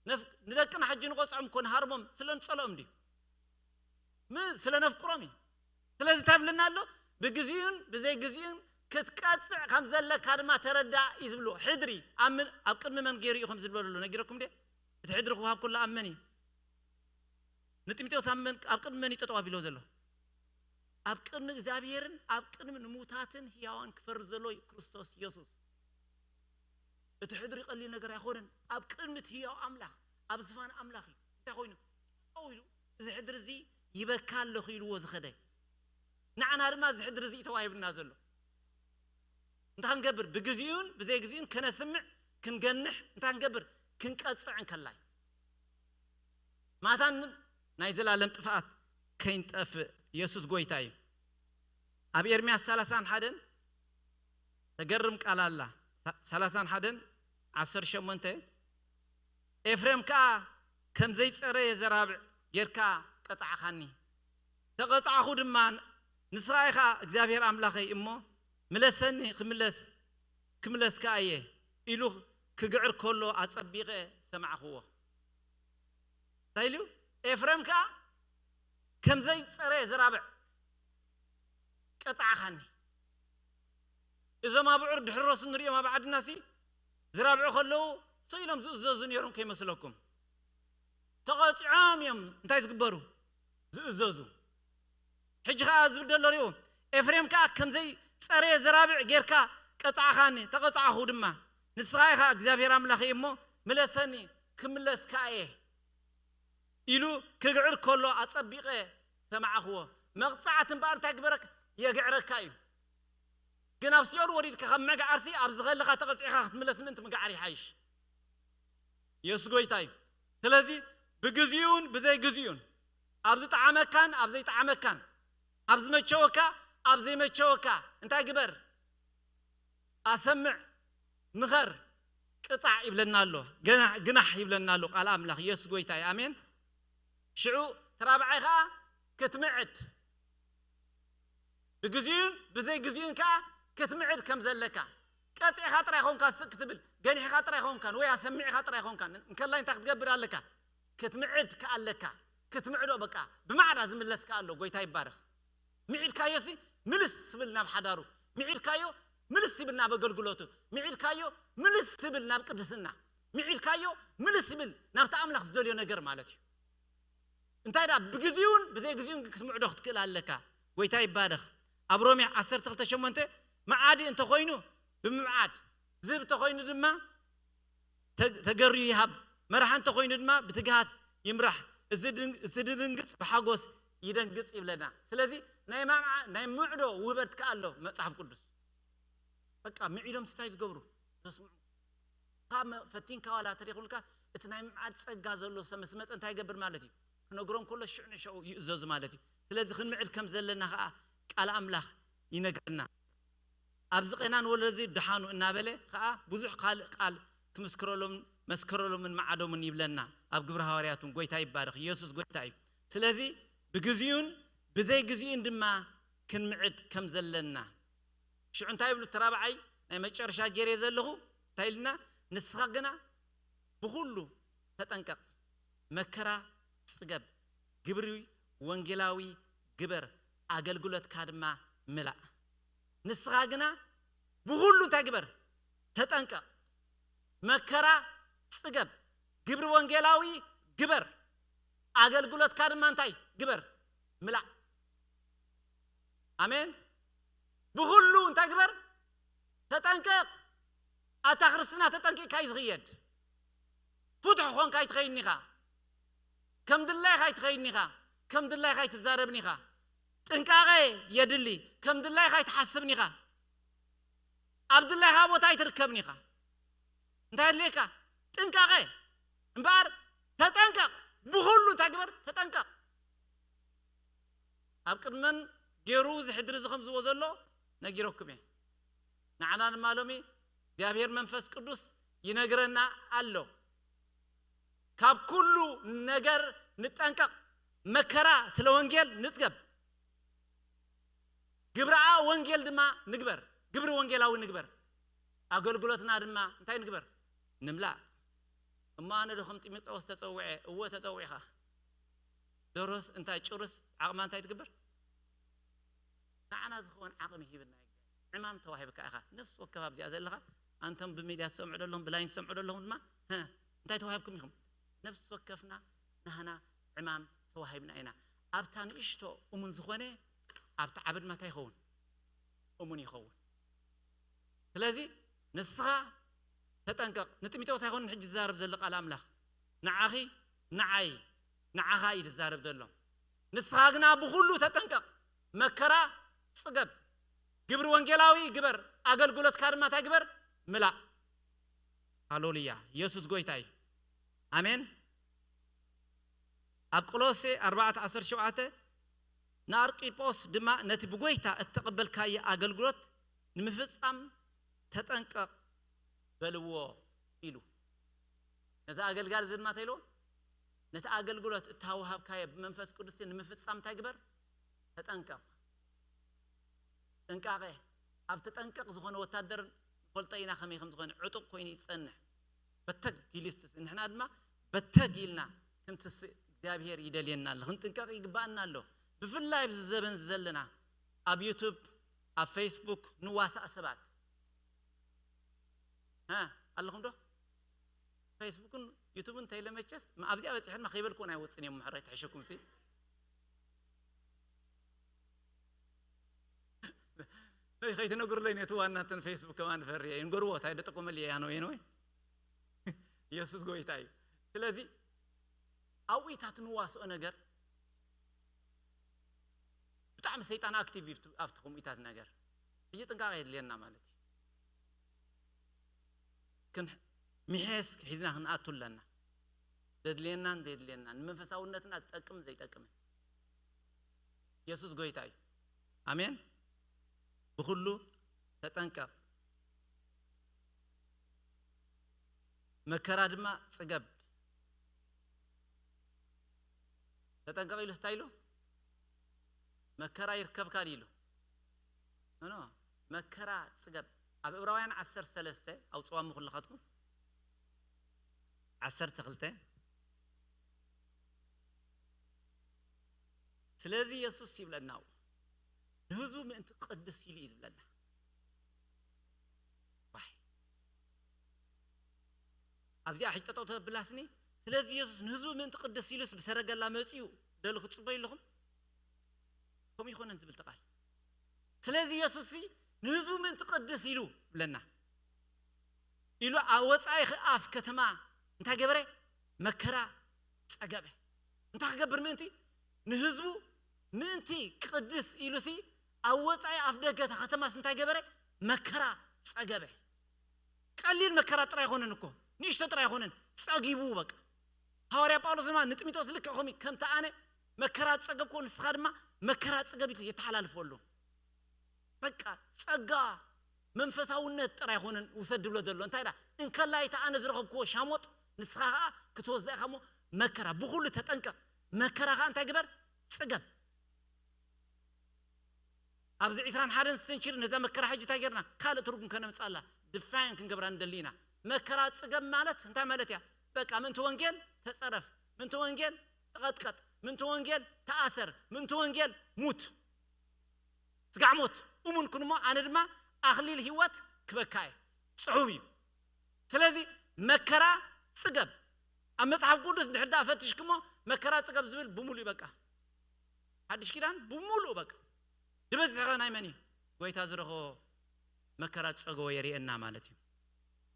ነፍ-፣ ንደቅና ሕጂ ንቐጽዖም እኮ ንሃርሞም ስለ ንጸልኦም ድዩ? ም-፣ ስለ ነፍቅሮም እዩ። ስለዚ እንታይ ይብለና ኣሎ? ብግዚኡን ብዘይ ግዚኡን ክትቀጽዕ ከም ዘለካ ድማ ተረዳእ እዩ ዝብሎ። ሕድሪ ኣብ ምን-፣ ኣብ ቅድሚ መን ገይሩ እዩ ከም ዝብሎ ዘሎ ነጊረኩም ድየ? እቲ ሕድሪ ክወሃብ ከሎ ኣብ መን እዩ? ንጢሞቴዎስ ኣብ መን፣ ኣብ ቅድሚ መን እዩ ጠጠው ኣቢሎ ዘሎ? ኣብ ቅድሚ እግዚኣብሄርን ኣብ ቅድሚ ንሙታትን ህያዋን ክፈርድ ዘሎ እዩ ክርስቶስ የሱስ። እቲ ሕድሪ ቀሊል ነገር ኣይኮነን። ኣብ ቅድሚ እቲ ህያው ኣምላኽ፣ ኣብ ዝፋን ኣምላኽ እዩ። እንታይ ኮይኑ? ጠጠው ኢሉ፣ እዚ ሕድሪ እዚ ይበካ ኣለኹ ኢልዎ ዝኸደ። ንዓና ድማ እዚ ሕድሪ እዚ እዩ ተዋሂብና ዘሎ። እንታይ ክንገብር? ብግዚኡን ብዘይ ግዚኡን ከነስምዕ፣ ክንገንሕ፣ እንታይ ክንገብር? ክንቀጽዕ እንከላይ። ማታን ናይ ዘላለም ጥፍኣት ከይንጠፍእ የሱስ ጎይታ እዩ። ኣብ ኤርምያስ ሰላሳን ሓደን ተገርም ቃል ኣላ። ሰላሳን ሓደን ዓሰርተ ሸሞንተ፣ ኤፍሬም ከኣ ከም ዘይጸረየ ዘራብዕ ጌርካ ቀጻዕኻኒ። ተቐጻዕኹ ድማ፣ ንስኻ ኢኻ እግዚኣብሔር ኣምላኸይ እሞ፣ ምለሰኒ፣ ክምለስ፣ ክምለስ ከኣ እየ፣ ኢሉ ክግዕር ከሎ ኣጸቢቐ ሰማዕኽዎ። እንታይ ኢሉ? ኤፍሬም ከኣ ከም ዘይጸረየ ዘራብዕ ቀጻዕኻኒ። እዞም ኣብዑር ድሕሪ ሮስ እንሪኦም ኣብ ዓድናሲ ዝራብዑ ከለዉ ስቕ ኢሎም ዝእዘዙ ነይሮም ከይመስለኩም። ተቐጺዖም እዮም እንታይ ዝግበሩ? ዝእዘዙ። ሕጂ ኸኣ ዝብል ዘሎ ሪኡ፣ ኤፍሬም ከኣ ከምዘይ ጸረየ ዘራብዕ ጌርካ ቀጻዕኻኒ፣ ተቐጻዕኹ ድማ። ንስኻ ኢኻ እግዚኣብሔር ኣምላኸይ እሞ፣ ምለሰኒ፣ ክምለስ ከኣ እየ። ኢሉ ክግዕር ከሎ ኣጸቢቐ ሰማዕኽዎ። መቕጻዕቲ እምበኣር እንታይ ግበረክ? የግዕረካ እዩ። ግን ኣብ ሲኦል ወሪድካ ካብ ምዕጋዓርሲ ኣብዚ ከለኻ ተቐጺዕኻ ክትምለስ ምእንቲ ምግዓር ይሓይሽ። የሱስ ጎይታ እዩ። ስለዚ ብግዜኡን ብዘይግዜኡን፣ ኣብ ዝጠዓመካን ኣብ ዘይጠዓመካን፣ ኣብ ዝመቸወካ ኣብ ዘይመቸወካ እንታይ ግበር? ኣሰምዕ፣ ምኸር፣ ቅጻዕ ይብለና ኣሎ። ገና-፣ ግናሕ ይብለና ኣሎ ቃል ኣምላኽ። የሱስ ጎይታ እዩ። ኣሜን። ሽዑ ተራብዓይ ኸኣ ክትምዕድ፣ ብግዜኡን ብዘይ ግዜኡን ከኣ ክትምዕድ ከም ዘለካ። ቀጺዕኻ ጥራይ ኾንካ ስቕ ክትብል፣ ገኒሕኻ ጥራይ ኾንካን ወይ ኣሰሚዕኻ ጥራይ ኾንካን እንከላይ እንታይ ክትገብር ኣለካ? ክትምዕድ ከኣ ኣለካ። ክትምዕዶ በቃ ብማዕዳ ዝምለስ ከኣ ኣሎ። ጎይታ ይባረኽ። ምዒድካዮ ሲ ምልስ ይብል ናብ ሓዳሩ፣ ምዒድካዮ ምልስ ይብል ናብ ኣገልግሎቱ፣ ምዒድካዮ ምልስ ይብል ናብ ቅድስና፣ ምዒድካዮ ምልስ ይብል ናብቲ ኣምላኽ ዝደልዮ ነገር ማለት እዩ። እንታይ ደኣ ብግዜኡን ብዘይ ግዜኡን ክትምዕዶ ክትክእል ኣለካ። ጎይታ ይባረኽ። ኣብ ሮሜ ዓሰርተ ክልተ ሸሞንተ፣ መዓዲ እንተኾይኑ ብምብዓድ፣ ዝህብ እንተኾይኑ ድማ ተ-፣ ተገርዩ ይሃብ፣ መራሒ እንተኾይኑ ድማ ብትግሃት ይምራሕ። እዚ ድን-፣ እዚ ድንግጽ ብሓጎስ ይደንግጽ ይብለና። ስለዚ ናይ ማምዓ-፣ ናይ ምዕዶ ውህበት ከኣ ኣሎ መጽሓፍ ቅዱስ። በቃ ምዒዶም ስታይ ዝገብሩ ዘስምዑ። ካብ መ-፣ ፈቲንካ ዋላ ተደይክብልካ እቲ ናይ ምምዓድ ጸጋ ዘሎ ሰብ ምስ መጸ እንታይ ይገብር ማለት እዩ? ክነግሮም ከሎ ሽዑ ንሽዑ ይእዘዙ ማለት እዩ። ስለዚ ክንምዕድ ከም ዘለና ከኣ ቃል ኣምላኽ ይነግረና። ኣብዚ ቐናን ወለዚ ደሓኑ እናበለ ከኣ ብዙሕ ካልእ ቃል ክምስክረሎም፣ መስከረሎምን መዓዶምን ይብለና ኣብ ግብሪ ሃዋርያት እውን። ጎይታ ይባረኽ። ኢየሱስ ጎይታ እዩ። ስለዚ ብግዜኡን ብዘይ ግዜኡን ድማ ክንምዕድ ከም ዘለና። ሽዑ እንታይ ይብሉ? እቲ ራብዓይ ናይ መጨረሻ ገይረ ዘለኹ እንታይ ኢልና? ንስኻ ግና ብኹሉ ተጠንቀቕ፣ መከራ ጽገብ፣ ግብሪ ወንጌላዊ ግበር፣ ኣገልግሎትካ ድማ ምላእ። ንስኻ ግና ብኹሉ እንታይ ግበር? ተጠንቀቕ፣ መከራ ጽገብ፣ ግብሪ ወንጌላዊ ግበር፣ ኣገልግሎትካ ድማ እንታይ ግበር? ምላእ። ኣሜን። ብኹሉ እንታይ ግበር? ተጠንቀቕ። ኣታ ክርስትና ተጠንቂቕካ እዩ ዝኽየድ። ፍቱሕ ኾንካ ኣይትኸይድን ኢኻ። ከም ድላይኻ ኣይትኸይድን ኢኻ። ከም ድላይኻ ኣይትዛረብን ኢኻ። ጥንቃቐ የድሊ። ከም ድላይኻ ኣይትሓስብን ኢኻ። ኣብ ድላይኻ ቦታ ኣይትርከብን ኢኻ። እንታይ ኣድልየካ? ጥንቃቐ። እምበኣር ተጠንቀቕ። ብኹሉ እንታይ ግበር? ተጠንቀቕ። ኣብ ቅድመን ገይሩ እዚ ሕድሪ እዚ ከም ዝብሎ ዘሎ ነጊረኩም እየ። ንዓና ድማ ሎሚ እግዚኣብሔር መንፈስ ቅዱስ ይነግረና ኣሎ። ካብ ኩሉ ነገር ንጠንቀቕ፣ መከራ ስለ ወንጌል ንጽገብ፣ ግብረ ወንጌል ድማ ንግበር፣ ግብሪ ወንጌላዊ ንግበር። ኣገልግሎትና ድማ እንታይ ንግበር? ንምላእ። እሞ ኣነ ዶ ከም ጢሞቴዎስ ተጸውዐ? እወ ተጸዊዕኻ። ደሮስ እንታይ ጭሩስ ዓቕማ እንታይ ትግበር? ንዓና ዝኸውን ዓቕሚ ሂብና ይግበር። ዕማም ተዋሂብካ ኢኻ። ነፍሲ ወከፍ ኣብዚኣ ዘለኻ፣ ኣንተም ብሚድያ ዝሰምዑ ዘለኹም፣ ብላይን ዝሰምዑ ዘለኹም ድማ፣ ሀ፣ እንታይ ተዋሂብኩም ኢኹም? ነፍሲ ወከፍና ናህና ዕማም ተዋሂብና ኢና። ኣብታ ንእሽቶ እሙን ዝኾነ፣ ኣብታ ዓቢ ድማ እንታይ ይኸውን? እሙን ይኸውን። ስለዚ ንስኻ ተጠንቀቕ። ንጢሞቴዎስ ኣይኮነን ሕጂ ዝዛረብ ዘሎ ቃል ኣምላኽ። ንዓኺ፣ ንዓይ፣ ንዓኻ እዩ ዝዛረብ ዘሎ። ንስኻ ግና ብኹሉ ተጠንቀቕ፣ መከራ ጽገብ፣ ግብሪ ወንጌላዊ ግበር፣ ኣገልግሎትካ ድማ እንታይ ግበር? ምላእ። ሃሌሉያ። ኢየሱስ ጎይታ እዩ። ኣሜን። ኣብ ቆሎሴ ኣርባዕተ ዓሰርተ ሸውዓተ፣ ንኣርቂጶስ ድማ ነቲ ብጎይታ እተቐበልካዮ ኣገልግሎት ንምፍጻም ተጠንቀቕ በልዎ ኢሉ። ነዚ ኣገልጋሊ እዚ ድማ እንታይ ኢልዎ? ነቲ ኣገልግሎት እተዋሃብካዮ ብመንፈስ ቅዱስ ንምፍጻም እንታይ ግበር? ተጠንቀቕ። ጥንቃቐ። ኣብ ተጠንቀቕ ዝኾነ ወታደር ንፈልጦ ኢና ከመይ ከም ዝኾነ ዕጡቕ ኮይኑ ይጸንሕ። በተግ ኢሉ ይስትስእ። ንሕና ድማ በተግ ኢልና ክንትስእ እግዚኣብሔር ይደልየና ኣሎ። ክንጥንቀቕ ይግባኣና ኣሎ። ብፍላይ ኣብዚ ዘበን ዘለና ኣብ ዩቱብ፣ ኣብ ፌስቡክ ንዋሳእ ሰባት። እ፣ ኣለኹም ዶ? ፌስቡክን ዩቱብን እንተይለ መቸስ፣ ም-፣ ኣብዚኣ በጺሐ ድማ ከይበልኩ ናይ ወጽን እዮም ምሕረይ ትሕሸኩም ሲ። ከይትነግሩለይ ነቲ ዋና እንተን ፌስቡክ ከማን ፈርየ። ይንገርዎ፣ እንታይ ደጠቆመልየ ያነወ የነወ። ኢየሱስ ጎይታ እዩ። ስለዚ ኣብኡ ኢታት ንዋስኦ ነገር ብጣዕሚ ሰይጣን ኣክቲቭ እዩ ኣብቲ ከምኡ ኢታት ነገር። ሕጂ ጥንቃቐ የድልየና ማለት እዩ። ክን-፣ ምሔስ ሒዝና ክንኣቱ ኣለና። ዘድልየናን ዘየድልየናን፣ ንመንፈሳውነትና ዝጠቅምን ዘይጠቅምን። ኢየሱስ ጎይታ እዩ። ኣሜን። ብኹሉ ተጠንቀቕ፣ መከራ ድማ ጽገብ። ተጠንቀቕ ኢሉ እንታይ ኢሉ? መከራ ይርከብካ ድዩ ኢሉ? ኖ፣ ኖ፣ መከራ ጽገብ። ኣብ ዕብራውያን ዓሰርተ ሰለስተ ኣውጽዋሞ ኩልኻትኩም። ዓሰርተ ክልተ። ስለዚ የሱስ ይብለና፣ ንህዝቡ ምእንቲ ክቕድስ ኢሉ እዩ ዝብለና። ዋይ። ኣብዚኣ ሕጂ ጠጠው ተብላስኒ። ስለዚ የሱስ ንህዝቡ ምእንቲ ክቕድስ ኢሉስ ብሰረገላ መጺኡ ደሉ ክትጽበዩ ኣለኹም? ከምኡ ይኾነን ትብል እቲ ቃል። ስለዚ የሱስ ንህዝቡ ምእንቲ ክቕድስ ኢሉ ብለና። ኢሉ ኣብ ወጻኢ ኣፍ ከተማ እንታይ ገበረ? መከራ ጸገበ። እንታይ ክገብር ምእንቲ? ንህዝቡ ምእንቲ ክቕድስ ኢሉሲ ኣብ ወጻኢ ኣፍ ደገ እታ ከተማስ እንታይ ገበረ? መከራ ጸገበ። ቀሊል መከራ ጥራይ ኣይኮነን እኮ፣ ንእሽቶ ጥራይ ኣይኮነን፣ ጸጊቡ በቃ። ሃዋርያ ጳውሎስ ድማ ንጢሞቴዎስ ልክዕ ከምኡ፣ ከምቲ ኣነ መከራ ዝጸገብኩዎ ንስኻ ድማ መከራ ጽገብ ኢሉ የተሓላልፎ ኣሎ። በቃ ጸጋ መንፈሳውነት ጥራይ ኣይኮነን ውሰድ ዝብሎ ዘሎ። እንታይ ደኣ? እንከላይ እቲ ኣነ ዝረኸብኩዎ ሻሞጥ ንስኻ ኸኣ ክትወስዳ ኢኻ እሞ መከራ ብኹሉ ተጠንቀቕ። መከራ ኸኣ እንታይ ግበር? ጽገብ። ኣብዚ ዕስራን ሓደን ሰንቸሪ ነዛ መከራ ሕጂ እንታይ ጌርና? ካልእ ትርጉም ከነምጽኣላ፣ ድፋይን ክንገብራ ንደሊ ኢና። መከራ ጽገብ ማለት እንታይ ማለት እያ? በቃ ምእንቲ ወንጌል ተጸረፍ፣ ምእንቲ ወንጌል ተቐጥቀጥ፣ ምእንቲ ወንጌል ተኣሰር፣ ምእንቲ ወንጌል ሙት። ስጋዕ ሞት እሙን ኩን እሞ ኣነ ድማ ኣኽሊል ህይወት ክበካ እየ። ጽሑፍ እዩ። ስለዚ መከራ ጽገብ። ኣብ መጽሓፍ ቅዱስ ድሕር ደኣ ፈትሽክሞ መከራ ጽገብ ዝብል ብምሉእ በቃ። ሓድሽ ኪዳን ብምሉእ በቃ። ዝበዝሕ ኸ ናይ መን እዩ? ጎይታ ዝረኸቦ መከራ ዝጸገቦ የርእየና ማለት እዩ።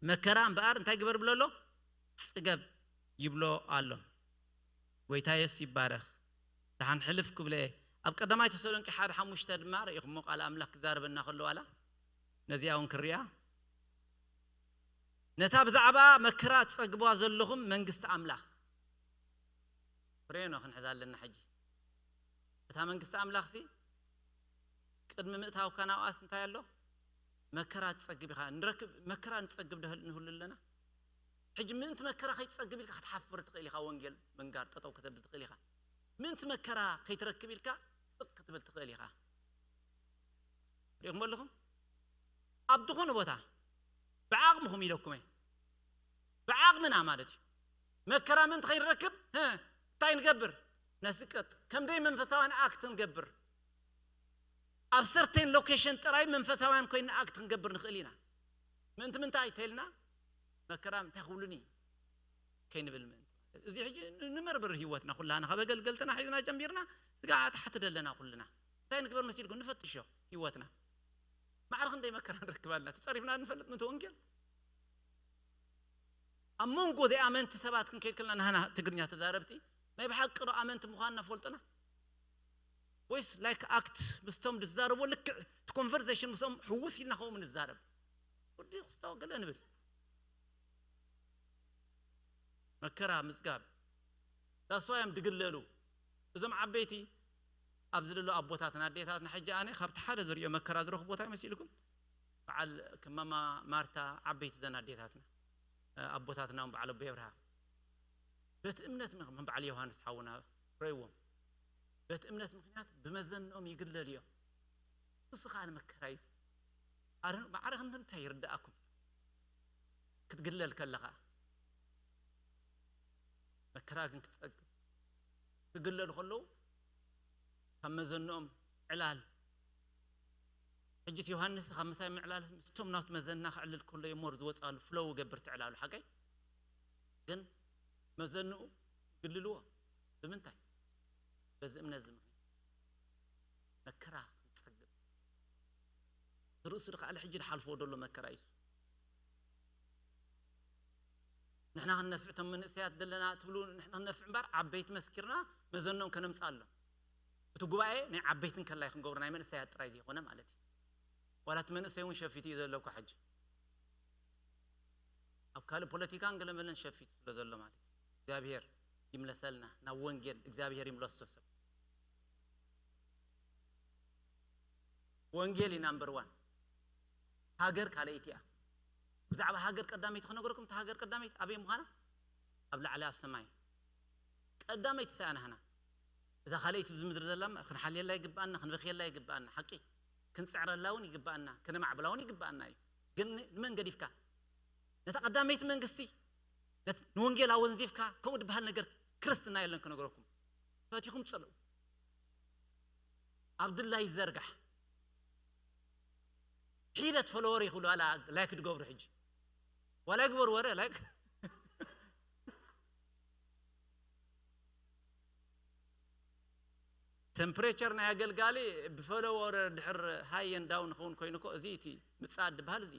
መከራ እምበኣር እንታይ ግበር ብሎ ኣሎ? ጽገብ ይብሎ ኣሎ። ጎይታ የሱስ ይባረኽ። ደሓን ሕልፍ ክብለ እየ። ኣብ ቀዳማይ ተሰሎንቄ ሓደ ሓሙሽተ ድማ ርኢኹሞ ቃል ኣምላኽ ክዛረበና ከሎ ዋላ ነዚኣ እውን ክርያ። ነታ ብዛዕባ መከራ ትጸግብዋ ዘለኹም መንግስቲ ኣምላኽ። ፍሬኖ ክንሕዛ ኣለና ሕጂ። እታ መንግስቲ ኣምላኽሲ ቅድሚ ምእታውካ ናብኣስ እንታይ ኣሎ? መከራ ትጸግብ ኢኻ። ንረክብ፣ መከራ ንጸግብ ደህል ንህሉ ኣለና። ሕጂ ምእንቲ መከራ ከይትጸግብ ኢልካ ክትሓፍር ትኽእል ኢኻ። ወንጌል ምንጋር ጠጠው ከተብል ትኽእል ኢኻ። ምእንቲ መከራ ከይትረክብ ኢልካ ስቕ ክትብል ትኽእል ኢኻ። ሪእኹም ኣለኹም? ኣብ ዝኾነ ቦታ ብዓቕምኹም ኢለኩም እየ። ብዓቕምና ማለት እዩ። መከራ ምእንቲ ከይንረክብ፣ ህ፣ እንታይ ንገብር? ነስቅጥ። ከም ደይ መንፈሳውያን ኣክት ንገብር። ኣብ ሰርቴን ሎኬሽን ጥራይ መንፈሳውያን ኮይና ኣክት ክንገብር ንኽእል ኢና። ምእንቲ ምንታይ ተይልና? መከራ እንታይ ክብሉኒ? ከይንብል ምእንቲ። እዚ ሕጂ ን-፣ ንመርብር ህይወትና ኩላና፣ ካብ ኣገልገልትና ሒዝና ጀሚርና፣ ስጋ ታሕቲ ደለና ኩልና። እንታይ ንግበር መሲልኩም? ንፈትሾ ህይወትና። ማዕረ ክንደይ መከራ ንረክብ ኣለና። ተጸሪፍና ንፈልጥ ምእንቲ ወንጌል። ኣብ መንጎ ዘይኣመንቲ ሰባት ክንከይድ ከለና፣ ንሃና ትግርኛ ተዛረብቲ፣ ናይ ብሓቂ ዶ ኣመንቲ ምዃንና ፈልጥና? ወይስ ላይክ ኣክት ምስቶም ዝዛረቦ ልክዕ እቲ ኮንቨርሴሽን ምስኦም ሕውስ ኢልና ከምኡ ንዛረብ? ወዲ ክስታው ገለ ንብል። መከራ ምጽጋብ። ዳስዋ እዮም ድግለሉ። እዞም ዓበይቲ ኣብዚ ዘሎ ኣቦታትና ኣዴታትና ሕጂ ኣነ ካብቲ ሓደ ዝሪኦ መከራ ዝረኽቡ ቦታ ይመሲልኩም? በዓል ክመማ ማርታ ዓበይቲ ዘን ኣዴታትና ኣቦታትና ን በዓል ኣቦ የብርሃ በቲ እምነት ምም በዓል ዮሃንስ ሓውና ረእዎም በቲ እምነት ምክንያት ብመዘንኦም ይግለል እዮም። ንሱ ከዓ ንመከራ እዩ። ማዕረ ክንዲ እንታይ ይርዳእኩም ክትግለል ከለኻ መከራ ግን ክትፀግብ ክግለሉ ከለዉ ካብ መዘንኦም ዕላል ሕጅስ ዮሃንስ ካብ ምሳይ ምዕላል ምስቶም ናብቲ መዘና ክዕልል ከሎ እሞ ዝወፃሉ ፍለው ገብር ትዕላሉ ሓቀይ ግን መዘንኡ ግልልዎ ብምንታይ በዚ እምነት እዚ ምክንያት መከራ ክንፀግብ ዝርእሱ ድከኣለ ሕጂ ዝሓልፍዎ ደሎ መከራ እዩ ንሕና ክንነፍዕ ቶም መንእሰያት ዘለና ትብሉ ንሕና ክንነፍዕ እምበር ዓበይቲ መስኪርና መዘኖም ከነምፅእ ኣሎ እቲ ጉባኤ ናይ ዓበይትን ከላይ ክንገብሩ ናይ መንእሰያት ጥራይ ዘይኮነ ማለት እዩ ዋላ እቲ መንእሰይ እውን ሸፊቱ እዩ ዘሎ እኮ ሕጂ ኣብ ካልእ ፖለቲካን ገለመለን ሸፊቱ ስለ ዘሎ ማለት እዩ እግዚኣብሔር ይምለሰልና ናብ ወንጌል እግዚኣብሔር ይምለሶ ሰብ ወንጌል እዩ ናምበር ዋን ሃገር ካልኣይቲ እያ ብዛዕባ ሃገር ቀዳመይቲ ክነገረኩም እቲ ሃገር ቀዳመይቲ ኣበይ ምዃና ኣብ ላዕሊ ኣብ ሰማይ ቀዳመይቲ ሰኣናህና እዛ ካልኣይቲ ብዚ ምድሪ ዘላ ክንሓልየላ ይግብኣና ክንበክየላ ይግብኣና ሓቂ ክንፅዕረላ እውን ይግብኣና ከነማዕብላ እውን ይግብኣና እዩ ግን ንመን ገዲፍካ ነታ ቀዳመይቲ መንግስቲ ንወንጌል ኣወንዚፍካ ከምኡ ዝበሃል ነገር ክርስትና የለን ክነግረኩም ፈቲኹም ፅልኡ ኣብ ድላይ ይዘርጋሕ ሒደት ፈለወር ይኽእሉ ኣላ ላይክ ትገብሩ ሕጂ ዋላ ይግበሩ ወረ ላይክ ቴምፕሬቸር ናይ ኣገልጋሊ ብፈለወር ድሕር ሃይ ን ዳውን ኸውን ኮይኑ ኮ እዚ እቲ ምፅኣት ዝበሃል እዚ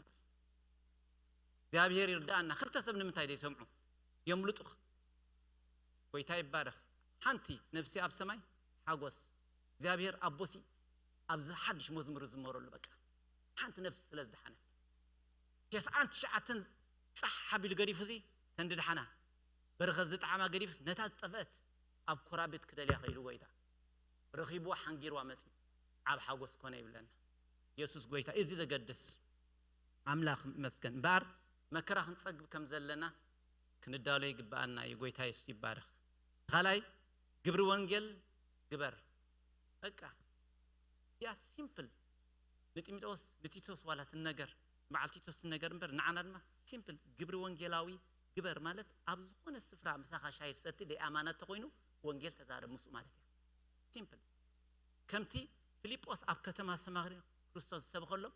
እግዚኣብሔር ይርዳእና ክልተ ሰብ ንምንታይ ዘይሰምዑ የምልጡኽ ጎይታ ይባረኽ ሓንቲ ነፍሲ ኣብ ሰማይ ሓጎስ እግዚኣብሔር ኣቦሲ ኣብዚ ሓድሽ መዝሙር ዝመረሉ በቃ ሓንቲ ነፍሲ ስለ ዝደሓነት ተስዓን ትሽዓተን ፃሕ ሓቢሉ ገዲፉ እዚ ተንዲ ደሓና በረኸት ዝጠዓማ ገዲፉስ ነታ ዝጠፍአት ኣብ ኮራቤት ክደልያ ከይዱ ጎይታ ረኺብዋ ሓንጊርዋ መፂኡ ዓብ ሓጎስ ኮነ ይብለና የሱስ ጎይታ እዚ ዘገድስ ኣምላኽ መስገን እምበኣር መከራ ክንፀግብ ከም ዘለና ክንዳሎ ይግብኣና እዩ ጎይታ የሱስ ይባረኽ ካልኣይ ግብሪ ወንጌል ግበር በቃ ያ ሲምፕል ንጢሞቴዎስ ንቲቶስ ዋላ ትነገር በዓል ቲቶስ ትነገር እምበር ንዓና ድማ ሲምፕል ግብሪ ወንጌላዊ ግበር ማለት ኣብ ዝኾነ ስፍራ ምሳኻ ሻሂ ትሰቲ ደይ ኣማና ተኮይኑ ወንጌል ተዛረብ ምስኡ ማለት እያ ሲምፕል ከምቲ ፊልጶስ ኣብ ከተማ ሰማርያ ክርስቶስ ዝሰብኸሎም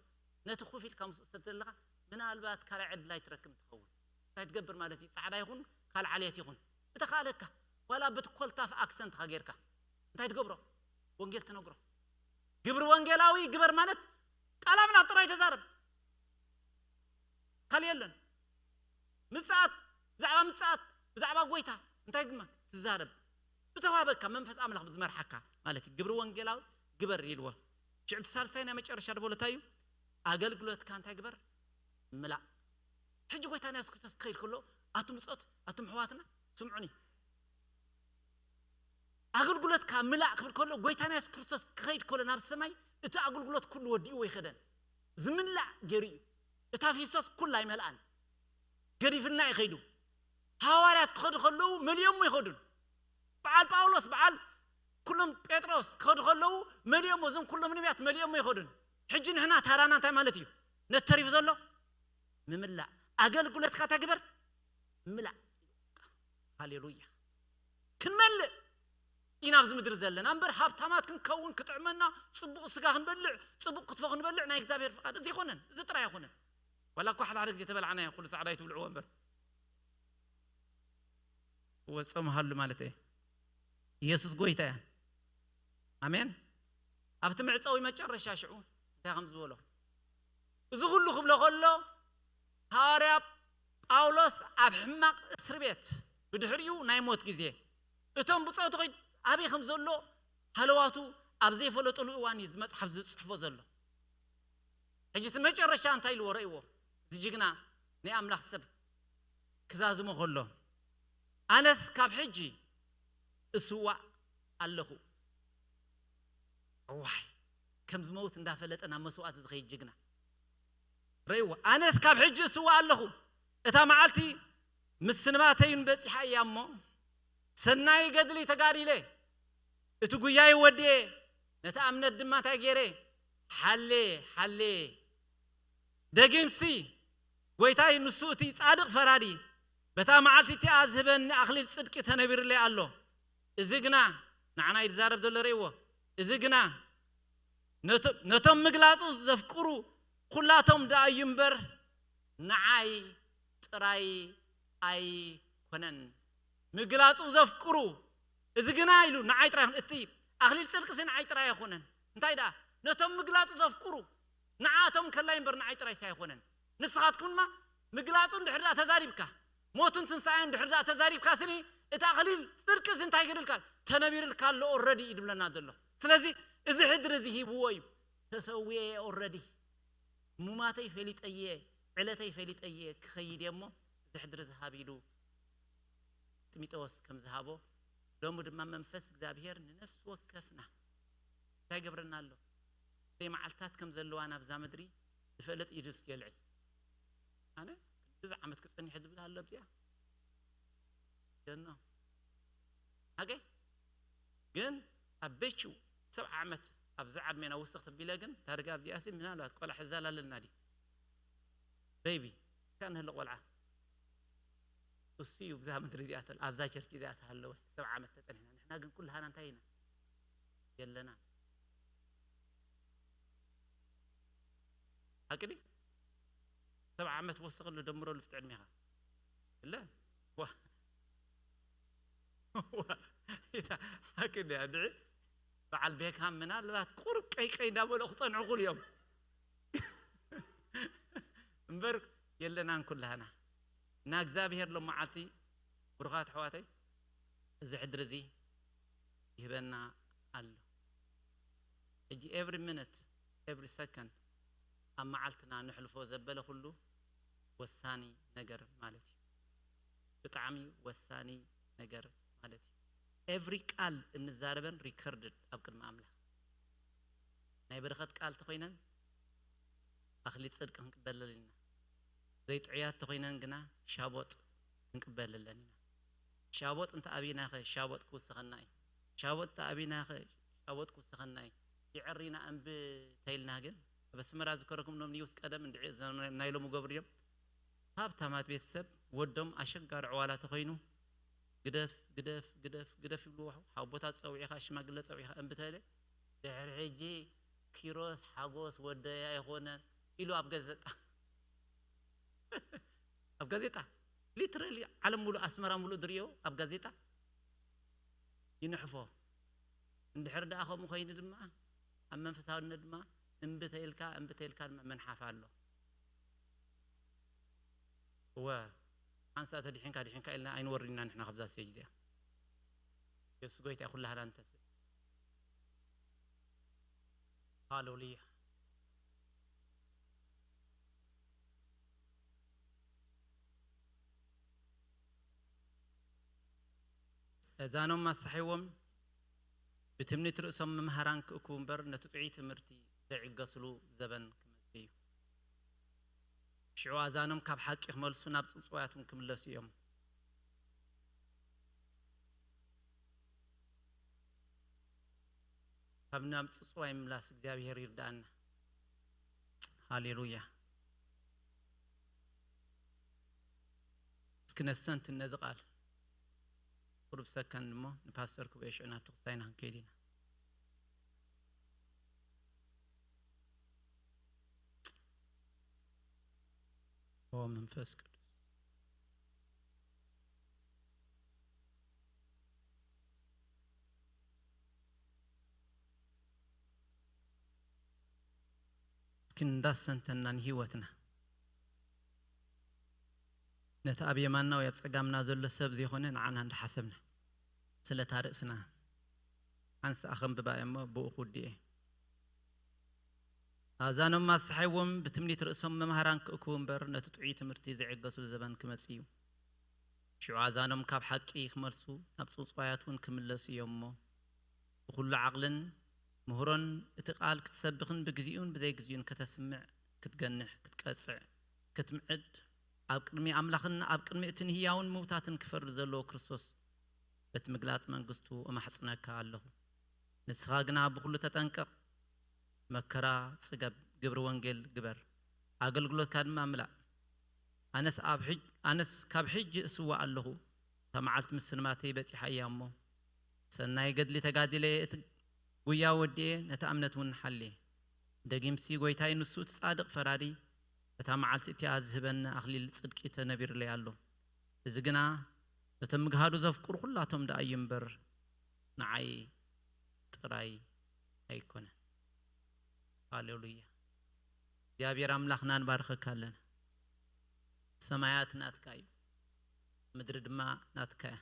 ነቲ ኮፍ ኢልካ ምስኡ ትሰቲ ዘለኻ ምናልባት ካልኣይ ዕድል ኣይትረክብ ትኸውን እንታይ ትገብር ማለት እዩ ፃዕዳ ይኹን ካልእ ዓሌት ይኹን ብተኻእለካ ዋላ ብቲ ኮልታፍ ኣክሰንትካ ጌርካ እንታይ ትገብሮ ወንጌል ትነግሮ ግብሪ ወንጌላዊ ግበር ማለት ቃል ኣምላኽ ጥራይ ተዛረብ ካልእ የለን ምፅኣት ብዛዕባ ምፅኣት ብዛዕባ ጎይታ እንታይ ድማ ትዛረብ ብተዋህበካ መንፈስ ኣምላኽ ዝመርሓካ ማለት እዩ ግብሪ ወንጌላዊ ግበር ኢልዎ ሽዑ እቲ ሳልሳይ ናይ መጨረሻ ድበሎ እንታይ እዩ ኣገልግሎትካ እንታይ ግበር ምላእ ሕጂ ጎይታ ናይ የሱስ ክርስቶስ ክኸይድ ከሎ ኣቱም ብፆት ኣቱም ኣሕዋትና ስምዑኒ ኣገልግሎትካ ምላእ ክብል ከሎ ጎይታ ናይ የሱስ ክርስቶስ ክኸይድ ከሎ ናብ ሰማይ እቲ ኣገልግሎት ኩሉ ወዲእዎ ይኸደን ዝምላእ ገይሩ እዩ እታ ፊስቶስ ኩላ ኣይመልኣን ገዲፍልና ይኸይዱ ሃዋርያት ክኸዱ ከለዉ መሊኦሞ ይኸዱን በዓል ጳውሎስ በዓል ኩሎም ጴጥሮስ ክኸዱ ከለዉ መሊኦሞ እዞም ኩሎም ነቢያት መሊኦሞ ይኸዱን ሕጂ ንሕና ታራና እንታይ ማለት እዩ ነተሪፉ ዘሎ ምምላእ ኣገልግሎትካ እንታይ ግበር ምላእ ሃሌሉያ ክንመልእ ኢና ኣብዚ ምድሪ ዘለና እምበር ሃብታማት ክንከውን ክጥዕመና ፅቡቕ ስጋ ክንበልዕ ፅቡቕ ክትፎ ክንበልዕ ናይ እግዚኣብሔር ፍቃድ እዚ ይኮነን እዚ ጥራይ ኣይኮነን ዋላ እኳ ሓደ ሓደ ግዜ ተበላዕናዮ ኩሉ ፃዕዳ ይትብልዕዎ እምበር ወፀምሃሉ ማለት እየ ኢየሱስ ጎይታ እያ ኣሜን ኣብቲ መዕፀዊ መጨረሻ ሽዑ እንታይ ከም ዝበሎ እዚ ኩሉ ክብሎ ከሎ ሃዋርያ ጳውሎስ ኣብ ሕማቕ እስሪ ቤት ብድሕሪኡ ናይ ሞት ግዜ እቶም ብፆቱ ኣበይ ከም ዘሎ ሃለዋቱ ኣብ ዘይፈለጠሉ እዋን እዩ ዝመፅሓፍ ዝፅሕፎ ዘሎ ሕጂ እቲ መጨረሻ እንታይ ኢልዎ ረእይዎ እዚ ጅግና ናይ ኣምላኽ ሰብ ክዛዝሞ ከሎ ኣነስ ካብ ሕጂ እስዋእ ኣለኹ እዋይ፣ ከም ዝመውት እንዳፈለጠ ናብ መስዋእቲ ዝኸይድ ጅግና። ረይዎ፣ ኣነስ ካብ ሕጂ እስዋ ኣለኹ፣ እታ መዓልቲ ምስንባተይን በጺሓ እያ እሞ፣ ሰናይ ገድሊ ተጋዲለ፣ እቲ ጉያይ ወድየ፣ ነቲ እምነት ድማ እንታይ ገይረ? ሓሌ፣ ሓሌ። ደጊምሲ፣ ጎይታይ ንሱ እቲ ጻድቕ ፈራዲ፣ በታ መዓልቲ እቲኣ ዝህበኒ ኣኽሊል ጽድቂ ተነቢሩለይ ኣሎ። እዚ ግና፣ ንዓና እዩ ዝዛረብ ዘሎ፣ ርእይዎ። እዚ ግና፣ ነቶ-፣ ነቶም ምግላጹ ዘፍቅሩ ኩላቶም ደኣ እዩ እምበር፣ ንዓይ ጥራይ ኣይኮነን። ምግላጹ ዘፍቅሩ፣ እዚ ግና ኢሉ ንዓይ ጥራይ ኣይኮነን። እቲ ኣኽሊል ጽድቅሲ ንዓይ ጥራይ ኣይኮነን። እንታይ ደኣ? ነቶም ምግላጹ ዘፍቅሩ፣ ንዓቶም ከላይ እምበር ንዓይ ጥራይሲ ኣይኮነን። ንስኻትኩም ድማ ምግላጹ እንድሕር ደኣ ተዛሪብካ፣ ሞቱን ትንሳኤን እንድሕር ደኣ ተዛሪብካ ስኒ፣ እቲ ኣኽሊል ጽድቅሲ እንታይ ገድልካ? ተነቢርልካ ኣሎ፣ ኦልረዲ እዩ ዝብለና ዘሎ። ስለዚ እዚ ሕድሪ እዚ ሂብዎ እዩ። ተሰዊኤ ኦልረዲ፣ ሙማተይ ፈሊጠየ፣ ዕለተይ ፈሊጠየ ክኸይድ እየ እሞ፣ እዚ ሕድሪ እዚ ሃብ ኢሉ ጢሞቴዎስ ከም ዝሃቦ፣ ሎሚ ድማ መንፈስ እግዚኣብሔር ንነፍሲ ወከፍና እንታይ ይገብረና ኣሎ? ክንደይ መዓልታት ከም ዘለዋ ናብዛ ምድሪ ዝፈልጥ ኢዱ እስኪ የልዕል። ኣነ ክንድዚ ዓመት ክጸኒሕ ዝብል ኣሎ ኣብዚኣ? ደኖ። ሓቀይ? ግን ኣብ ቤቹ ሰብዓ ዓመት፣ ኣብዛ ዕድሜና ውስኽ ተቢለ፣ ግን ዳርጋ ኣብዚኣሲ ምናልባት ቆልዓ ሕዛላለልና ድዩ? ቤቢ፣ እካ ንህልቕ ቆልዓ። እሱ እዩ ብዛ ምድሪ እዚኣ ተል-፣ ኣብዛ ቸርች እዚኣ ተሃለወ፣ ሰብዓ ዓመት ተጸኒሕና። ንሕና ግን ኩልሃና እንታይ ኢና? የለና። ሓቂ ድዩ? ሰብዓ ዓመት ወስኸሉ፣ ደምረሉ ፍቲ ዕድሜኻ። እለ? ዋ። ዋ። ኢታ፣ ሓቂ ድያ? ድዒ? በዓል ቤካም ምናልባት ቁሩብ ቀይ ቀይ እንዳበሉ ክጸንዑ ክሉ እዮም። እምበር የለናን ኩላህና። እና እግዚኣብሔር ሎም መዓልቲ፣ ብሩኻት ኣሕዋተይ፣ እዚ ሕድሪ እዚ ይህበና ኣሎ። ሕጂ every minute, every second ኣብ መዓልትና ንሕልፎ ዘበለ ኩሉ ወሳኒ ነገር ማለት እዩ። ብጣዕሚ ወሳኒ ነገር ማለት እዩ። ኤቭሪ ቃል እንዛረበን ሪከርድድ ኣብ ቅድሚ ኣምላኽ። ናይ በረኸት ቃል ተኾይነን ኣኽሊል ጽድቂ ክንቅበለለን ኢና። ዘይጥዑያት ተኾይነን ግና ሻቦጥ ክንቅበለለን ኢና። ሻቦጥ እንተ ኣብናኸ ሻቦጥ ክውስኸና እዩ። ሻቦጥ እንተ ኣብናኸ ሻቦጥ ክውስኸና እዩ። ይዕሪና እምቢ ተይልና ግን፣ ኣብ ኣስመራ ዝከረኩም ኖም ኒውስ ቀደም እንድዒ ናይ ሎሚ ገብር እዮም። ሃብታማት ቤተሰብ ወዶም ኣሸጋሪ ዕዋላ ተኾይኑ፣ ግደፍ፣ ግደፍ፣ ግደፍ፣ ግደፍ ይብልዎ። ሓቦታት ጸዊዕኻ፣ ሽማግለ ጸዊዕኻ እምቢ ተለ፣ ድሕሪ ሕጂ ኪሮስ ሓጎስ ወደይ ኣይኾነን ኢሉ ኣብ ጋዜጣ፣ ኣብ ጋዜጣ፣ ሊትራሊ ዓለም ሙሉእ፣ ኣስመራ ሙሉእ ዝርእዮ ኣብ ጋዜጣ ይንሕፎ። እንድሕር ደኣ ከምኡ ኮይኑ ድማ፣ ኣብ መንፈሳውነት ድማ እምቢ ተኢልካ፣ እምቢ ተኢልካ ድማ ምንሓፍ ኣሎ። እወ፣ ሓንሳእ ተድሒንካ፣ ድሒንካ ኢልና ኣይንወርድና ንሕና ካብዛ ስቴጅ እዚኣ። የሱስ ጎይታ ኩላህና ንተስእ። ሃሌሉያ። እዛኖም ኣሳሒዎም ብትምኒት ርእሶም መምሃራን ክእክቡ እምበር፣ ነቲ ጥዑይ ትምህርቲ ዘይዕገስሉ ዘበን ክመጽእ እዩ። ሽዑ ኣዛኖም ካብ ሓቂ ክመልሱ፣ ናብ ጽጽዋያት እውን ክምለሱ እዮም። ካብ ናብ ጽጽዋይ ምምላስ እግዚኣብሔር ይርዳኣና። ሃሌሉያ። እስኪ ነስተንትን ነዚ ቃል ቁሩብ ሰከንድ እሞ ንፓስተር ክቡኤ ሽዑ ናብቲ ክስታይና ክንከይድ ኢና። ኦ መንፈስ ቅዱስ፣ እስኪ እንዳስተንተና ንህይወትና፣ ነቲ ኣብ የማንና ወይ ኣብ ጸጋምና ዘሎ ሰብ ዘይኮነ ንዓና እንዳሓሰብና፣ ስለታ ርእስና ሓንሳእ ኣኸንብባ እየ እሞ ብኡ ክውድእ እየ። ኣዛኖም ኣሳሒዎም ብትምኒት ርእሶም መምሃራን ክእክቡ እምበር፣ ነቲ ጥዑይ ትምህርቲ ዘይዕገስሉ ዘበን ክመጽእ እዩ። ሽዑ ኣዛኖም ካብ ሓቂ ክመልሱ፣ ናብ ጽውጽዋያት እውን ክምለሱ እዮም እሞ፣ ብኹሉ ዓቕልን ምህሮን እቲ ቃል ክትሰብኽን ብግዜኡን ብዘይግዜኡን ከተስምዕ፣ ክትገንሕ፣ ክትቀጽዕ፣ ክትምዕድ፣ ኣብ ቅድሚ ኣምላኽን ኣብ ቅድሚ እቲ ንህያውን ምውታትን ክፈርድ ዘለዎ ክርስቶስ በቲ ምግላጽ መንግስቱ እማሕጽነካ ኣለኹ። ንስኻ ግና ብኹሉ ተጠንቀቕ፣ መከራ ጽገብ፣ ግብሪ ወንጌል ግበር፣ ኣገልግሎትካ ድማ ምላእ። ኣነስ ኣብ ሕጅ-፣ ኣነስ ካብ ሕጂ እስዋእ ኣለኹ፣ እታ መዓልቲ ምስልማተይ በጺሓ እያ እሞ፣ ሰናይ ገድሊ ተጋዲለ፣ እቲ ጉያ ወዲኤ፣ ነታ እምነት እውን ሓልየ። ደጊምሲ ጎይታይ ንሱ እቲ ጻድቕ ፈራዲ፣ በታ መዓልቲ እቲኣ ዝህበኒ ኣኽሊል ጽድቂ ተነቢሩለይ ኣሎ። እዚ ግና ነቶም ምግሃዱ ዘፍቅሩ ኩላቶም ደኣ እዩ እምበር፣ ንዓይ ጥራይ ኣይኮነን። ሃሌሉያ። እግዚኣብሔር ኣምላኽና ንባርኸካ ኣለና። ሰማያት ናትካ እዩ፣ ምድሪ ድማ ናትካ እያ።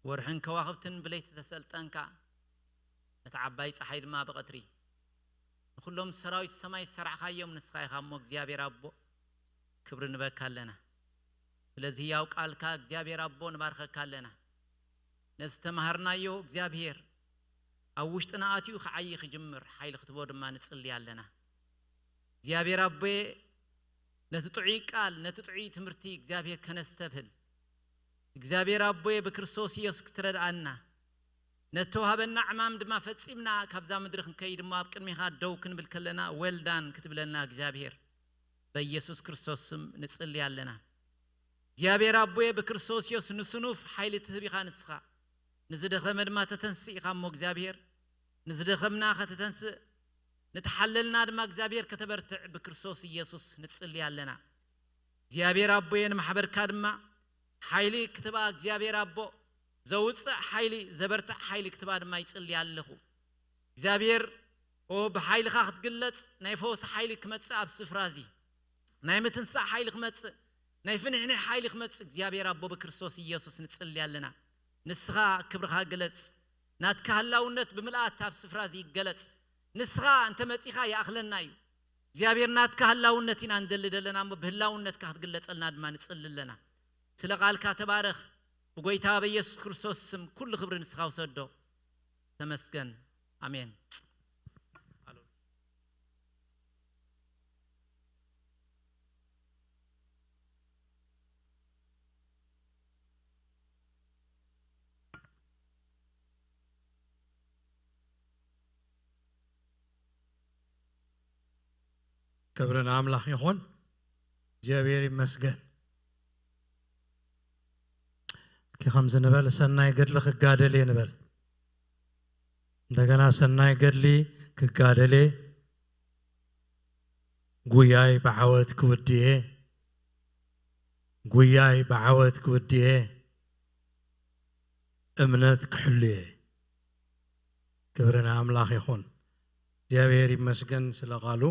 ወርሕን ከዋኽብትን ብለይቲ ተሰልጠንካ፣ ነታ ዓባይ ጸሓይ ድማ ብቐትሪ። ንኹሎም ሰራዊት ሰማይ ዝሰራዕካዮም ንስኻ ኢኻ እሞ እግዚኣብሔር ኣቦ፣ ክብሪ ንበካ ኣለና። ስለዚ ህያው ቃልካ እግዚኣብሔር ኣቦ ንባርከካ ኣለና። ነዚ ተማሃርናዮ እግዚኣብሔር ኣብ ውሽጥና ኣትዩ ክዓዪ ክጅምር ሓይሊ ክትቦ ድማ ንጽሊ ኣለና። እግዚኣብሔር ኣቦየ ነቲ ጥዑይ ቃል፣ ነቲ ጥዑይ ትምህርቲ እግዚኣብሔር ከነስተብህል፣ እግዚኣብሔር ኣቦየ ብክርስቶስ ኢየሱስ ክትረድኣና፣ ነቲ ተዋህበና ዕማም ድማ ፈጺምና ካብዛ ምድሪ ክንከይድ እሞ ኣብ ቅድሚኻ ደው ክንብል ከለና፣ well done ክትብለና እግዚኣብሔር በኢየሱስ ክርስቶስ ስም ንጽሊ ኣለና። እግዚኣብሔር ኣቦየ ብክርስቶስ ኢየሱስ ንስኑፍ ሓይሊ ትህብ ኢኻ ንስኻ፣ ንዝደኸመ ድማ ተተንስእ ኢኻ እሞ እግዚኣብሔር ንዝደኸምና ከተተንስእ፣ ንተሓለልና ድማ እግዚኣብሔር ከተበርትዕ ብክርስቶስ ኢየሱስ ንጽሊ ኣለና። እግዚኣብሔር ኣቦየ ንማሕበርካ ድማ ሓይሊ ክትባ እግዚኣብሔር ኣቦ ዘውፅእ ሓይሊ ዘበርትዕ ሓይሊ ክትባ ድማ ይጽሊ ኣለኹ። እግዚኣብሔር ኦ ብሓይልኻ ክትግለጽ ናይ ፈውሲ ሓይሊ ክመጽእ ኣብ ስፍራ እዚ ናይ ምትንሳእ ሓይሊ ክመጽእ ናይ ፍንሕንሕ ሓይሊ ክመጽእ እግዚኣብሔር ኣቦ ብክርስቶስ ኢየሱስ ንጽሊ ኣለና። ንስኻ ክብርኻ ግለጽ። ናትካ ህላውነት ብምልኣት ኣብ ስፍራ እዚ ይገለጽ። ንስኻ እንተ መጺኻ ይኣኽለና እዩ። እግዚኣብሔር ናትካ ህላውነት ኢና ንደሊ ዘለና እሞ ብህላውነትካ ክትግለጸልና ድማ ንጽሊ ኣለና። ስለ ቃልካ ተባረኽ። ብጎይታ በኢየሱስ ክርስቶስ ስም ኩሉ ክብሪ ንስኻ ውሰዶ። ተመስገን። ኣሜን። ክብሪ ንኣምላኽ ይኹን። እግዚኣብሔር ይመስገን። እስኪ ከምዚ ንበል፣ ሰናይ ገድሊ ክጋደል እየ ንበል። እንደገና ሰናይ ገድሊ ክጋደል እየ፣ ጉያይ ብዓወት ክውድእ እየ፣ ጉያይ ብዓወት ክውድእ እየ፣ እምነት ክሕሉ እየ። ክብሪ ንኣምላኽ ይኹን። እግዚኣብሔር ይመስገን ስለ ቃሉ።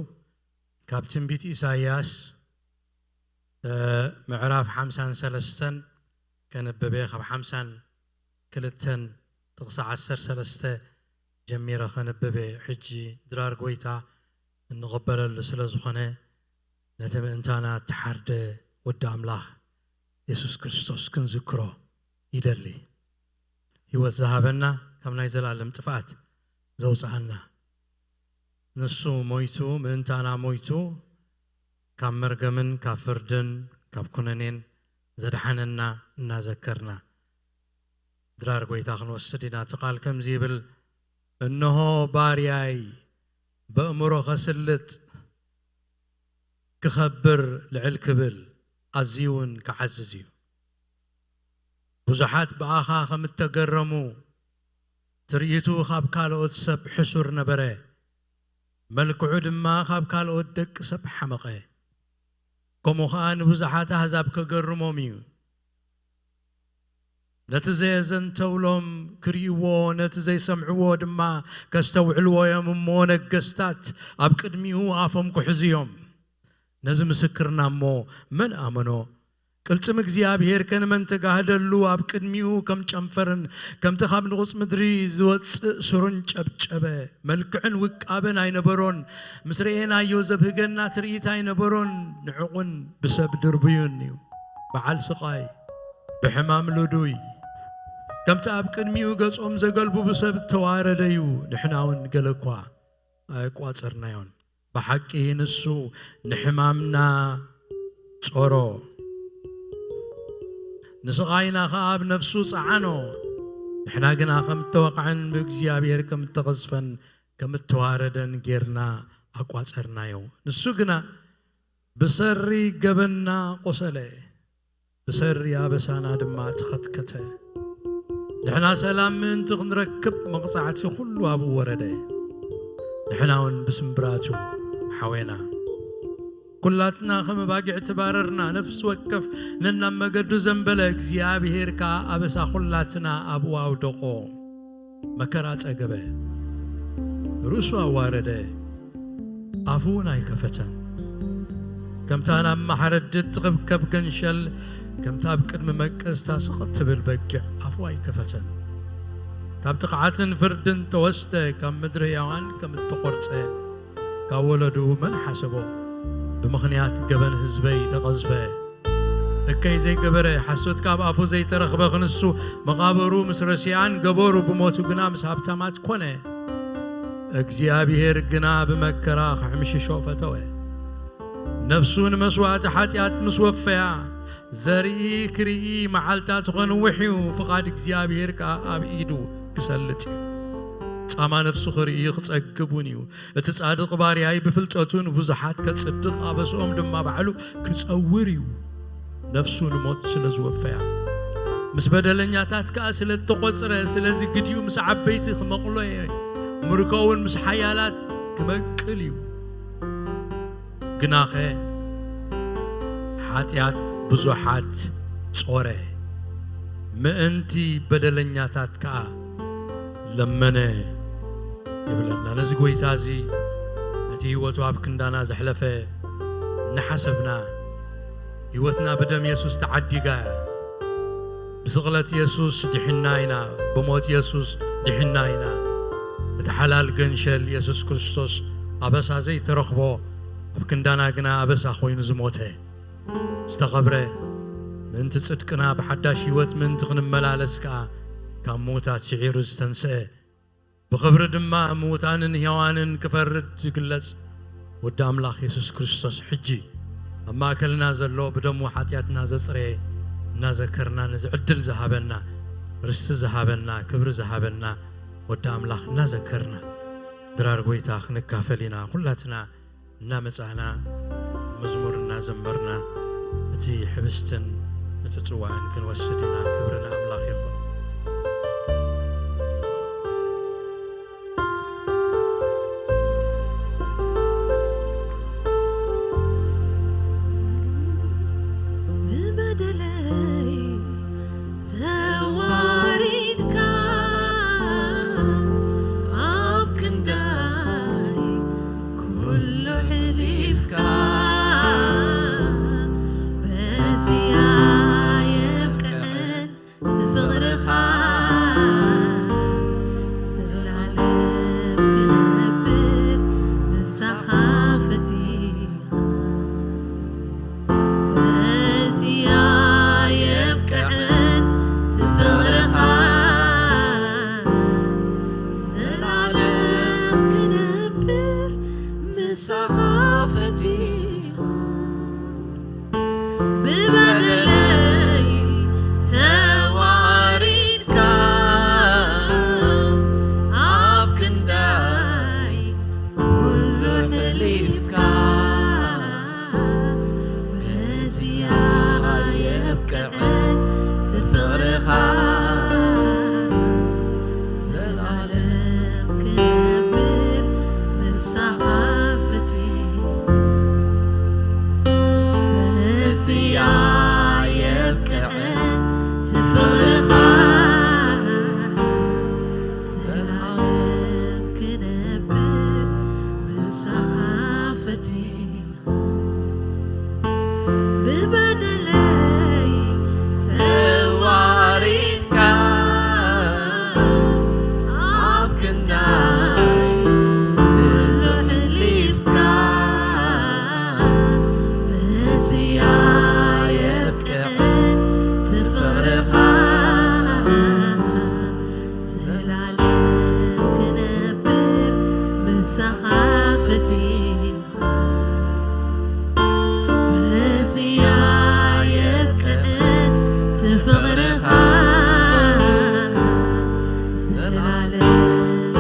ካብ ትንቢት ኢሳይያስ ምዕራፍ ሓምሳን ሰለስተን ከንብብ እየ። ካብ ሓምሳን ክልተን ጥቕሲ ዓሰርተ ሰለስተ ጀሚረ ከንብብ እየ። ሕጂ ድራር ጎይታ እንቕበለሉ ስለ ዝኾነ ነቲ ምእንታና እተሓርደ ወዲ ኣምላኽ የሱስ ክርስቶስ ክንዝክሮ ይደሊ። ህይወት ዝሃበና፣ ካብ ናይ ዘላለም ጥፍኣት ዘውፅኣና፣ ንሱ ሞይቱ ምእንታና ሞይቱ ካብ መርገምን ካብ ፍርድን ካብ ኩነኔን ዘድሓነና እናዘከርና ድራር ጎይታ ክንወስድ ኢና። እቲ ቃል ከምዚ ይብል፣ እንሆ ባርያይ በእምሮ ከስልጥ ክኸብር ልዕል ክብል ኣዝዩ እውን ክዓዝዝ እዩ። ብዙሓት ብኣኻ ከም እተገረሙ ትርኢቱ ካብ ካልኦት ሰብ ሕሱር ነበረ፣ መልክዑ ድማ ካብ ካልኦት ደቂ ሰብ ሓመቐ። ከምኡ ኸኣ ንብዙሓት ኣህዛብ ከገርሞም እዩ። ነቲ ዘየዘንተውሎም ክርእይዎ፣ ነቲ ዘይሰምዕዎ ድማ ከስተውዕልዎ እዮም እሞ፣ ነገስታት ኣብ ቅድሚኡ ኣፎም ክሕዙ እዮም። ነዚ ምስክርና እሞ መን ኣመኖ? ቅልጽም እግዚኣብሔር ከ ንመን ተጋህደሉ? ኣብ ቅድሚኡ ከም ጨንፈርን ከምቲ ካብ ንቑጽ ምድሪ ዝወጽእ ሱርን ጨብጨበ። መልክዕን ውቃበን ኣይነበሮን። ምስ ረኤናዮ ዘብህገና ትርኢት ኣይነበሮን። ንዕቑን ብሰብ ድርቡዩን እዩ። በዓል ስቓይ፣ ብሕማም ልዱይ፣ ከምቲ ኣብ ቅድሚኡ ገጾም ዘገልብቡ ሰብ እተዋረደ እዩ፣ ንሕና እውን ገለ እኳ ኣየቋጸርናዮን። ብሓቂ ንሱ ንሕማምና ጾሮ፣ ንስቓይና ኸኣ ኣብ ነፍሱ ጸዓኖ። ንሕና ግና ከም እተወቕዐን ብእግዚኣብሔር ከም እተቐዝፈን ከም እተዋረደን ጌርና ኣቋጸርናዮ። ንሱ ግና ብሰሪ ገበንና ቆሰለ፣ ብሰሪ ኣበሳና ድማ ተኸትከተ። ንሕና ሰላም ምእንቲ ክንረክብ መቕጻዕቲ ኩሉ ኣብኡ ወረደ። ንሕና እውን ብስምብራቱ ሓዌና። ኩላትና ከም ኣባጊዕ ተባረርና፣ ነፍሲ ወከፍ ነናብ መገዱ ዘንበለ፣ እግዚኣብሔር ከኣ ኣበሳ ኩላትና ኣብኡ ኣውደቖ። መከራ ጸገበ፣ ርእሱ ኣዋረደ፣ ኣፉ እውን ኣይከፈተን። ከምታ ናብ ማሕረዲ እትኽብከብ ገንሸል፣ ከምታ ኣብ ቅድሚ መቀዝታ ስቕ እትብል በጊዕ ኣፉ ኣይከፈተን። ካብ ጥቕዓትን ፍርድን ተወስደ፣ ካብ ምድሪ ሕያዋን ከም እተቖርጸ፣ ካብ ወለድኡ መን ሓሰቦ? ብምኽንያት ገበን ህዝበይ ተቐዝፈ። እከይ ዘይገበረ፣ ሓሶት ካብ ኣፉ ዘይተረኽበ ክንሱ፣ መቓብሩ ምስ ረሲኣን ገበሩ፣ ብሞቱ ግና ምስ ሃብታማት ኮነ። እግዚኣብሔር ግና ብመከራ ክሕምሽሾ ፈተወ። ነፍሱ ንመስዋእቲ ሓጢኣት ምስ ወፈያ፣ ዘርኢ ክርኢ መዓልታቱ ኸንውሕ እዩ፣ ፍቓድ እግዚኣብሔር ከኣ ኣብ ኢዱ ክሰልጥ እዩ። ጻማ ነፍሱ ኽርኢ ኽጸግብ እውን እዩ። እቲ ጻድቕ ባርያይ ብፍልጠቱ ንብዙሓት ከጽድቕ፣ ኣበስኦም ድማ ባዕሉ ክጸውር እዩ። ነፍሱ ንሞት ስለ ዝወፈያ፣ ምስ በደለኛታት ከኣ ስለ እተቖጽረ፣ ስለዚ ግዲኡ ምስ ዓበይቲ ክመቕሎ እየ፣ ምርኮ እውን ምስ ሓያላት ክመቅል እዩ። ግናኸ ሓጢኣት ብዙሓት ጾረ፣ ምእንቲ በደለኛታት ከኣ ለመነ ይብለና። ነዚ ጐይታ እዚ፣ ነቲ ህይወቱ ኣብ ክንዳና ዘሕለፈ እናሓሰብና፣ ህይወትና ብደም የሱስ ተዓዲጋ እያ። ብስቕለት የሱስ ድሒና ኢና፣ ብሞት የሱስ ድሒና ኢና። እቲ ሓላል ገንሸል የሱስ ክርስቶስ ኣበሳ ዘይተረኽቦ፣ ኣብ ክንዳና ግና ኣበሳ ኮይኑ ዝሞተ፣ ዝተቐብረ፣ ምእንቲ ጽድቅና ብሓዳሽ ህይወት ምእንቲ ክንመላለስ ከኣ ካብ ምዉታት ስዒሩ ዝተንስአ፣ ብኽብሪ ድማ ምዉታንን ሕያዋንን ክፈርድ ዝግለጽ ወዲ ኣምላኽ የሱስ ክርስቶስ ሕጂ ኣብ ማእከልና ዘሎ ብደሙ ሓጢኣትና ዘጽረየ እናዘከርና ነዚ ዕድል ዝሃበና፣ ርስቲ ዝሃበና፣ ክብሪ ዝሃበና ወዲ ኣምላኽ እናዘከርና ድራር ጐይታ ክንካፈል ኢና። ኩላትና እናመጻእና መዝሙር እናዘመርና እቲ ሕብስትን እቲ ጽዋዕን ክንወስድ ኢና። ክብሪ ንኣምላኽ ይኹን። ብበደለይ ተዋሪድካ ኣብ ክንዳይ ኩሉ ሕሊፍካ በዚያ የብቅዐ እቲ ፍቕሪ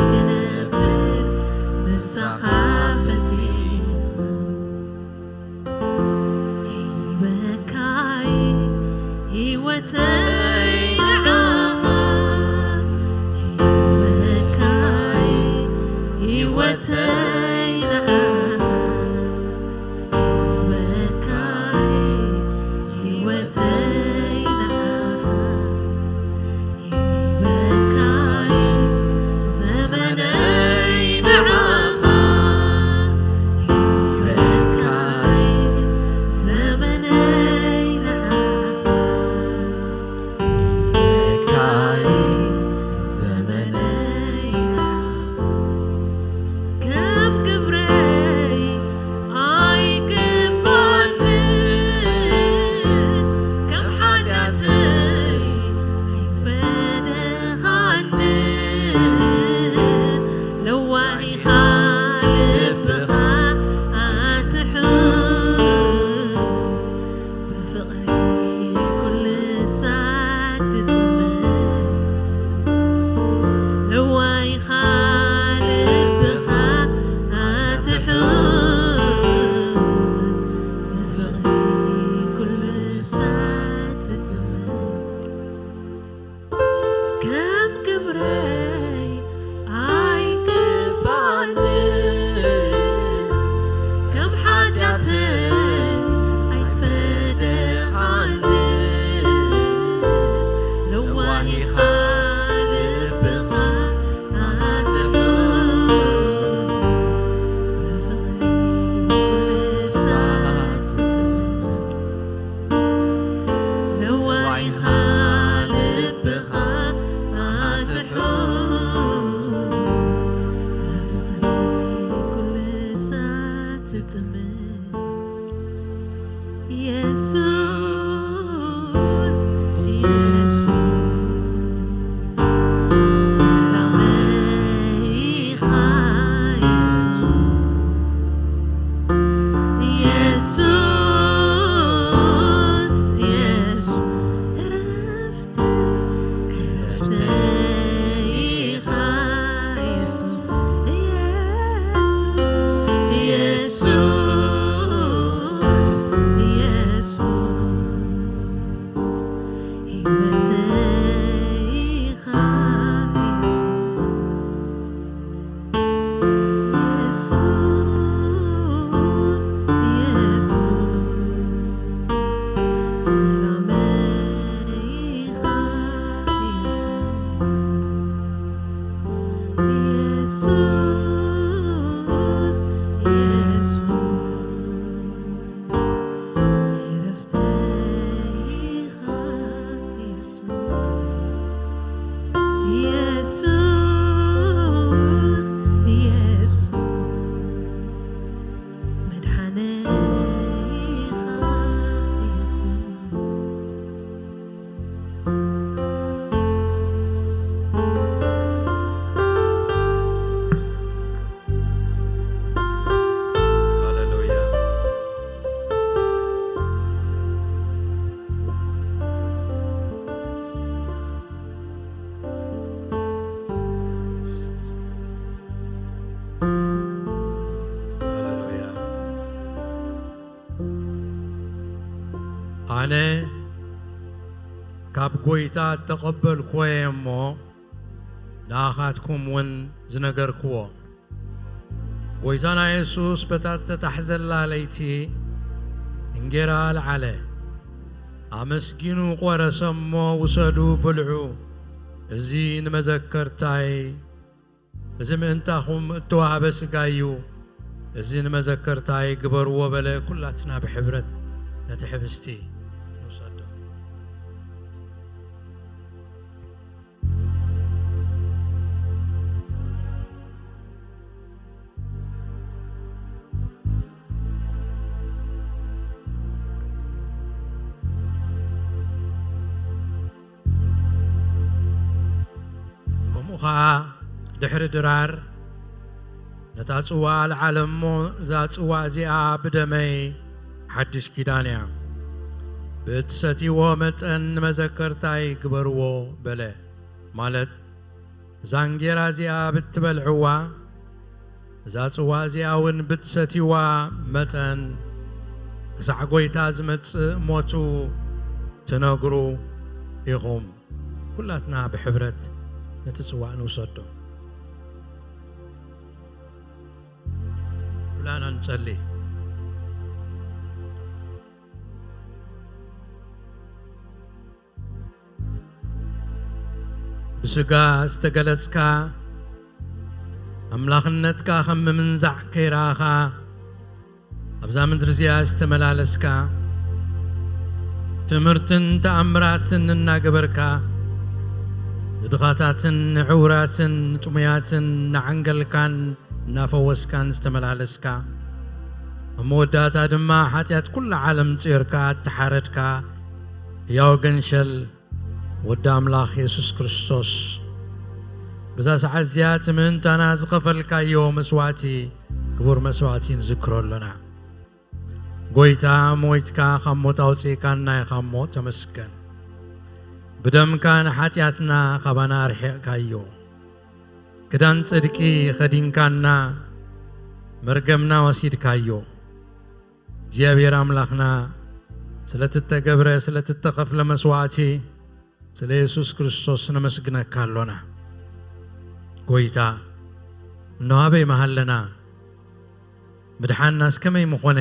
ክነብር ምሳኻ ፈቲነ። ሂበካይ ህይወተይ ንዓኻ፣ ሂበካይ ህይወተይ ንዓኻ፣ ሂበካይ ህይወተይ ንዓኻ። ሂበካይ ዘመነይ ንዓኻ፣ ሂበካይ ዘመነይ ንዓኻ፣ ሂበካይ ዘመነይ ንዓኻ። ከም ግብረይ ኣይግባንን፣ ከም ሓጢኣተይ ኣይፈደኻንን። ለዋሂኻ ልብኻ ኣትሑት፣ ብፍቕሪ ኩሉ ሳዕ ትጥምት። ለዋሂኻ ልብኻ ኣትሑት፣ ብፍቕሪ ኩሉ ሳዕ ትጥምት። ከም ግብረይ ኣይግባንን፣ ከም ሓጢኣተይ ኣይፈደኻንን። ለዋሂኻ ልብኻ ኣትሑት፣ ብፍቕሪ ኩሉ ሳዕ ትጥምት። ለዋሂኻ ልብኻ ኣትሑት፣ ብፍቕሪ ኩሉ ሳዕ ትጥምት። የሱስ፣ የሱስ፣ ሰላመይ ኢኻ የሱስ። የሱስ፣ የሱስ፣ ዕረፍተይ፣ ዕረፍተይ ኢኻ የሱስ። የሱስ፣ የሱስ፣ የሱስ፣ ህይወተይ ኢኻ የሱስ። የሱስ፣ የሱስ፣ ሰላመይ ኢኻ የሱስ። የሱስ፣ የሱስ፣ ዕረፍተይ ኢኻ የሱስ። የሱስ፣ የሱስ፣ መድሓነይ ኢኻ የሱስ። ሃሌሉያ። ሃሌሉያ። ኣነ ካብ ጐይታ እተቐበልኩዎ እየ እሞ፣ ንኣኻትኩም እውን ዝነገርኩዎ። ጐይታና የሱስ በታ እተታሕዘላ ለይቲ እንጌራ ኣልዓለ፣ ኣመስጊኑ ቈረሰ እሞ፣ ውሰዱ ብልዑ፣ እዚ ንመዘከርታይ፣ እዚ ምእንታኹም እተዋህበ ሥጋይ እዩ፣ እዚ ንመዘከርታይ ግበርዎ በለ። ኵላትና ብሕብረት ነቲ ኅብስቲ ንውሰዶ። ከምኡ ኸኣ ድሕሪ ድራር ነታ ጽዋእ ኣልዓለ እሞ፣ እዛ ጽዋእ እዚኣ ብደመይ ሓድሽ ኪዳን እያ፣ ብእትሰትይዎ መጠን ንመዘከርታይ ግበርዎ በለ። ማለት እዛ እንጌራ እዚኣ ብትበልዕዋ፣ እዛ ጽዋ እዚኣ እውን ብትሰትይዋ መጠን፣ ክሳዕ ጐይታ ዝመጽእ ሞቱ ትነግሩ ኢኹም። ኩላትና ብሕብረት ነቲ ጽዋእ ንውሰዶ። ኩላና ንጸሊ። ብስጋ ዝተገለጽካ፣ ኣምላኽነትካ ከም ምምንዛዕ ከይረኣኻ፣ ኣብዛ ምድሪ እዚኣ ዝተመላለስካ፣ ትምህርትን ተኣምራትን እናገበርካ፣ ንድኻታትን ንዕውራትን ንጥሙያትን እናዓንገልካን እናፈወስካን ዝተመላለስካ፣ ኣብ መወዳእታ ድማ ሓጢኣት ኩሉ ዓለም ጽዮርካ እተሓረድካ፣ ሕያው ገንሸል ወዲ ኣምላኽ የሱስ ክርስቶስ፣ በዛ ሰዓት እዚኣ እቲ ምእንታና ዝኸፈልካዮ መስዋእቲ፣ ክቡር መስዋእቲ ንዝክሮ ኣሎና። ጐይታ፣ ሞይትካ ካብ ሞት ኣውጺእካና ኢኻ እሞ ተመስገን። ብደምካ ንሓጢኣትና ካባና ኣርሒቕካዮ። ክዳን ጽድቂ ኸዲንካና፣ መርገምና ወሲድካዮ። እግዚኣብሔር ኣምላኽና፣ ስለ እተገብረ፣ ስለ እተኸፍለ መስዋእቲ፣ ስለ የሱስ ክርስቶስ ነመስግነካ ኣሎና። ጐይታ፣ እነሆ ኣበይ ምሃለና? ምድሓንናስ ከመይ ምኾነ?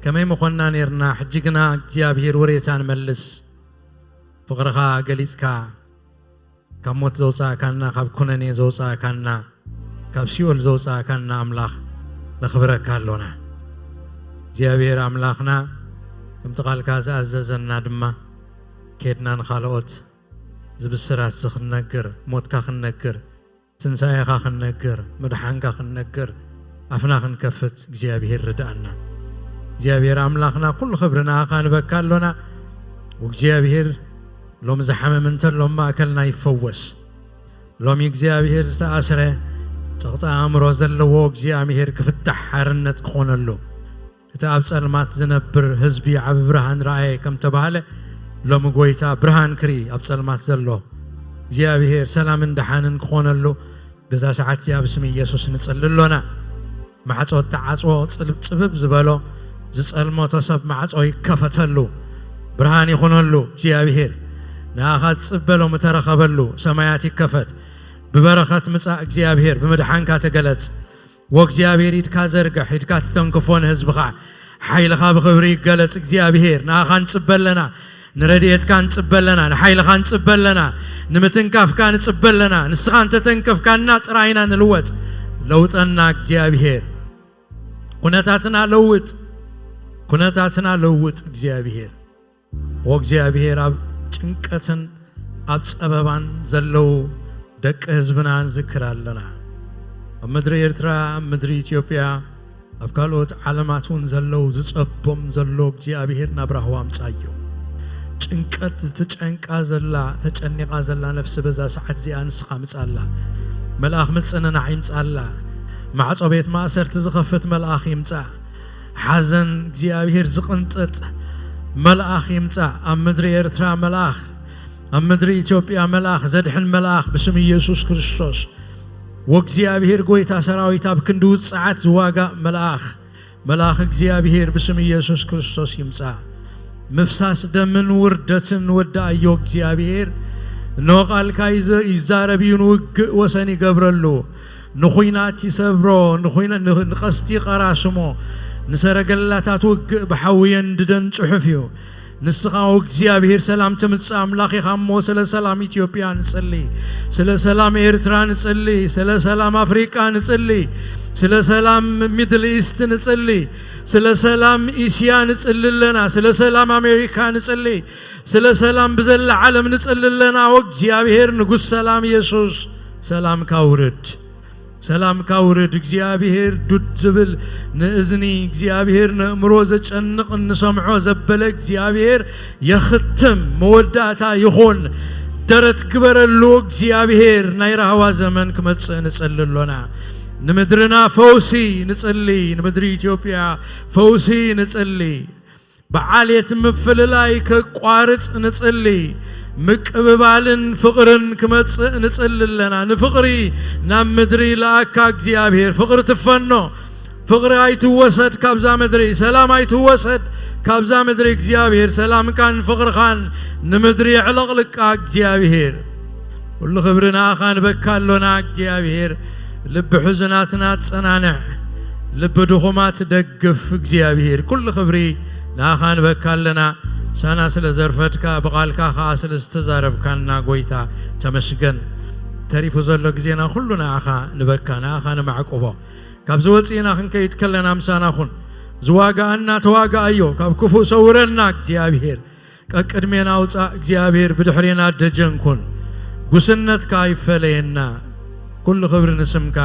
ከመይ ምኾንና ኔርና? ሕጂ ግና እግዚኣብሔር ወሬታ ንመልስ። ፍቕርኻ ገሊጽካ፣ ካብ ሞት ዘውጻእካና፣ ካብ ኩነኔ ዘውጻእካና፣ ካብ ሲኦል ዘውጻእካና ኣምላኽ ነኽብረካ ኣሎና። እግዚኣብሔር ኣምላኽና፣ ከምቲ ቃልካ ዝኣዘዘና ድማ፣ ኬድና ንኻልኦት እዚ ብስራት እዚ ክንነግር፣ ሞትካ ክንነግር፣ ትንሳኤኻ ክንነግር፣ ምድሓንካ ክንነግር፣ ኣፍና ክንከፍት እግዚኣብሔር ርድኣና። እግዚኣብሔር ኣምላኽና፣ ኩሉ ክብሪ ንኣኻ ንበካ ኣሎና። እግዚኣብሔር፣ ሎሚ ዝሓመመ እንተሎ፣ ማእከልና ይፈወስ። ሎሚ እግዚኣብሔር፣ ዝተኣስረ ጸቕጢ ኣእምሮ ዘለዎ እግዚኣብሔር ክፍታሕ፣ ሓርነት ክኾነሉ፣ እቲ ኣብ ጸልማት ዝነብር ህዝቢ ዓቢ ብርሃን ረኣየ ከም ተባህለ፣ ሎሚ ጐይታ ብርሃን ክርኢ ኣብ ጸልማት ዘሎ እግዚኣብሔር ሰላምን ደሓንን ክኾነሉ በዛ ሰዓት እዚኣ ብስም ኢየሱስ ንጽሊ ኣሎና። ማዕጾ እተዓጽዎ ጽልብ ጽብብ ዝበሎ ዝጸልመቶ ሰብ ማዕጾ ይከፈተሉ፣ ብርሃን ይኹነሉ። እግዚኣብሔር ንኣኻ ዝጽበ ሎሚ ተረኸበሉ፣ ሰማያት ይከፈት። ብበረኸት ምጻእ እግዚኣብሔር፣ ብምድሓንካ ተገለጽ። ወእግዚኣብሔር ኢድካ ዘርግሕ፣ ኢድካ ትተንክፎ ንህዝብኻ። ሓይልኻ ብኽብሪ ይገለጽ እግዚኣብሔር። ንኣኻ ንጽበ ኣለና፣ ንረድኤትካ ንጽበ ኣለና፣ ንሓይልኻ ንጽበ ኣለና፣ ንምትንካፍካ ንጽበ ኣለና። ንስኻ እንተተንከፍካና ጥራይና ንልወጥ። ለውጠና እግዚኣብሔር። ኩነታትና ለውጥ፣ ኩነታትና ለውጥ እግዚኣብሔር። ወእግዚኣብሔር ኣብ ጭንቀትን ኣብ ጸበባን ዘለዉ ደቂ ህዝብና ንዝክር ኣለና። ኣብ ምድሪ ኤርትራ፣ ኣብ ምድሪ ኢትዮጵያ፣ ኣብ ካልኦት ዓለማት እውን ዘለዉ ዝጸቦም ዘሎ እግዚኣብሔር ናብ ራህዋ ኣምጻዮ። ጭንቀት ዝትጨንቃ ዘላ፣ ተጨኒቓ ዘላ ነፍሲ በዛ ሰዓት እዚኣ ንስኻ ምጻላ። መልኣኽ ምጽንናዕ ይምጻላ። ማዕጾ ቤት ማእሰርቲ ዝኸፍት መልኣኽ ይምጻእ። ሓዘን እግዚኣብሔር ዝቕንጥጥ መልኣኽ ይምጻእ። ኣብ ምድሪ ኤርትራ መልኣኽ፣ ኣብ ምድሪ ኢትዮጵያ መልኣኽ፣ ዘድሕን መልኣኽ ብስም ኢየሱስ ክርስቶስ። ወእግዚኣብሔር ጐይታ ሰራዊት ኣብ ክንዲ ውጽዓት ዝዋጋእ መልኣኽ፣ መልኣኽ እግዚኣብሔር ብስም ኢየሱስ ክርስቶስ ይምጻእ። ምፍሳስ ደምን ውርደትን ወዳእዮ እግዚኣብሔር። እነሆ ቃልካ ይዘ-፣ ይዛረብ እዩ፣ ንውግእ ወሰን ይገብረሉ። ንኹናት ይሰብሮ፣ ንኹና-፣ ን-፣ ንቐስቲ ይቐራስሞ፣ ንሰረገላታት ውግእ ብሓዊ የንድደን ጽሑፍ እዩ። ንስኻ እግዚኣብሔር ሰላም ትምጽእ ኣምላኽ ኢኻ እሞ፣ ስለ ሰላም ኢትዮጵያ ንጽሊ፣ ስለ ሰላም ኤርትራ ንጽሊ፣ ስለ ሰላም ኣፍሪቃ ንጽሊ፣ ስለ ሰላም ሚድል ኢስት ንጽሊ፣ ስለ ሰላም እስያ ንጽሊ ኣለና፣ ስለ ሰላም ኣሜሪካ ንጽሊ፣ ስለ ሰላም ብዘላ ዓለም ንጽሊ ኣለና። ወእግዚኣብሔር ንጉስ ሰላም ኢየሱስ ሰላምካ ውርድ። ሰላምካ ውርድ እግዚኣብሔር። ዱድ ዝብል ንእዝኒ እግዚኣብሔር፣ ነእምሮ ዘጨንቕ እንሰምዖ ዘበለ እግዚኣብሔር የኽትም፣ መወዳእታ ይኹን። ደረት ግበረሉ እግዚኣብሔር። ናይ ራህዋ ዘመን ክመጽእ ንጽሊ ኣሎና። ንምድርና ፈውሲ ንጽሊ፣ ንምድሪ ኢትዮጵያ ፈውሲ ንጽሊ። ብዓሌት ምፍልላይ ከቋርጽ ንጽሊ። ምቅብባልን ፍቕርን ክመጽእ ንጽሊ ኣለና። ንፍቕሪ ናብ ምድሪ ለኣካ እግዚኣብሔር። ፍቕሪ ትፈኖ። ፍቕሪ ኣይትወሰድ ካብዛ ምድሪ። ሰላም ኣይትወሰድ ካብዛ ምድሪ እግዚኣብሔር። ሰላምካን ፍቕርኻን ንምድሪ የዕለቕልቃ እግዚኣብሔር። ኩሉ ክብሪ ንኣኻ ንበካ ኣሎና እግዚኣብሔር። ልቢ ሕዙናትና ጸናንዕ፣ ልቢ ድኹማት ደግፍ እግዚኣብሔር። ኩሉ ክብሪ ንኣኻ ንበካ ኣለና። ምሳና ስለ ዘርፈድካ፣ ብቓልካ ኸኣ ስለ ዝተዛረብካና ጎይታ ተመስገን። ተሪፉ ዘሎ ግዜና ኩሉ ንኣኻ ንበካ፣ ንኣኻ ንማዕቁቦ። ካብ ዝወጽእና ክንከይድ ከለና ምሳና ኩን። ዝዋጋኣና ተዋጋኣዮ፣ ካብ ክፉእ ሰውረና እግዚኣብሔር። ቀቅድሜና ኣውጻእ እግዚኣብሔር፣ ብድሕሬና ደጀን ኩን። ጉስነትካ ኣይፈለየና። ኩሉ ክብሪ ንስምካ፣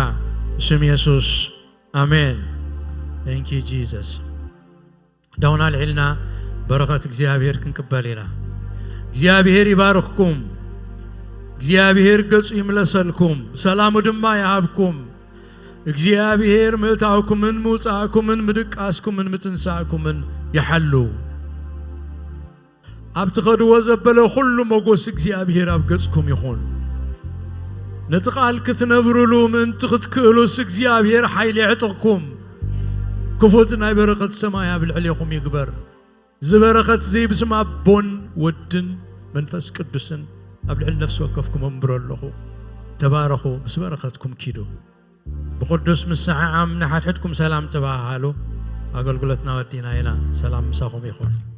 ብስም የሱስ። ኣሜን። Thank you Jesus። ዳውና ኣልዒልና በረኸት እግዚኣብሔር ክንቅበል ኢና። እግዚኣብሔር ይባርኽኩም። እግዚኣብሔር ገጹ ይምለሰልኩም፣ ሰላሙ ድማ ይሃብኩም። እግዚኣብሔር ምእታውኩምን ምውጻእኩምን ምድቃስኩምን ምትንሳእኩምን ይሓሉ። ኣብ ትኸድዎ ዘበለ ኩሉ መጎስ እግዚኣብሔር ኣብ ገጽኩም ይኹን። ነቲ ቃል ክትነብሩሉ ምእንቲ ክትክእሉስ እግዚኣብሔር ሓይሊ ይዕጥቕኩም። ክፉት ናይ በረኸት ሰማይ ኣብ ልዕሌኹም ይግበር። እዚ በረኸት እዚ ብስም ኣቦን ወድን መንፈስ ቅዱስን ኣብ ልዕሊ ነፍሲ ወከፍኩም እምብሮ ኣለኹ። ተባረኹ፣ ምስ በረኸትኩም ኪዱ። ብቕዱስ ምስዓዓም ንሓድሕድኩም ሰላም ተባሃሃሉ። ኣገልግሎትና ወዲና ኢና። ሰላም ምሳኹም ይኹን።